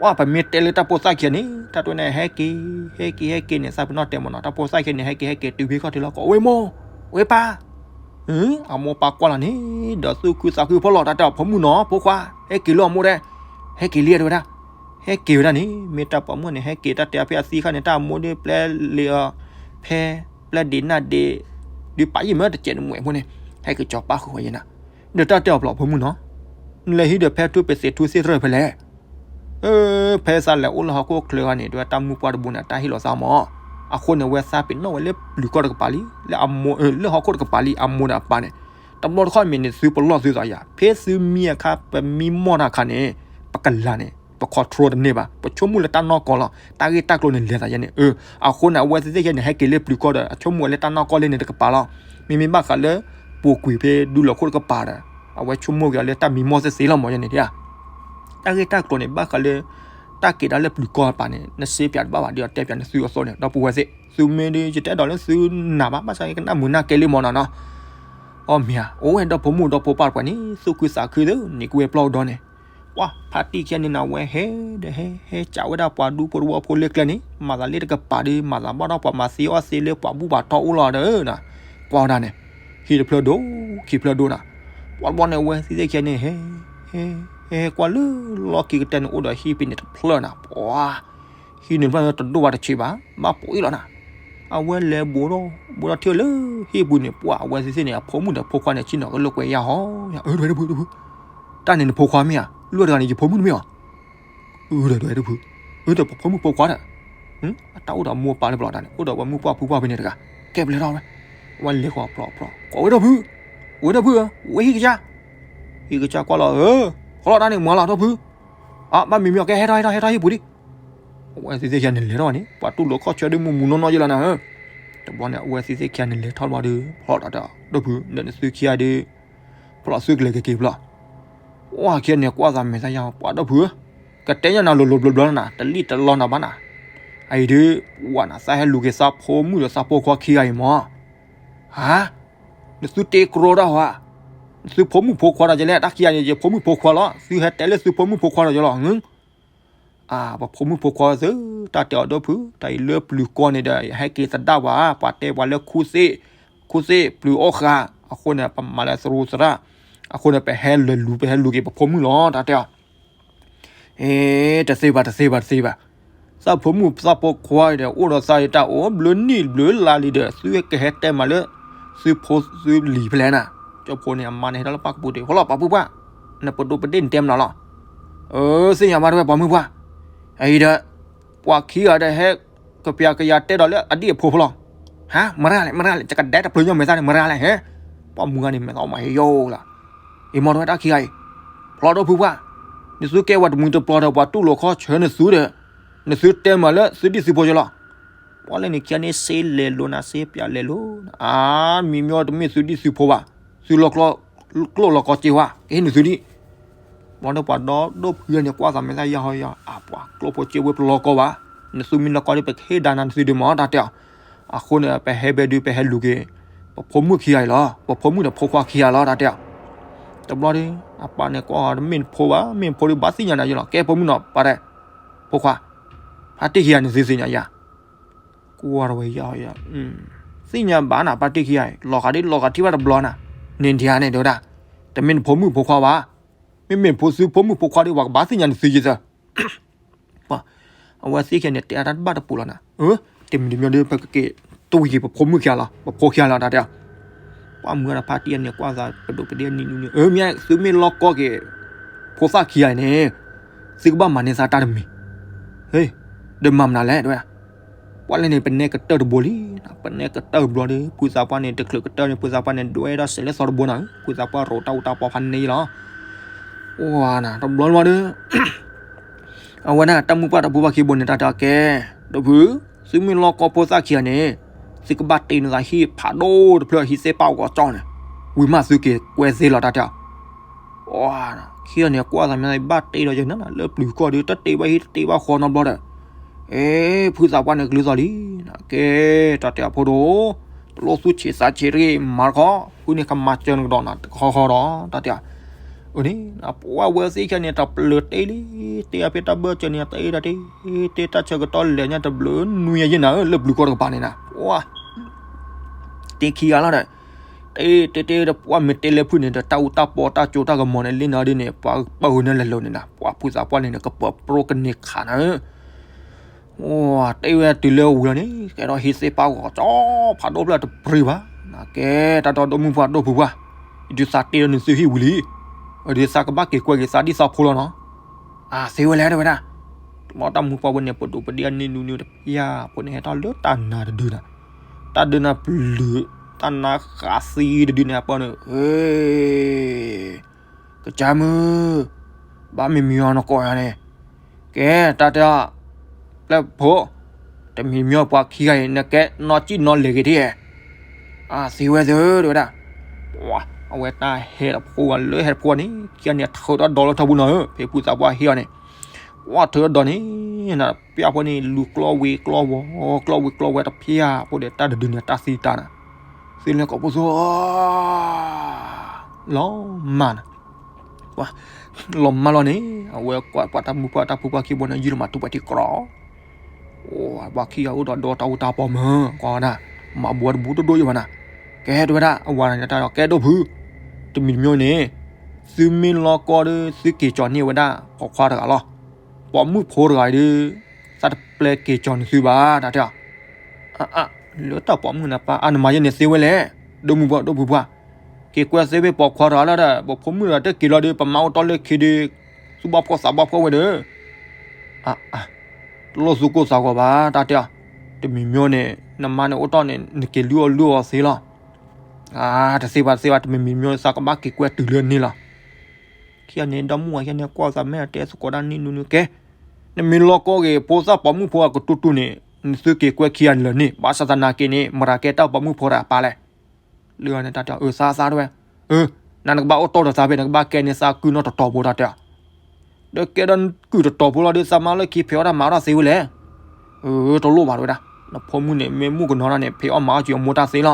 ဝဲပမ့ၢ်တဲလၢတၢ်ပိာ်သၣ်ခံဂၤန့ၣ် တၢ်တဝဲန့ၣ်ဟဲက့ၤ ဟဲက့ၤ ဟဲက့ၤန့ၣ် သးပ့ၤနီၣ်တဲမ့ၢ်နီၤ, တၢ်ပိာ်သၣ်ခံဂၤန့ၣ် ဟဲက့ၤ ဟဲက့ၤတုၤဖဲခီၣ်ထံးလီၤ ကိးဝဲမိၢ်, ဝဲပၢ် အမိၢ်ပၢ်ကွၢ်လီၤန့ၣ် ဒီးသူၣ်ခုသးခုဖီၣ်လီၤ တၢ်တဲအီၤ ဖိမုၣ်နီၤ ဖိခွါ ဟဲက့ၤလီၤအမိၢ်ဒဲး, ဟဲက့ၤလံအဒဝဲဒၣ်, ဟဲက့ၤဝဲဒၣ်န့ၣ် မ့ၢ်တၢ်ပိာ်မုၣ်န့ၣ် ဟဲက့ၤတၢ်တဲအီၤဖဲအသံအခါန့ၣ် တၢ်အမိၢ်ဒ်ပျဲလံအီၤ ဖဲ ပျဲဒံးနၢ်ဒံး ဒုးပာ်ယံာ်မ့ၢ်တစဲးနမှဲးဖိန့ၣ် ဟဲက့ၤကၠီၤပၢ်ဃုာ်ဝဲယဲနၤ, ဒီးတၢ်တဲအီၤဘျီ ဖိမုၣ်နီၤ, နလဲၤဟံးဒီးဖဲထူပသ့ၣ်ထူသ့ၣ်တြဲၢ်ဖဲလဲၣ် ဖဲသးလဲၤအိၣ်လၢဟီၣ်ခိၣ်ချၢဂၤန့ၣ် ဒ်ဝဲတၢ်မုၢ်ပှၢ်တဘိန့ၣ် တၢ်ဟ့ၣ်လီၤသးမး, အဃိန့ၣ် အဝဲသးပ့ၤနီၣ်ဝဲလၢပျုၤကီၢ်တကပၤလံ, လၢအမိၢ် လၢဟီၣ်ခိၣ်တကပၤလံ အမိၢ်ဒီးအပၢ်န့ၣ်, တဘျီတခီၣ်မ့ၢ်န့ၣ် သုပလီၢ်သုသးယၤ, ဖဲသုမံအခါ ပမံမီၢ်တၢ်အခါန့ၣ် ပကလၤန့ၣ် ပ control တန့ၢ်ဘၣ်, ပဆိကမိၣ်လၢတၢ်နီၢ်ကီၢ်လီၤ, တၢ်ဂ့ၢ်တၢ်ကျိၤန့ၣ်လဲၤသးယဲန့ၣ်, အဃိန့ၣ် အဝဲသ့ၣ်သ့ၣ်ခဲန့ၣ် ဟဲက့ၤလၢပျုၤကီၢ်ဒီး အဆိကမိၣ်ဝဲလၢတၢ်နီၢ်ကီၢ်လၢန့ၣ်တကပၤလီၤ, မ့မ့ၢ်ဘၣ်ဃးလၢ ပူၤကွံာ်ဖဲဒူလီၤခိၣ်တကပၤဒီး အဝဲဆိကမိၣ်က့ၤအီၤလၢတၢ်မံမီၢ်သ့သ့လီၤမးယဲန့ၣ်, တၢ်ဂ့ၢ်တၢ်ကျိၤန့ၣ် ဘၣ်ဃးလၢ တၢ်က့ၤဒၣ်လၢပျုၤကီၢ်တကပၤန့ၣ် နစ့ပၠးတဘၣ်ဘၣ် ဒ်အတဲပၠးနသုအသိးန့ၣ် ဒီပုၢ်ဝဲၢ်သ့ၣ်, သုမ့ၢ်ဒ်ယတဲဒီးလၢသုနၢ်ဘၣ် ဘၣ်ဆၣ်ကနၣ်မုာ်နၢ်ကဲလံမးနီၤနီၤ, အီမ့ၢ်ဧါ, အိၣ်ဝဲဒီဖိမုၣ်ဒီဖိပၢ်တပှၤန့ၣ် သူၣ်ခုသးခုသ့ နံၤကဝဲၤပျီၢ်ဒီးန့ၣ်, ပှၤဖါတံၢ်ခံဂၤန့ၣ် နဝဲဟဲဒီးဟဲ ဟဲကးဝဲဒၣ်ပှၤဒူဖိတဝီဖိလၢကျဲန့ၣ် မၤသးလၢတကပၤဒီး မၤသးဘၣ်ဒီးပှၤမၤသံအီၣ်သံလၢပှၤဘူၣ်ပှၤတီၢ်အိၣ်လီၤဒီး, ကွၢ်ဝဲဒၣ်န့ၣ်, ဟံၣ်တဖျၢၣ်ဒိၣ် ခံဖျၢၣ်ဒိၣ်နၤ, ပှၤတဘျီန့ၣ် အဝဲသ့ၣ်သ့ၣ်ခံဂၤန့ၣ် ဟဲ ဟဲ ဟဲကွၢ်လၢလီၢ်ခံကတၢၢ်န့ၣ် အိၣ်ဒီးဟံၣ်ဖဲန့ၣ်တဖျၢၣ်နၤ, ပှၤ ဟံၣ်န့ၣ်တဖျၢၣ်တဒိၣ်ဘၣ်တဆံးဘၣ် ဘၣ်ပိာ်အံၤလီၤနၤ, အဝဲလဲၤဘူးဒီး ဘူးဒီးထံၣ်လၢဟံၣ်ပူၤန့ၣ် ပှၤအဝဲသ့ၣ်သ့ၣ်န့ၣ် အဖိမုၣ်ဒီးဖိခွါန့ၣ် ဆ့ၣ်နီၤကလၢကွဲးယၢ်ဟီ, အၢ တဝဲတဖုတဖု, တၢ်န့ၣ်နဖိခွါမ့ၢ်ဧါ, လွံၢ်တဂၤန့ၣ် ယဖိမုၣ်တမ့ၢ်ဧါ, အၢ တဝဲတဖု, အၢ ဒီးပဖိမုၣ်ဖိခွါဒီး, အတၢ်အိၣ်ဒီးမိၢ်ပၢ်လၢပျီတၢ်န့ၣ် အိၣ်ဒီးဝဲမုၢ်ပှၢ်ဖုပှၢ်ဖဲန့ၣ်တဂၤ, ကဲဘျဲးထီၣ်ဝဲ, ဝဲလဲၤဃီၤဖျိဖျိ ကိးဝဲဒီဖု, ဝဲဒီဖုဧၢ, ဝဲဟံၣ်ကစၢ်, ဟံၣ်ကစၢ်ကွၢ်လီၤဧၢ, ဃီလီၤတၢ်န့ၣ်မၤလီၤဒီဖု, အဘၣ်မံၤမံၤအီၤ ကဲဟဲထီၣ်ဟဲထီၣ်ဟဲထီၣ်ဟံၣ်ပူၤဒံး, အဝဲသ့ၣ်သ့ၣ်ခံဂၤန့ၣ်လဲၤထီၣ်ဝဲန့ၣ် ပှၤတူၢ်လိာ်ခီၣ်ဆၢဒ်မုၢ်မူနီၢ်နီၢ်ယဲလီၤနၤဧၢ, တဘျီန့ၣ် အဝဲသ့ၣ်သ့ၣ်ခံဂၤန့ၣ်လဲၤထီၣ်ဘျီဒီး ဖျီၣ်တၢ်ဒီဖု ဒီးနသုခံဂၤဒီး ဖျီၣ်သုကလဲၤက့ၤက့ၤဖျီၣ်, ဝဲခံဂၤန့ၣ်ကွၢ်သးမဲာ်သးယါ ပှၤဒီဖုဧၢ, ကတဲညါနၤလိၤလိၤဘျီဘျီလီၤနၤ တလံၣ်တလီနၤဘၣ်နၤ, အအံၤဒုး ဝဲနသးဟဲလူၤက့ၤသးဖိမုၣ်ဒီးသးဖိခွါခံဂၤအံၤမး, ဟါ နသုတ့ကြီတၢ်ဟါ, နသုဖိမုၣ်ဖိခွါဒီးယလဲၣ် တၢ်ခံဂၤန့ၣ် ယဖိမုၣ်ဖိခွါလီၤ သုဟဲတဲလၢသုဖိမုၣ်ဖိခွါဒီးယလီၤ, အၢ ပဖိမုၣ်ဖိခွါသု တၢ်တဲအီၤဒီဖု တၢ်အံၤလၢပျုၤကီၢ်န့ၣ်ဒီး ဟဲက့ၤသဒၣ်ပှၤ ပှၤတဲပှၤလၢခူသ့ၣ်, ခူသ့ၣ်ပျုၤအီၣ်ဃာ်, အဃိန့ၣ် ပမၤလၢသရူးသရၣ်, အဃိန့ၣ် ပဟဲလဲၤလူၤ ပဟဲလူၤက့ၤပဖိမုၣ်လီၤ တၢ်တဲအီၤ အ့ တသ့ဘၣ် တသ့ဘၣ် တသ့ဘၣ်, သးဖိမုၣ်သးဖိခွါဒီး အိၣ်ဒီးသးတၢ်အိၣ်ဘျၢနံၣ်ဘျၢလါလံဒီး သုကဟဲတဲမးလၢ သုဖိသုလံၤဖဲလဲၣ်နၤ, ကၠီဖိန့ၣ် အမါန့ၣ်ဟဲထီၣ်လၢပၢ်ကပူၤဒံး ဖီလီၤပှၤပုၢ်ပှၢ်, နပဒိးပဒ့ၣ်နတဲမနုၤလီၤ, အၢ သ့ၣ်ညါဘၣ်တဝဲပှၤမုၣ်ပှၢ်, အအံၤဒီး ပှၤခံဂၤဒီးဟဲ ကပျၤကယၤတဲဒီးလၢအဒံၣ်အဖိဖီလီၤ, ဟါ မရၢ်လဲၣ် မရၢ်လဲၣ် ယကဒဲတဖျိညီမဲာ်သၣ်န့ၣ် မရၢ်လဲၣ်ဟဲ, ပှၤမုၢ်ဂၤန့ၣ် မဲာ်သၣ်မၤဟဲယိလီၤ, အံၤမ့ၢ်တဝဲတၢ်ခံဂၤအံၤ, ဖျီဒီဖုပှၢ်, နသုကဲဝဲတမှံၤတပျီၤဒီးပှၤတူၢ်လိာ်ခီၣ်ဆၢနသုဒီး, နသုတဲမးလၢသုဒံၣ်သုဖိယလီၤ, ပှၤလၢန့ၣ်ခံဂၤန့ၣ် စ့လဲၤလိၤနၤ စ့ပျးလဲၤလိၤနၤ, အါ မံၤမ့ၢ်တမ့ၢ်သုဒံၣ်သုဖိဘၣ်, သုလီၢ်ကျိၣ်လီၢ်ကီက့ၤဝဲ ကဟ့ၣ်နသုဒံၣ် ဘျီဒီးပှၤဒီဒိၣ်ဖုဂၤန့ၣ် ကွၢ်သးမဲာ်သၣ်ယါဟီယါ, အပှၤကျိၣ်ဖိစ့ဝဲပလီၢ်ကီဘၣ်, နသုမ့ၢ်လီၢ်ကီဒီး ပကဟ့ၣ်ဒါနၤနသုဒံးမး တၢ်တဲအီၤ, အဃိန့ၣ် ပဟဲဘဲဒုး ပဟဲလူၤက့ၤ ပဖိမုၣ်ခံဂၤအံၤလီၤ, ပဖိမုၣ်ဒီးဖိခွါခံဂၤလီၤ တၢ်တဲအီၤ, တဘျီဒီး အပၢ်န့ၣ်ကွၢ်အီၤ တမ့ၢ်နဖိဘၣ်, မ့ၢ်နဖိဒီးဘၣ်သ့ၣ်ညါနၤယလီၤ, ကဲဖိမုၣ်နီၤ ပၢ်တဲ, ဖိခွါ, ဖါတံၢ်ခံဂၤန့ၣ် သုသ့ၣ်ညါယၤ ကွၢ်တဝဲယၤယၤ, သ့ၣ်ညါဘၣ်နၤ ဖါတံၢ်ခံဂၤအံၤ, လီၤဂာ်ဒ်လီၤဂာ်ထံၣ်ဘၣ်တဘျီနၤ, န့ၣ်ဒ်န့ၣ်တဲဝဲဒၣ်, တမ့ၢ်နဖိမုၣ်ဖိခွါဘၣ်, မ့မ့ၢ်ဖိသုဖိမုၣ်ဖိခွါဒီး ပှၤကဘၣ်သ့ၣ်ညါနသုယသၢ, ပှၤ, အဝဲသ့ၣ်ခံဂၤန့ၣ် တဲအတၢ်တဘၣ်တပူၤလီၤနၤ, အၢ, တမံၤတမံၤဒီး ပကက့ၤတူၢ်က့ၤပဖိမုၣ်ခံဂၤလီၤ, ပဖိခံဂၤလီၤ တၢ်တဲအီၤ, ပှၤမုၢ်ဂၤဒီးဖါတံၢ်န့ၣ် ကွၢ်သးပဒိၣ်ပဒ့ၣ်နံၤနံၤန့ၣ်, အၢ မ့ၢ်သုမ့ၢ်လီၢ်ကီက့ၤ ဖိသၣ်ခံဂၤအံၤန့ၣ်, သုကဘၣ်မၤန့ၢ်သးတၢ်တမံၤ, ဟ့, ဒီးမၤမနုၤလဲၣ် တဲဝဲ ပှၤလၢန့ၣ် ပနဲကတၢၢ်တဘိလံ, ပနဲကတၢၢ်ဘျီဒီး ဖုသးပှၢ်န့ၣ် တချုးကတၢၢ်န့ၣ် ဖုသးပှၢ်န့ၣ် ဒွဲဒၣ်စဲးလၢသီတဘိနၤ, ဖုသးပှၢ်ရိးတၢ်အူတၢ်ပီဖးန့ၢ်လီၤ, အိၣ်နၤ တဘျီလီၤဒီး အဝဲဒၣ်တၢ်မုၢ်ပှၢ်တၢ်ဖိဘၣ်ခံဘိန့ၣ် တၢ်တဲအီၤကဲ, ဒီးဖု, သုမ့ၢ်လီၢ်ကီဖိသၣ်ခံဂၤန့ၣ်, သုကဘၣ်တ့နသးဟံၣ်ဖးဒိၣ်တဖျၢၣ် ဟံၣ်သ့ၣ်ပၣ်အူကီၢ်ကၠီန့ၣ်, ဝံၤမးသုက့ၤကွဲသ့လီၤ တၢ်တဲအီၤ ခံဂၤန့ၣ် ကွၢ်သးမ့ၢ်သး ဘၣ်တ့ဒီးယနၤ လၢပျုၤကီၢ်ဒီး တတ့ဘၣ်ဟံၣ်တတ့ဘၣ်ဃီနီတဘျီဒီး, အ့ ဖုသးပှၢ်န့ၣ်ကလုၢ်သီၣ်လံ, ကဲ တၢ်တဲအဖိဒိၣ်, တလိၣ်သူၣ်ဆံးသးဆံးတဂ့ၤ မၤတခီ, ဖုန့ၣ်ကမၤစၢၤနကဒီးနၤတခီဃီဒီး တၢ်တဲ, အန့ၣ် ပှၤဝဲသ့ၣ်ခဲန့ၣ် တၢ်ပျၢၤတ့လံ, တ့အဖဲတၢ်ဘၢၣ်စၢၤန့ၣ် တ့တၢ်တ့, တ့တၢ်ဆၢကတီၢ်လဲၣ်ညါတဘျုးနွံယဲၢ်နၤဧၢ လၢပျုၤကီၢ်တကပၤန့ၣ်နၤ, ပှၤ တ့ခံဂၤလီၤဒီး, တ့တ့တ့ ပှၤမ့ၢ်တ့လၢဖုန့ၣ်ဒီး တၢ်အူတၢ်ပီတၢ်ကၠိတၢ်ကမီၤန့ၣ် လ့နၤဒ်န့ၣ် ပှၤပၢၢ်ဝဲန့ၣ်လဲၤလိၤန့ၣ်နၤ, ပှၤဖုသးပှၢ်န့ၣ် ကပၢၤပြိကန့ၢ်ခးနၤဧၢ အိ တ့ဝဲတုၤလၢဝံၤလီၤန့ၣ် ကဲထီၣ်ဟံးသ့ၣ်ပာ်ဂီၤကၠီ ဖးဒိၣ်ဖျၢၣ်တပျံၤဘၣ်, ကဲ တၢ်ဒီဒိၣ်မုၢ်ပှၢ်ဒိၣ်ဖုပှၢ်, ယဒုးသးတ့လၢနသုဟံၣ်ဝံၤလံ, ဒုးသးကဘၣ်က့ၤကွဲက့ၤသးဒ်သးဖိလီၤနီၤ, အသ့ဝဲလဲၣ်တဲဝဲဒၣ်, လီၤတၢ်မူပှၢ်ဝဲန့ၣ် ပဒိၣ်ပဒ့အနံၣ်နူနူတဖျၢၣ်ဖိန့ၣ် ဟဲထီၣ်လၢတၢ်နါတဒုနၤ, တၢ်ဒုးနၤပျုၤ တၢ်နါဃးသံတဒုန့ၣ် အပၢ်န့ၣ် ဧ ကစၢ်မုၣ်, ဘၣ်မံမံအီၤနကိးယၤန့ၣ်, ကဲ တၢ်တဲအီၤ, ပျဲၢ်ဖိ, တမံၤမံၤပှၤခံဂၤအံၤ နကဲနီၢ်ကံၣ်နီၢ်လဲၤဂ့ၤဒ်, အသ့ဝဲသ့တဲဝဲဒၣ်, ပှၤ အဝဲတၢ်ဟဲတဖိဂၤလၢဟဲတဖိန့ၣ် ခံဂၤန့ၣ် ထုးထီၣ်ဒီလၢထီပူၤနီၤဧၢ ဖဲဖုသးပှၢ်ဟ့ၣ်အီၤန့ၣ်, ပှၤထုးထီၣ်ဒီန့ၣ် ပျဲၢ်ဖိန့ၣ် လူၤကျီဝံၤကျီဝီၤ ကျီဝံၤကျီဝဲတဖျၢၣ်ဖိဒီး တၢ်တဒုန့ၣ် တၢ်သံတၢ်နၤ, သ့လၢကိးပသူ လီၤမၢ်နၤ, လီၤမၢ်လီၤန့ၣ် အဝဲကွၢ်ပှၤတၢ်မူပှၢ်တၢ်ဖိပှၢ်ခံဘိန့ၣ် ယုၢ်လီၤမးတူၢ်ပှၤထံကြီ, အိ ပှၤခံဂၤအိၣ်ဒီးဒီတၢ်အူတၢ်ပီမၢ် ကွၢ်ဝဲဒၣ်, မၤဘှီတဘူးတဒိၣ်ယံၤဘၣ်နၤ, ကဲတဲဝဲဒၣ် အဝၤန့ၣ်တၢ်ဒီး ကဲဒိၣ်ဖု, တမံၤတမံၤန့ၣ် သုမ့ၢ်လီၤကီဒီး သုက့ၤကၠီၤန့ၢ်ဝဲဒၣ်ပိာ်ခွါတဂၤလီၤ, ပိာ်မုၣ်ဖိတဂၤဒီး သးတပျဲက့ၤကၠီၤန့ၢ်သုဘၣ် တၢ်တဲအီၤ အ လၢတၢ်ပိာ်မုၣ်န့ၣ် ပၢ်အါ နမၤယဲန့ၣ်သ့ဝဲလဲၣ်, ဒိၣ်မုၢ်ပှၢ်ဒိၣ်ဖုပှၢ်, က့ၤကွဲသ့ဖဲပိာ်ခွါတဂၤလီၤဒီး ပဖိမုၣ်တဂၤတက့ၤလီၤဒီး ပမါအိၣ်တီၢ်လၢခံဒီး သူၣ်ဘၣ်ဖှီၣ်သးဘၣ်ဖှီၣ်ဝဲဒီး, အ အ တလိၣ်သူၣ်ကိၢ်သးဂီၤဘၣ် တၢ်တဲအီၤ, တမံၤမံၤန့ၣ် နမါန့ၣ်အိၣ်တီၢ်န့ၣ် နက့ၤလုၢ်အီၣ်လုၢ်အီသ့လီၤ, အ တသ့ဘၣ်တသ့ဘၣ် တမံၤမံၤသးကဘၣ်က့ၤကွဲတုၤလၢန့ၣ်လီၤ, ခံဂၤန့ၣ် ဒီမုၢ်ဝၤခံဂၤန့ၣ် ကွၢ်သးမဲာ်တဲသကိးဒၣ်နံၣ်နူနူကဲ, နမ့ၢ်လီၤကီဂ့ၤ ဖိသၣ်ပိာ်မုၣ်ဖိအကတူၢ်တူၢ်န့ၣ် နသုက့ၤကွဲခံဂၤန့ၣ်လၢာ်န့ၣ် ဘၣ်ဆၣ်သနာ်က့န့ၣ် မတၤကဲတၢ်ပိာ်မုၣ်ဖိတဂၤပၢ်လဲၣ်, လၢန့ၣ်တၢ်တဲအီၤ အၢ သးသးတဲဝဲ, အၢ နၤနကဘၣ်အိၣ်တီၢ်ဒီးသးဖဲ နကဘၣ်ကဲန့ၢ်သးကုၢ်နီၢ်တတီၤဖိတၢ်တဲအီၤ ဒီးကဲဒီးကုၢ်တတီၤဖိလီၤဒီး သးမါလၢခံဖံးအီၣ်တၢ်မၤအီၣ်တၢ်သ့ဝဲလဲၣ်, အၢ တလိၣ်ဘၣ်တဲဝဲဒၣ်, နဖိမုၣ်န့ၣ် မ့ၢ်မုၣ်ကနီၤတၢ်န့ၣ် ဖံးအီၣ်မၤအီၣ်က့ၤအမိၢ်တၢ်သ့လီၤ,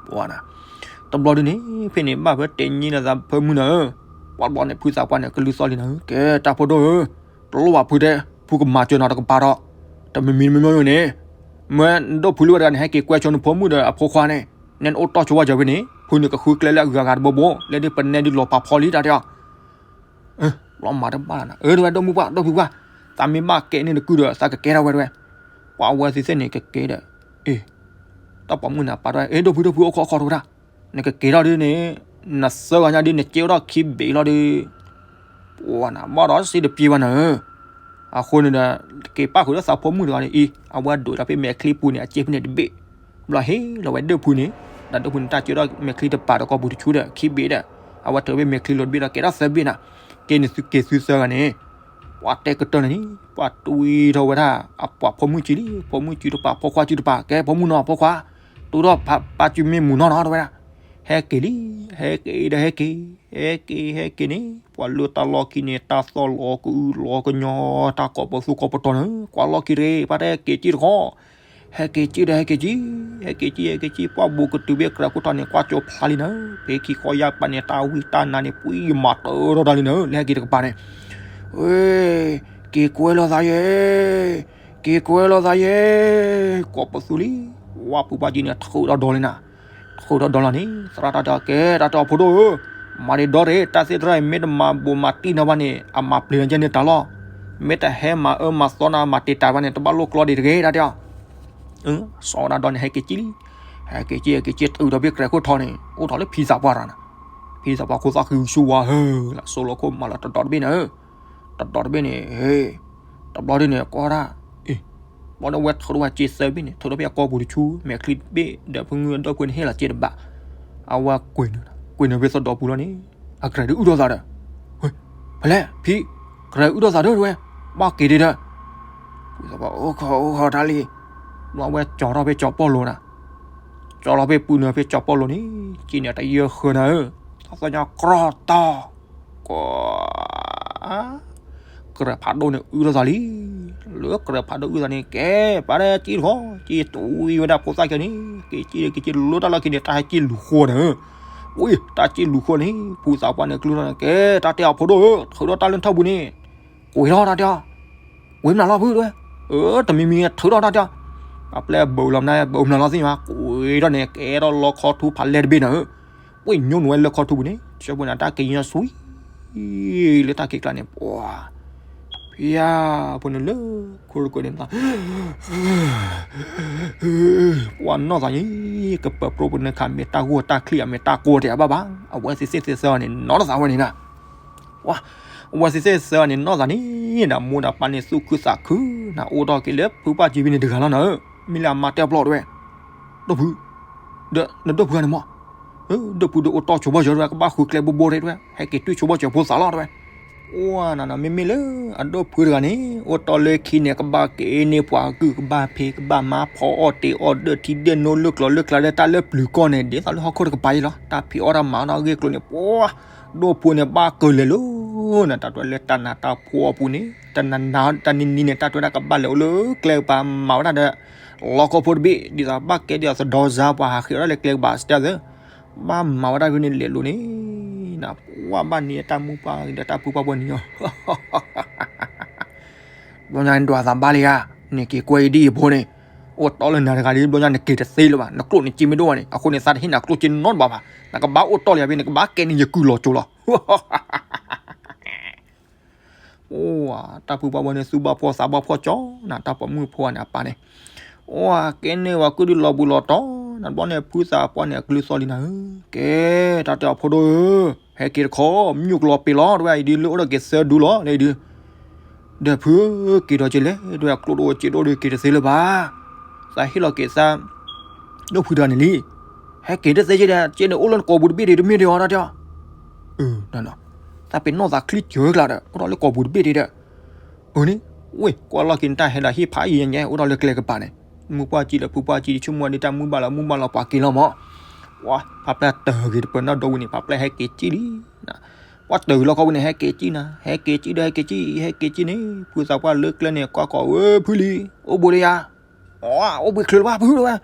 ပှၤနၤ, တဘျီဒုန့ၣ် ဖဲန့ၣ် ဘၣ်ဖဲတဲညံလၢသးဖိမုၣ်နၤဧၢ, ပှၤတဘျီန့ၣ် ဖုသးပှၢ်န့ၣ် ကလုၢ်သီၣ်လံနၤဧၢ, ကဲတၢ်ဖိဒိၣ်ဧၢ, တလိၣ်ဘၣ်ဖုတဲ, ဖုကမၤစၢၤနၤတကပၤဒီး, တမံၤမံၤမံၤမံၤန့ၣ်, မ့ၢ်နဒိၣ်ဖုလၢဝဲတဂၤန့ၣ် ဟဲက့ၤကွဲဆိနဖိမုၣ်ဒီးအဖိခွါန့ၣ်, နဲနအိၣ်တီၢ်ဆိဝဲကၢၤဖဲန့ၣ် ဖုန့ၣ်ကဃုကျဲလၢအဂုၤအဂၤတဘိဘိ, လၢဒ်ပနဲဒ်လီၤပာ်ဖီလံတၢ်တဲအီၤ လီၤမၢ်တဘၣ်လၢနၤ, အၢ တဲဝဲဒိၣ်မုၢ်ပှၢ် ဒိၣ်ဖုပှၢ်, သးမ့ၢ်ဘၣ်ကဲန့ၢ်တကုၢ်ဒီး သးကကဲထီၣ်ဝဲတဲဝဲ, ပှၤအဝဲသ့ၣ်သ့ၣ်န့ၣ် ကကဲဒီး, အ့ၣ်, တၢ်ပိာ်မုၣ်န့ၣ် ပာ်ထီၣ်ဝဲ, အ့ၣ် ဒိၣ်ဖု ဒိၣ်ဖု အိၣ်ခိး အိၣ်ခိး တဲဝဲဒၣ်, နကကဲထီၣ်ဒ်န့ၣ်, နသၢဂၤညါဒ် နကဲထီၣ်ခံဘ့ၣ်လီၤဒီး, ပှၤနၤ ဘၣ်ဒီးစ့တပှဲၤဘၣ်နၤဧၢ အဃိန့ၣ်ဒီး က့ၤပၣ်ဃုာ်ဒီးသးဖိမုၣ်တဂၤန့ၣ်အံၤ, အဝဲဒိးဒီးဖဲမဲာ်ချံပူၤန့ၣ် အစ့ဖဲန့ၣ်တဘ့ၣ်, ဘျီဟ့ၣ်လီၤဝဲဒိၣ်ဖုန့ၣ်, ဒီးဒိၣ်ဖုန့ၣ် တၢ်ကၢထီၣ်မဲာ်ချံတပၤဒီးကိာ်ပူၤတဆူဒီး ခံဘ့ၣ်ဒီး, အဝဲထုးဖဲမဲာ်ချံလိၤတဘ့ၣ်ဒီး ကဲထီၣ်သၢဘ့ၣ်နၤ, ကဲန့ၣ်သုက့ၤသုသၢဂၤန့ၣ်, ပှၤတဲကတၢၢ်န့ၣ်န့ၣ် ပှၤတွံထီၣ်ဝဲဒၣ် အပှၤဖိမုၣ်စုလံ, ဖိမုၣ်စုတပၤ ဖိခွါစုတပၤ, ကဲဖိမုၣ်နီၤ ဖိခွါ, တူၢ်ထီၣ်ပၢ်စုမ့ၢ်မူနီၤနီၤ တဲဝဲဒၣ်, ဟဲက့ၤလံ, ဟဲက့ၤဒီးဟဲက့ၤ, ဟဲက့ၤ ဟဲက့ၤန့ၣ် ပှၤလၢတၢ်လီၢ်ခံန့ၣ် တၢ်သီၣ်လီၤကအုလီၤကညီ, တၢ်ကိးပသူကိးပတီၤန့ၣ် ကွၢ်လီၢ်ခံတဂ့ၤ, ပှၤတဲဟဲက့ၤက့ၤတခီ, ဟဲက့ၤက့ၤဒီးဟဲက့ၤက့ၤ, ဟဲက့ၤက့ၤ ဟဲက့ၤက့ၤ, ပှၤဘူးကတုၤဖဲကြဲးခိၣ်ထီၣ်န့ၣ် ကွၢ်ကၠိဖျါလံနၤ, ဖဲခံခီယါပၤန့ၣ် တၢ်ဝံတၢ်နါန့ၣ် ပှံမၤတၢထီၣ်တၢ်လံနၤ, လၢဟဲက့ၤတကပၤန့ၣ်, ဝ့, က့ၤကွဲလိာ်သးယဲ, က့ၤကွဲလိာ်သးယဲ, ကိးပသူလံ, ဝါပူၤပှၤကံန့ၣ် ထုးထီၣ်ဒီလံနၤ, ထုးထီၣ်ဒီလီၤန့ၣ် သရၣ်တၢ်တဲအီၤ ကဲ တၢ်တဲအီၤဖိဒိၣ်ဧၢ, မၤဒံးဒီရ့ၣ် တၢ်သ့ၣ်တဖၣ်အံၤ မ့ၢ်တမၤဘူးမၤတံၢ်နၤဘၣ်န့ၣ် အမၤပျ့ၤနၤကဲန့ၣ်တၢ်လီၤ, မ့ၢ်တဟဲမၤအၢမၤသီနၤ မၤတံာ်တာ်ဘၣ်န့ၣ် တဘၣ်လိၣ်ကျီဒံးတဂ့ၤ တၢ်တဲအီၤ, စီၤဝဲဒၣ်ဒီန့ၣ် ဟဲက့ၤက့ၤလံ, ဟဲက့ၤက့ၤ ဟဲက့ၤက့ၤ တုၤဒီးဖဲကြဲးခိၣ်ထီၣ်န့ၣ် အိၣ်ထီၣ်လၢဖံသးပှၢ်တဂၤန့ၣ်, ဖံသးပှၢ်ခိၣ်သၣ်ဃံဆူဝါဧၢ, လၢစိၤလီၤခိၣ်မၤလီၤတဒီတဘ့ၣ်န့ၣ်ဧၢ တဒီတဘ့ၣ်န့ၣ်, တဘျီဒ်န့ၣ် ကွၢ်ဒၣ်, အ့ၣ်, ဘျီဒီးဝဲထုးထီၣ်ဝဲစ့သၢဘ့ၣ်န့ၣ် ထုးထီၣ်ဖဲအကိာ်ပူၤတဆူ မဲာ်ချံတဘ့ၣ်ဒီး ဖုမုၣ်အဒိၣ်ဖုန့ၣ် ဟ့ၣ်လီၤစ့တဘ့ၣ်, အဝဲကွံာ်နုာ်, ကွံာ်နုာ်ဖဲသဒီပူၤလီၤန့ၣ်, အကြဲးဒုးအုၣ်ထီၣ်သးဒီး, ဝ့, ဖဲလဲၣ် ဖံ, ကြဲးအုၣ်ထီၣ်သးဒီးတဲဝဲ, ဘၣ်က့ၤဒံးဒီး, ဖံသးပှၢ်အိၣ်ခိးအိၣ်ခိးတၢ်လံ, ဘျီဝဲကၠီထီၣ်ဖဲကၠီၤပီၣ်လိၤနၤ, ကၠီလီၤဖဲပူၤနုာ်ဖဲကၠီၤပီၣ်လိၤန့ၣ်, က့ၤန့ၣ်တယၢၢ်ဃၢၤနၤဧၢ, တၢ်သီၣ်ညါကြီတီၤ, ကွၢ် ကြဲးဖးဒိၣ်န့ၣ်အုၣ်ထီၣ်သးလံ လၢကြၢးဖးဒိၣ်အုၣ်သးန့ၣ် ကဲ ပာ်ဒီးက့ၢ်တခီ, က့ၢ်တဝံၤဝဲဒၣ်ဖိသၣ်ခဲန့ၣ်, က့ၤက့ၢ် က့ၤက့ၢ်လၢတၢ်လီၢ်ခံန့ၣ် တၢ်ဟဲက့ၢ်လူၤဃိန့ၣ်, ဝံၤ တၢ်က့ၢ်လူၤဃိန့ၣ် ဖုသးပှၢ်န့ၣ်ကျုၢ်ထီၣ်န့ၣ် ကဲ တၢ်တဲအီၤဖိဒိၣ်ဧၢ, ထုးထီၣ်တၢ်လၢထီၣ်ပူၤန့ၣ်, ကွံာ်ထီၣ်တၢ်တဲအီၤ, ဝံၤမနုၤလီၤဖုတဲဝဲ, အၢ တမံၤမံၤထုးထီၣ်တၢ်တဲအီၤ, အပျဲၢ်ဘၢလီၤမနုၤ ဘၢမနုၤလီၤသ့ၣ်ညါ, ကွံာ်ထီၣ်န့ၣ် ကဲထီၣ်လီခီထူဖးလဲၢ်တဘ့ၣ်န့ၣ်ဧၢ, ပှ့ၤညိနုာ်ဝဲလၢခီထူပူၤန့ၣ် ဆၢဖိန့ၣ် တၢ်က့ၤညီဆွံ လၢတၢ်ခံးကျါန့ၣ် ပှၤ ဖံယါဖိန့ၣ်လၢခိၣ်တကိးန့ၣ် ပှၤနီၢ်သးန့ၣ် ကပၢၤပြိပနၢခး မ့ၢ်တၢ်ဂိၢ်တၢ်ချံၣ် အမ့ၢ်တၢ်ကိၢ်တဘၣ်ဘၣ်, အဝဲသ့ၣ်သ့ၣ်သ့ၣ်သၢန့ၣ် နီၢ်သးဝဲန့ၣ်နၤ, ပှၤ အဝဲသ့ၣ်သ့ၣ်သၢန့ၣ် နီၢ်သးန့ၣ် နမိၢ်ဒီးပၢ်န့ၣ်သူၣ်ခုသးခု, နအိၣ်ထီၣ်က့ၤလၢဖုပၢ်ကံဖဲန့ၣ်တဂၤလီၤနၤဧၢ, မ့ၢ်လၢအမါတဲပျီၢ်တဲဝဲ, ဒီးဖု ဒီးနဒိၣ်ဖုဂၤန့ၣ်မး, ဒိၣ်ဖုဒီးအိၣ်တီၢ်ဆိဘီၣ်စၢၤတဲဝဲ ကဘၣ်ဃုကျဲဘိဘိတဲဝဲ ဟဲက့ၤတွံၢ်ဆိဘီၣ်စၢၤဖိသၣ်လီၤတဲဝဲ, အိၣ်နၤနၤ မ့မ့ၢ်လၢအဒိၣ်ဖုတဂၤန့ၣ် အိၣ်တီၢ်လၢခံန့ၣ် ကဘၣ်က့ၤန့ၢ်ပှၤကုၢ် ကဘၣ်ဖံး ကဘၣ်မၤ ဖီအီၣ်တ့ၤအီၣ်ဒၢၣ်ထံဒၢၣ်နိ လၢကျိၤလၢကျါလၢတၢ်လၢပျုၤကီၢ်န့ၣ် ဒ်သိးလၢဟီၣ်ခိၣ်တကပၤအံၤလီၤ, တၢ်ဖံးအီၣ်တၢ်မၤအီၣ်တၢ်ဂ့ၢ်ကျိၤန့ၣ် ပှၤ ဒိၣ်ဖုန့ၣ် ဘၣ်ကလဲၤလီၤနၤ တၢ်တဲဝဲလၢတၢ်နးတၢ်ဖှီၣ်အပူၤန့ၣ် တနၤနၤတနံၤနံၤန့ၣ် တၢ်တဲဝဲဒၣ်ကဘၣ်လဲၤအိၣ်လၢကျဲကပၤ မၤဝဲဒၣ်ဒီး လီခီဖိတဘ့ၣ် ဒ်သိးဘၣ်ကဲဒ်သိးသဒီစါ ပှၤဟးဃ့အီၣ်ဒၣ်လၢကျဲကပၤစတၢ်သၢ, ဘၣ်မၤဝဲဒၣ်ဒ်န့ၣ်လဲၤလိၤန့ၣ် နပှၤဘၣ်န့ၢ်တၢ်မုၢ်ပှၢ်ဒီးတၢ်ဖုပှၢ်ပှၢ်န့ၣ်လီၤ ဘျီညါနဒွးသးဘၣ်လံဧါ, နက့ၤကွဲအံၤဒ်အံၤဖိန့ၣ်, အိၣ်တီၢ်လၢနၤတဂၤဒီး ဘျီညါနက့ၤတသ့လၢၤဘၣ်, နကျိၣ်နစ့မ့ၢ်ဒိၣ်ဘၣ်န့ၣ် အဃိန့ၣ် သးတဟ့ၣ်နၤကျိၣ်စ့နီတဘျီဘၣ်, နကဘၣ်အိၣ်တီၢ်လံယၤဖဲ နကဘၣ်ကဲန့ၢ်ယကုၢ်လီၤကၠိလီၤ. အိၣ် တၢ်ဖုပှၢ်ပှၢ်န့ၣ် သူၣ်ဘၣ်ဖှီၣ်သးဘၣ်ဖှီၣ်ကၠီနၤ, တၢ်ပိာ်မုၣ်ဖိန့ၣ်အပၢ်န့ၣ်, အိၣ် ကဲန့ၢ်ဝဲကုၢ်ဒုးလီၤဘူးလီၤတီၤ, နဘျီန့ၣ် ဖုသးပှၢ်န့ၣ် အကလုၢ်သီၣ်လံနၤဧၢ, ကဲ တၢ်တဲအီၤဖိဒိၣ်ဧၢ, ဟဲက့ၤတခီ, မ့ၣ်အူကလီၤပ့ၤလီၤ တဲဝဲအံၤဒုး လၢအိၣ်ဒီးက့ၤသၢဒူလီၤ လၢအံၤဒုး ဒီးဖု က့ၤဒီးက့ၤလဲၣ် တဲဝဲ ကျိၣ်တအိၣ်စ့တအိၣ်ဒီးက့ၤတသ့လၢၤဘၣ်, သးဟ့ၣ်လီၤက့ၤသး ဒိၣ်ဖုတဂၤန့ၣ်လံ, ဟဲက့ၤတသ့က့ၤဒီး က့န့ၣ်အိၣ်လၢနကိာ်ပူၤတဘ့ၣ်ဒံး တမ့ၢ်ဒံးအီၤတၢ်တဲအီၤ, သးပ့ၤနီၣ်သးချံစၢၤကျါဒီး အိၣ်ဒီးလၢကိာ်ပူၤတဘ့ၣ်ဒံးဒီး, အန့ၣ် ဝ့ၢ် ကွၢ်လီၢ်ခံန့ၣ် တၢ်ဟဲဒီးဟ့ၣ်ဖးယံၤညါ အိၣ်ဒီးလၢကျဲကပၤန့ၣ်, မုၢ်ပှၢ်ကံဒီးဖုပှၢ်ကံ တဆိကမိၣ်ဒ်တၢ်မုၢ်ဘၣ်လီၤ မုၢ်ဘၣ်လီၤ ပှၤက့ၤလီၤမး, ဝါ ဖးပျဲၢ်တၢၢ်ဂ့ၤတပၢၤနီၣ်ဒိဝံၤန့ၣ် ဖးပျဲၢ်ဟဲက့ၤကံလံ ပှၤတၢၢ်ဂ့ၤလီၤခီဝံၤန့ၣ် ဟဲက့ၤကံနၤ, ဟဲက့ၤကံဒီးဟဲက့ၤကံ, ဟဲက့ၤကံန့ၣ် ဖုသးပှၢ်လၢကျဲန့ၣ် ကွၢ်ကီး ဝ့ၢ် ဖုလံ, အိၣ်ဘူးလံယၤ, အိၣ်ဘှံးချုးလၢၤဘၣ်ဖုတဲဝဲ,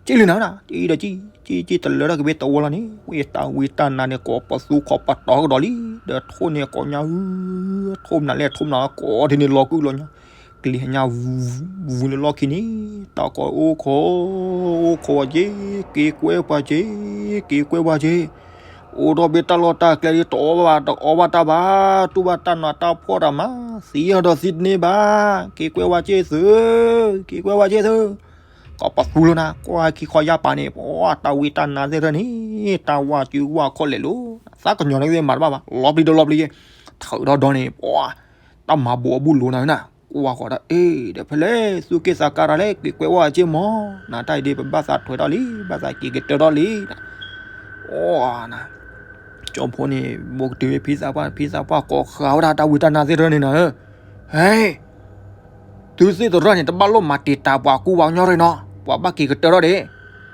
ကံလံနၤနၤ, ကံဒီးကံ, ကံကံတလၢတၢ်ကဘ့ၣ်တဝီလီၤန့ၣ်, ဝ့ၢ်တၢ်ဝံတၢ်နါန့ၣ် ကိးပသူခိးပတီၤကဒီးလံ, ဒီးထိၣ်န့ၣ်ကိးညါ, ထိၣ်မနုၤလဲၣ် ထိၣ်မနုၤလီၤ ကိးဒ်န့ၣ်လီၤကုၢ်လီၤညီ, ကလံၤညါ ဝူၤလၢလီၢ်ခံန့ၣ်, တၢ်ကိးအိၣ်ခိး, အိၣ်ခိးဝဲက့, က့ၤကွဲပှၤက့, က့ၤကွဲပှၤက့, အိၣ်ဒီးဘ့ၣ်တၢ်လီၢ်တၢ်ကျဲ တအီၣ်ဘၣ်တအီဘၣ်တၢ်ဘၣ်, တူၢ်ဘၣ်တၢ်နးတၢ်ဖှီၣ်တၢ်မး, သံအီၤဒီးသံတန့ၢ်ဘၣ်, က့ၤကွဲဝဲက့သု, က့ၤကွဲဝဲက့သု, ကိးပသူလီၤနၤ, ကွၢ်ခံခီယၢ်ပၤန့ၣ် ပှၤတၢ်ဝံတၢ်နါသ့ၣ်တဖၣ်န့ၣ်, တၢ်ဝါစုဝါခီၣ်လဲၣ်လိၤ, သးကညီၤန့ၣ်က့မၤတဘၣ်ဘၣ်, လီၤပျံၤဒီးလီၤပျံၤက့, ထုးဒီးဒီန့ၣ် ပှၤ တၢ်မၤဘူးအဘူးလိၤနၤဝဲနၤ, ကွၢ်ဃီၤဒီး အ့ၣ် ဒီးဖဲလဲၣ် သူၣ်က့ၣ်သးကါတၢ်လဲၣ် က့ၤကွဲဝဲက့မး, နတၢ်အံၤဒ် ပဘၣ်သးထွဲထီၣ်လံ, ဘၣ်သးက့ၤကတၢၢ်ထီၣ်လံ, အိၣ်နၤ, ကၠီဖိန့ၣ် ဘိးကတုၤဖံသးပှၢ်, ဖံသးပှၢ်ကိးဃာ်ဝဲဒၣ်တၢ်ဝံတၢ်နါသ့ၣ်တဖၣ်န့ၣ်နၤဧၢ, ဟဲ သုသ့ၣ်တဖၣ်န့ၣ် တဘၣ်လိၣ်မၤတံာ်တာ်ပှၤကူပှၤကညီရ့ၣ်နီၤ, ပှၤဘၣ်က့ၤကတၢၢ်ထီၣ်ဒံး,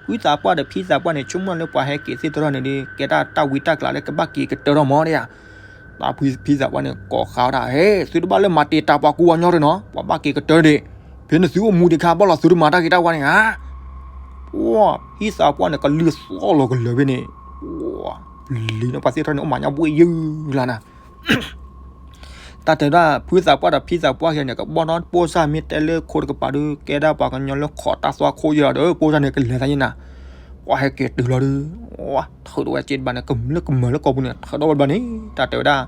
ဖုသးပှၢ်ဒီးဖံသးပှၢ်န့ၣ် ဆိကမိၣ်လၢပှၤဟဲက့ၤသ့ၣ်တဖၣ်န့ၣ်ဒီး ကဲတၢ်တၢ်ဝံတၢ်ကျးလၢကဘၣ်က့ၤကတၢၢ်ထီၣ်မးဒံးဧါ, တၢ်ဖံသးပှၢ်န့ၣ် ကိးဃာ်ဝဲဒၣ်, ဟဲ သုတဘၣ်လၢမၤတံာ်တာ်ပှၤကူပှၤကညီရ့ၣ်နီၤ, ပှၤဘၣ်က့ၤကတၢၢ်ဒံး, ဖဲနသုအိၣ်မူဒံးခါ ဘၣ်လီၤသုတမၤတၢ်ဂ့ၤတၢ်ဝါန့ၣ်ဧါ, ဖံသးပှၢ်န့ၣ် ကလုၢ်သီၣ်လီၤကလၢာ်ဖဲန့ၣ်, လံၤန့ၣ် ပှၤသ့ၣ်တဖၣ်န့ၣ် အိၣ်မၤညါဘှ့ၣ်ယုၢ်လၢနၤ တၢ်တဲဒၣ် ဖုသးပှၢ်ဒီးဖံသးပှၢ်ယဲန့ၣ် ကဘီၣ်နီၣ်ပိၢ်စၢ်မ့ၢ်တဲလၢခိတကပၤဒီး ကဲဒၣ်ပှၤကညီလၢခိးတၢ်သွၣ်ခိၣ်ယဲဒီး ပိၢ်စၢ်န့ၣ် ကလဲၤသးယဲနၤ, ပှၤဟဲက့ၤတုၤလီၤဒီး ထုးဒိၣ်ဝဲက့တဘၣ်န့ၣ် ကမျၢၢ်ကမၢၢ်လၢကိာ်ပူၤန့ၣ် ထုးဒိၣ်ဝဲတဘျီန့ၣ် တၢ်တဲဝဲဒၣ်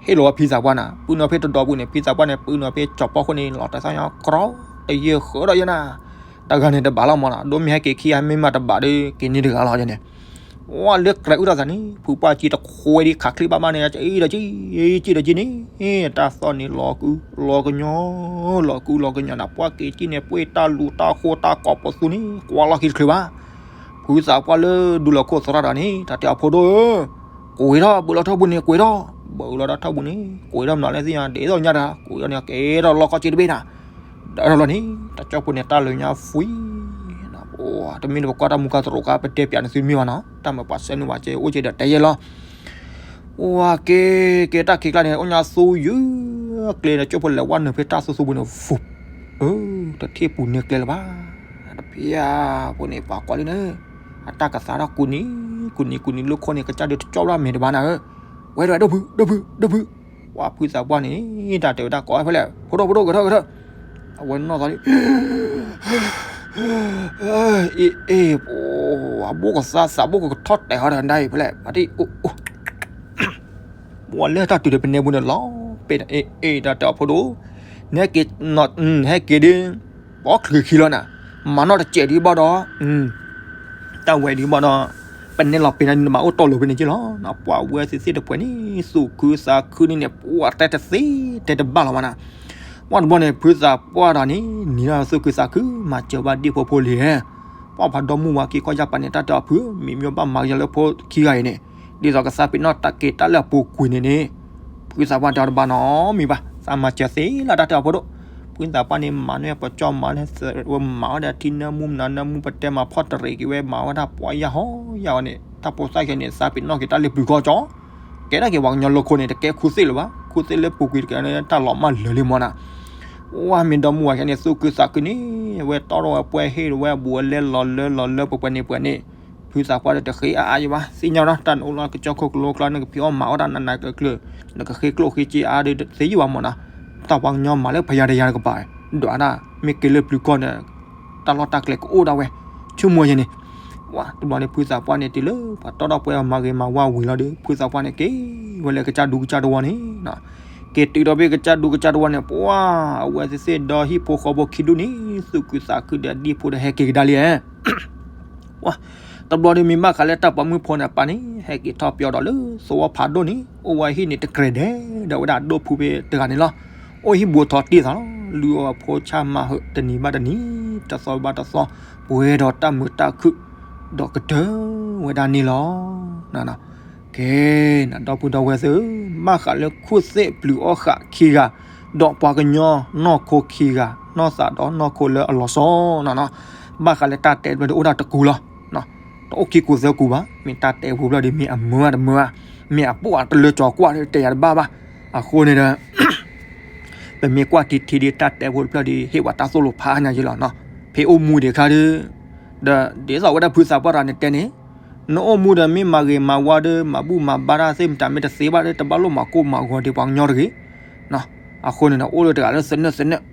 ဟ့ၣ်လီၤဝဲဖံသးပှၢ်နၤ ပုၢ်နီၢ်ဖဲတဒီပုၢ်န့ၣ် ဖံသးပှၢ်န့ၣ် ပုၢ်နီၢ်ဖဲကၠီၤပီၣ်ခိၣ်န့ၣ် လီၤတၢ်သၣ်ညါကြီ တယဲၢ်ဃၢဒီးယဲနၤ, တဂၤန့ၣ်တဘၣ်လီၤမးနီၤ ဒိမ့ၢ်ဟဲက့ၤခံဟဲမ့ၢ်မၤတဘၣ်ဒီး က့ၤန့ၢ်တဂၤလီၤယဲန့ၣ် ဝဲလၢကြၢးအုၣ်ထီၣ်သးန့ၣ် ဖုပှၢ်ကံတခွဲဒံးခးချံဘၣ်မးန့ၣ် ကံဒီးကံ, ကံဒီးကံန့ၣ် တၢ်သီၣ်န့ၣ်လီၤကု လီၤကညီ လီၤကုလီၤကညီနၤ ပှၢ်က့ၤကံန့ၣ် ပှ့ၤတၢ်လူၤတၢ်ဃိတၢ်ကိးပသူန့ၣ် ကွၢ်လီၢ်ခံတချုးဘၣ်. ဖုသးပှၢ်လၢဒူလီၤခိၣ်သရၣ်တဂၤန့ၣ် တၢ်တဲအဖိဒိၣ်ဧၢ, ကွံာ်ထီၣ် ဘုးလီၤထီၣ်ပူၤန့ၣ် ကွံာ်ထီၣ်, ဘုးလီၤဒီးထီၣ်ပူၤန့ၣ် ကွံာ်ထီၣ်မနုၤလဲၣ်သ့ၣ်ညါ ဒ်သိးညါတဂၤ ကွံာ်ထီၣ်န့ၣ် ကဲထီၣ်လီၢ်ခီၣ်စ့တဘ့ၣ်နၤ ဒီးထီၣ်လီၤန့ၣ် တၢ်ကၠီဖိန့ၣ် တၢ်လၢညါဖှံ, တမ့ၢ်တပကွၢ်တၢ်မူခါသရိာ်ခါ ပတဲပၠးန့ၢ်သုမ့ၢ်ဘၣ်နီၤ, တၢ်မၤပှၤဆဲးနုာ်ဝဲကဲ အိၣ်ကဲဒီးတဲယဲလီၤ. ဝါက့ၤ ကဲတၢ်ခံးကျါန့ၣ် အိၣ်ညါသူယုၢ်ကျဲန့ၣ် ကၠီဖိလဲၤဝဲနုာ်ဖဲတၢ်သူသူပူၤန့ၣ် ဖူး အၢ တထံၣ်ပူၤန့ၢ်ကျဲလၢၤဘၣ်. တဖျၢၣ်ဖိန့ၣ် ပှၤကိးလံန့ၣ် အတၢ်ကသါထီၣ်ကူးနံၤ ကူးနံၤ ကူးနံၤ လၢခိၣ်န့ၣ် ကစၢ်ဒုးတကၠီဘၣ်မ့ၢ်တဘၣ်နၤဧၢ, ဝဲဒၣ် ဒိၣ်ဖု ဒိၣ်ဖု ဒိၣ်ဖု, ပှၤဖုသးပှၢ်န့ၣ် တၢ်တဲဝဲတၢ်ကိးဖဲလဲၣ် ဖိဒိၣ် ဖိဒိၣ် ကထၢၣ် ကထၢၣ်, အဝဲနီၢ်သီလံ အ့ အ့ အဘိၣ်ကသါသးဘိၣ်ကထီၣ်တဲာ်ဟီဒီးဒၣ်အံၤဖဲလဲၣ် ပှၤတအိၣ် ပှၤလဲၤတၢ်တုၤဒီးပနဲပူၤန့ၣ်လီၤ ပ့ၢ်အ့ အ့ တၢ်တဲအီၤဖိဒိၣ်, နဟဲက့ၤ ဟဲက့ၤဒ် ပှၤချံးခံလီၤနၤ, မၤနီၣ်တစဲးဒ်ဘၣ်ဒီး တၢ်ဝဲဒ်ဘၣ်ဒီး ပနဲလီၤပ့ၤနၤန့ၣ် နဘၣ်အိၣ်တီၢ်လိာ်ဖဲန့ၣ်က့လီၤ. ပှၤဝဲသ့ၣ်သ့ၣ်တပှဲၤန့ၣ် သူၣ်ခုသးခုန့ၣ်န့ၣ် ပှၤတဲတသ့ တဲတဘၣ်လီၤဘၣ်နၤ. ပှၤတဘျီန့ၣ် ဖုသးပှၢ်တၢ်န့ၣ် နံၤလၢသူၣ်ခုသးခု မၤစၢၤဘၣ်ဒ့ၣ်ဖိဖိလံၤဧၢ, ပှၤဖးဒီမုၢ်ဝၤက့ၤခီၣ်ယၢ်ပာ်န့ၣ် တၢ်တဲအီၤဖု မ့ၢ်မ့ၢ်ဘၣ်မၤကယၤလၢဖိခံဂၤအံၤန့ၣ် ဒ်သိးကသါပ့ၤနီၣ်တၢ်က့ၤတၢ်လၢအပူၤကွံာ်န့ၣ်န့ၣ် ဖုသးပှၢ်တဲအီၤတဘၣ်နီတမံၤဘၣ်, သးမၤစၢၤသ့လၢတၢ်တဲအီၤဖိဒိၣ်. ဖုသးပှၢ်န့ၣ် မၤန့ၢ်ပကၠီမၤန့ၢ် မၤဝဲဒၣ်ထံနၢမူနၤနၢမူ ပတဲမၤဖီၣ်တရံးက့ၤဝဲ မၤဝဲဒၣ်ပှၤယၢ်ဟီယၢ်ဝဲန့ၣ် တၢ်ဖိသၣ်ခဲန့ၣ် သးပ့ၤနီၣ်က့ၤတၢ်လၢပျုၤကီၢ်ကၠီ ကဲထီၣ်က့ၤပှၤကညီလၢခိန့ၣ် တကဲခူသူၣ်လၢၤဘၣ်, ခူသူၣ်လၢပူၤကွံာ်တကဲန့ၣ် တၢ်လီၤမၢ်လၢာ်လံမၢ်နၤ. ဝဲမ့ၢ်ဒီမုၢ်ဝၤခဲန့ၣ် သူၣ်ခုသးခုန့ၣ် ဝဲတီၢ်ထီၣ်ဝဲပှဲၤဟ့ၣ်ဝဲအဘူးအလဲလီၤလၢလီၤလၢ ပှဲၤပှဲၤန့ၣ်ပှဲၤန့ၣ် ဖုသးပှၢ်ဒီးတဃ့အါအါယံၤဘၣ်, သ့ၣ်ညါဒီး တၢ်နအိၣ်လၢကစၢၢ်ခိၣ်ကလိကျါ နကဖံးအီၣ်မၤအီၣ်တၢ်နးနးကျၢၤကျၢၤ နကဃ့ကျိၣ်ဃ့စ့အါဒီးသ့ယံၤဘၣ်မၢ်နၤ. တၢ်ပှၤကညီမၤလၢပယၤတယၤတကပၤ ဒွးဒၣ် မ့ၢ်က့ၤလၢပျုၤကီၢ်န့ၣ် တၢ်လီၢ်တၢ်ကျဲကအိၣ်ဒၣ်ဝဲ ဆိကမိၣ်ယဲန့ၣ် ဝဲတဘျီန့ၣ် ဖုသးပှၢ်န့ၣ် တုၤလၢပှၤတီၢ်ထီၣ်ပှဲၤအီၤမၤဂ့ၤမၤဝါဝံၤလီၤဒီး ဖုသးပှၢ်န့ၣ်က့ၤဝဲလၢကစၢ်ဒူကစၢ်တဝီန့ၣ် က့ၤတုၤဒီးဖဲကစၢ်ဒူကစၢ်တဝီန့ၣ် ပှၤအဝဲသ့ၣ်သ့ၣ်ဒီဟံၣ်ဖိဃီဖိခံဒူၣ်န့ၣ် သူၣ်ခုသးခုဒီးဒ့ၣ်ဖိဒီးဟဲက့ၤကဒါလံဧါ တဘျီဒီးမ့ၢ်ဘၣ်ဃးလၢတၢ်ပိာ်မုၣ်ဖိန့ၣ်အပၢ်န့ၣ် ဟဲက့ၤထီၣ်ပၠီဒီးလၢသဝီဖးဒိၣ်န့ၣ် အိၣ်ဝဲဟံၣ်န့ၣ်တကြဲးဒဲး ဒီးဝဲဒၣ်အဒိၣ်ဖုဖဲတဂၤန့ၣ်လီၤ. အိၣ်ဟံၣ်ဘူးထီၣ်တ့ၢ်သးလီၤ. လုၢ်အီၣ်ဖိဆၣ်မၤဟၢးတနံၤဘၣ်တနံၤ တသီဘၣ်တသီ ပှဲၤဒီးတၢ်မုာ်တၢ်ခုၣ် ဒီးကတၢၢ်ဝဲဒၣ်န့ၣ်လီၤ. ကဲ နဒီပုၢ်ဒီဝဲၢ်သ့ၣ်ဧၢ, ဘၣ်ဃးလၢခိၣ်သ့ၣ်ပျုၤအီၣ်ဃာ်ခံဂၤ ဒီးပှၤကညီနီၢ်ခိခံဂၤ နီၢ်သးဒီးနီၢ်ခိလၢအလီၤဆီနီၤ, ဘၣ်ဃးလၢတၢ်တဲတဘျီဒီးအိၣ်ဒၣ်တကူလီၤ. တအိၣ်ခံကူသၢကူဘၣ်, မ့ၢ်တၢ်တဲဖိတဖျၢၣ်ဒီး မ့ၢ်အမုာ်တမုာ်ဧါ, မ့ၢ်အပိၢ်အတလၢကၠီၤကွၢ်ဒီးတဲယၤတဘၣ်ဘၣ်. အဃိန့ၣ်ဒီး ပမ့ၢ်ကွၢ်ထံထံဒီးတၢ်တဲဖိတဖျၢၣ်ဒီး ဟ့ၣ်ဝဲတၢ်သိၣ်လိဖးညါယ့လီၤနီၤ. ဖဲအိၣ်မူဒံးခါဒီး ဒီးဒ်သိးဝဲဒၣ်ဖုသးပှၢ်တဂၤန့ၣ်တဲန့ၣ်, နအိၣ်မူဒီးမ့ၢ်မၤဂ့ၤမၤဝါဒီး မၤဘူၣ်မၤဘါတၢ်သ့ၣ်မတၤမ့ၢ်တသ့ဘၣ်ဒီး တဘၣ်လိၣ်မၤကိၢ်မၤဂီၤဒံးပှၤကညီတဂ့ၤ. အဃိန့ၣ်ဒီး အိၣ်လၢတဂၤလၢသနၢၣ်သနၢၣ်,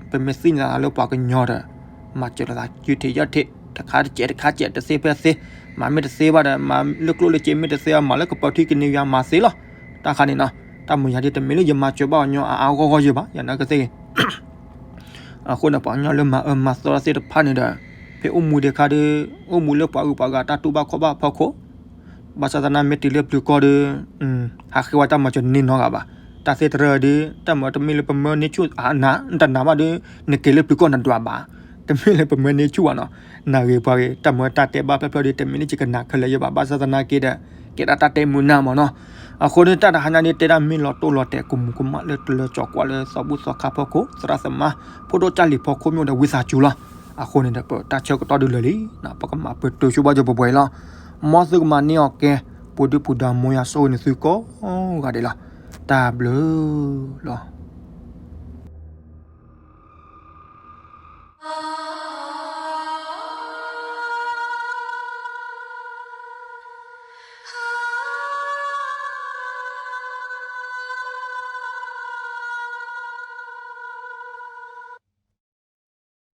ပမ့ၢ်သ့ၣ်ညါလၢပှၤကညီဒီး မၤစၢၤလိာ်သး ယုၢ်ထံးယၢ်ထံး, တခါတစဲးတခါစဲး တသ့ဖဲသ့, မၤမ့ၢ်တသ့ဘၣ်ဒီး မၤလၢကျိၣ်လၢစ့မ့ၢ်တသ့ဘၣ် မၤလၢကပၢၤထံကန့ၢ်ယွၤမၤသ့လီၤ. တၢ်ခါန့ၣ်နီၤ, တၢ်မုာ်ယၤဒ်တမ့ၢ်လၢယမၤစၢၤဘၣ်ပှၤကညီအါအါဂီၢ်ဂီၢ်ယဲဘၣ်, ယနာ်ကသ့ၣ်ဂ့ၤ အဃိန့ၣ် ပှၤကညီလၢမၤအၢမၤသီတၢ်သ့ၣ်တဖၣ်န့ၣ်ဒီး ဖဲအိၣ်မူဒံးခါဒီး အိၣ်မူလၢပှၤဂုၤပှၤဂၤတၢ်တူၢ်ဘၣ်ခီၣ်ဘၣ်ဖီခိၣ်, ဘၣ်ဆၣ်သနာ်မ့ၢ်တုၤလၢပျုၤကီၢ်ဒီး ဟးဃ့ဝဲတၢ်မၤစၢၤန့ၢ်နီတဂၤဘၣ်. တၢ်သ့ၣ်တရၢဒီး တၢ်မၤတမ့ၢ်လၢပမၢန့ၢ်ဆူၣ်အနၤ တနာ်ဘၣ်ဒီး နက့ၤလၢပျုၤကီၢ်နဒွးဘၣ်, တမ့ၢ်လၢပမၢန့ၢ်ဆူၣ်ဘၣ်နီၤ, နဂ့ၤပှၤဂ့ၤ တၢ်မၤတၢ်တဲဘၣ်ဖျၢၣ်ဖျၢၣ်ဒီး တမ့ၢ်လၢယကနၣ်ခဲလၢာ်ယဲဘၣ်, ဘၣ်ဆၣ်သနာ်က့ဒီး ကဲဒၣ်တၢ်တဲမုာ်နၢ်မးနီၤ. အဃိန့ၣ် တၢ်တဟါညါန့ၣ် တဲဒၣ်မ့ၢ်လီၤတိၢ်လီၤတဲာ် ကမူၤကမၣ်လၢတလၢကၠီၤကွၢ်လၢသီဘူၣ်သီခါဖီခိၣ် သရၣ်သမါ ဖိဒိၣ်ကၢ်လံၤဖီခိၣ် မ့ၢ်အိၣ်ဒီးဝံသးစူၤလီၤ. အဃိန့ၣ်ဒီး ပတၢ်ဆၢကတီၢ်ဒုးလၢာ်လံ, ပကမၤပတုာ်ဆိဘၣ်ယိၣ်ပှဲၤပှဲၤအံၤလီၤ. မ်သုကမၤန့ၢ်အီၤကဲ ပူၤဒုၣ်ပူၤဒါ မ်ယွၤဆိၣ်ဂ့ၤန့ၢ်သုကိးဂၤဒဲးလီၤ. တၢ်ဘျုးလီၤ.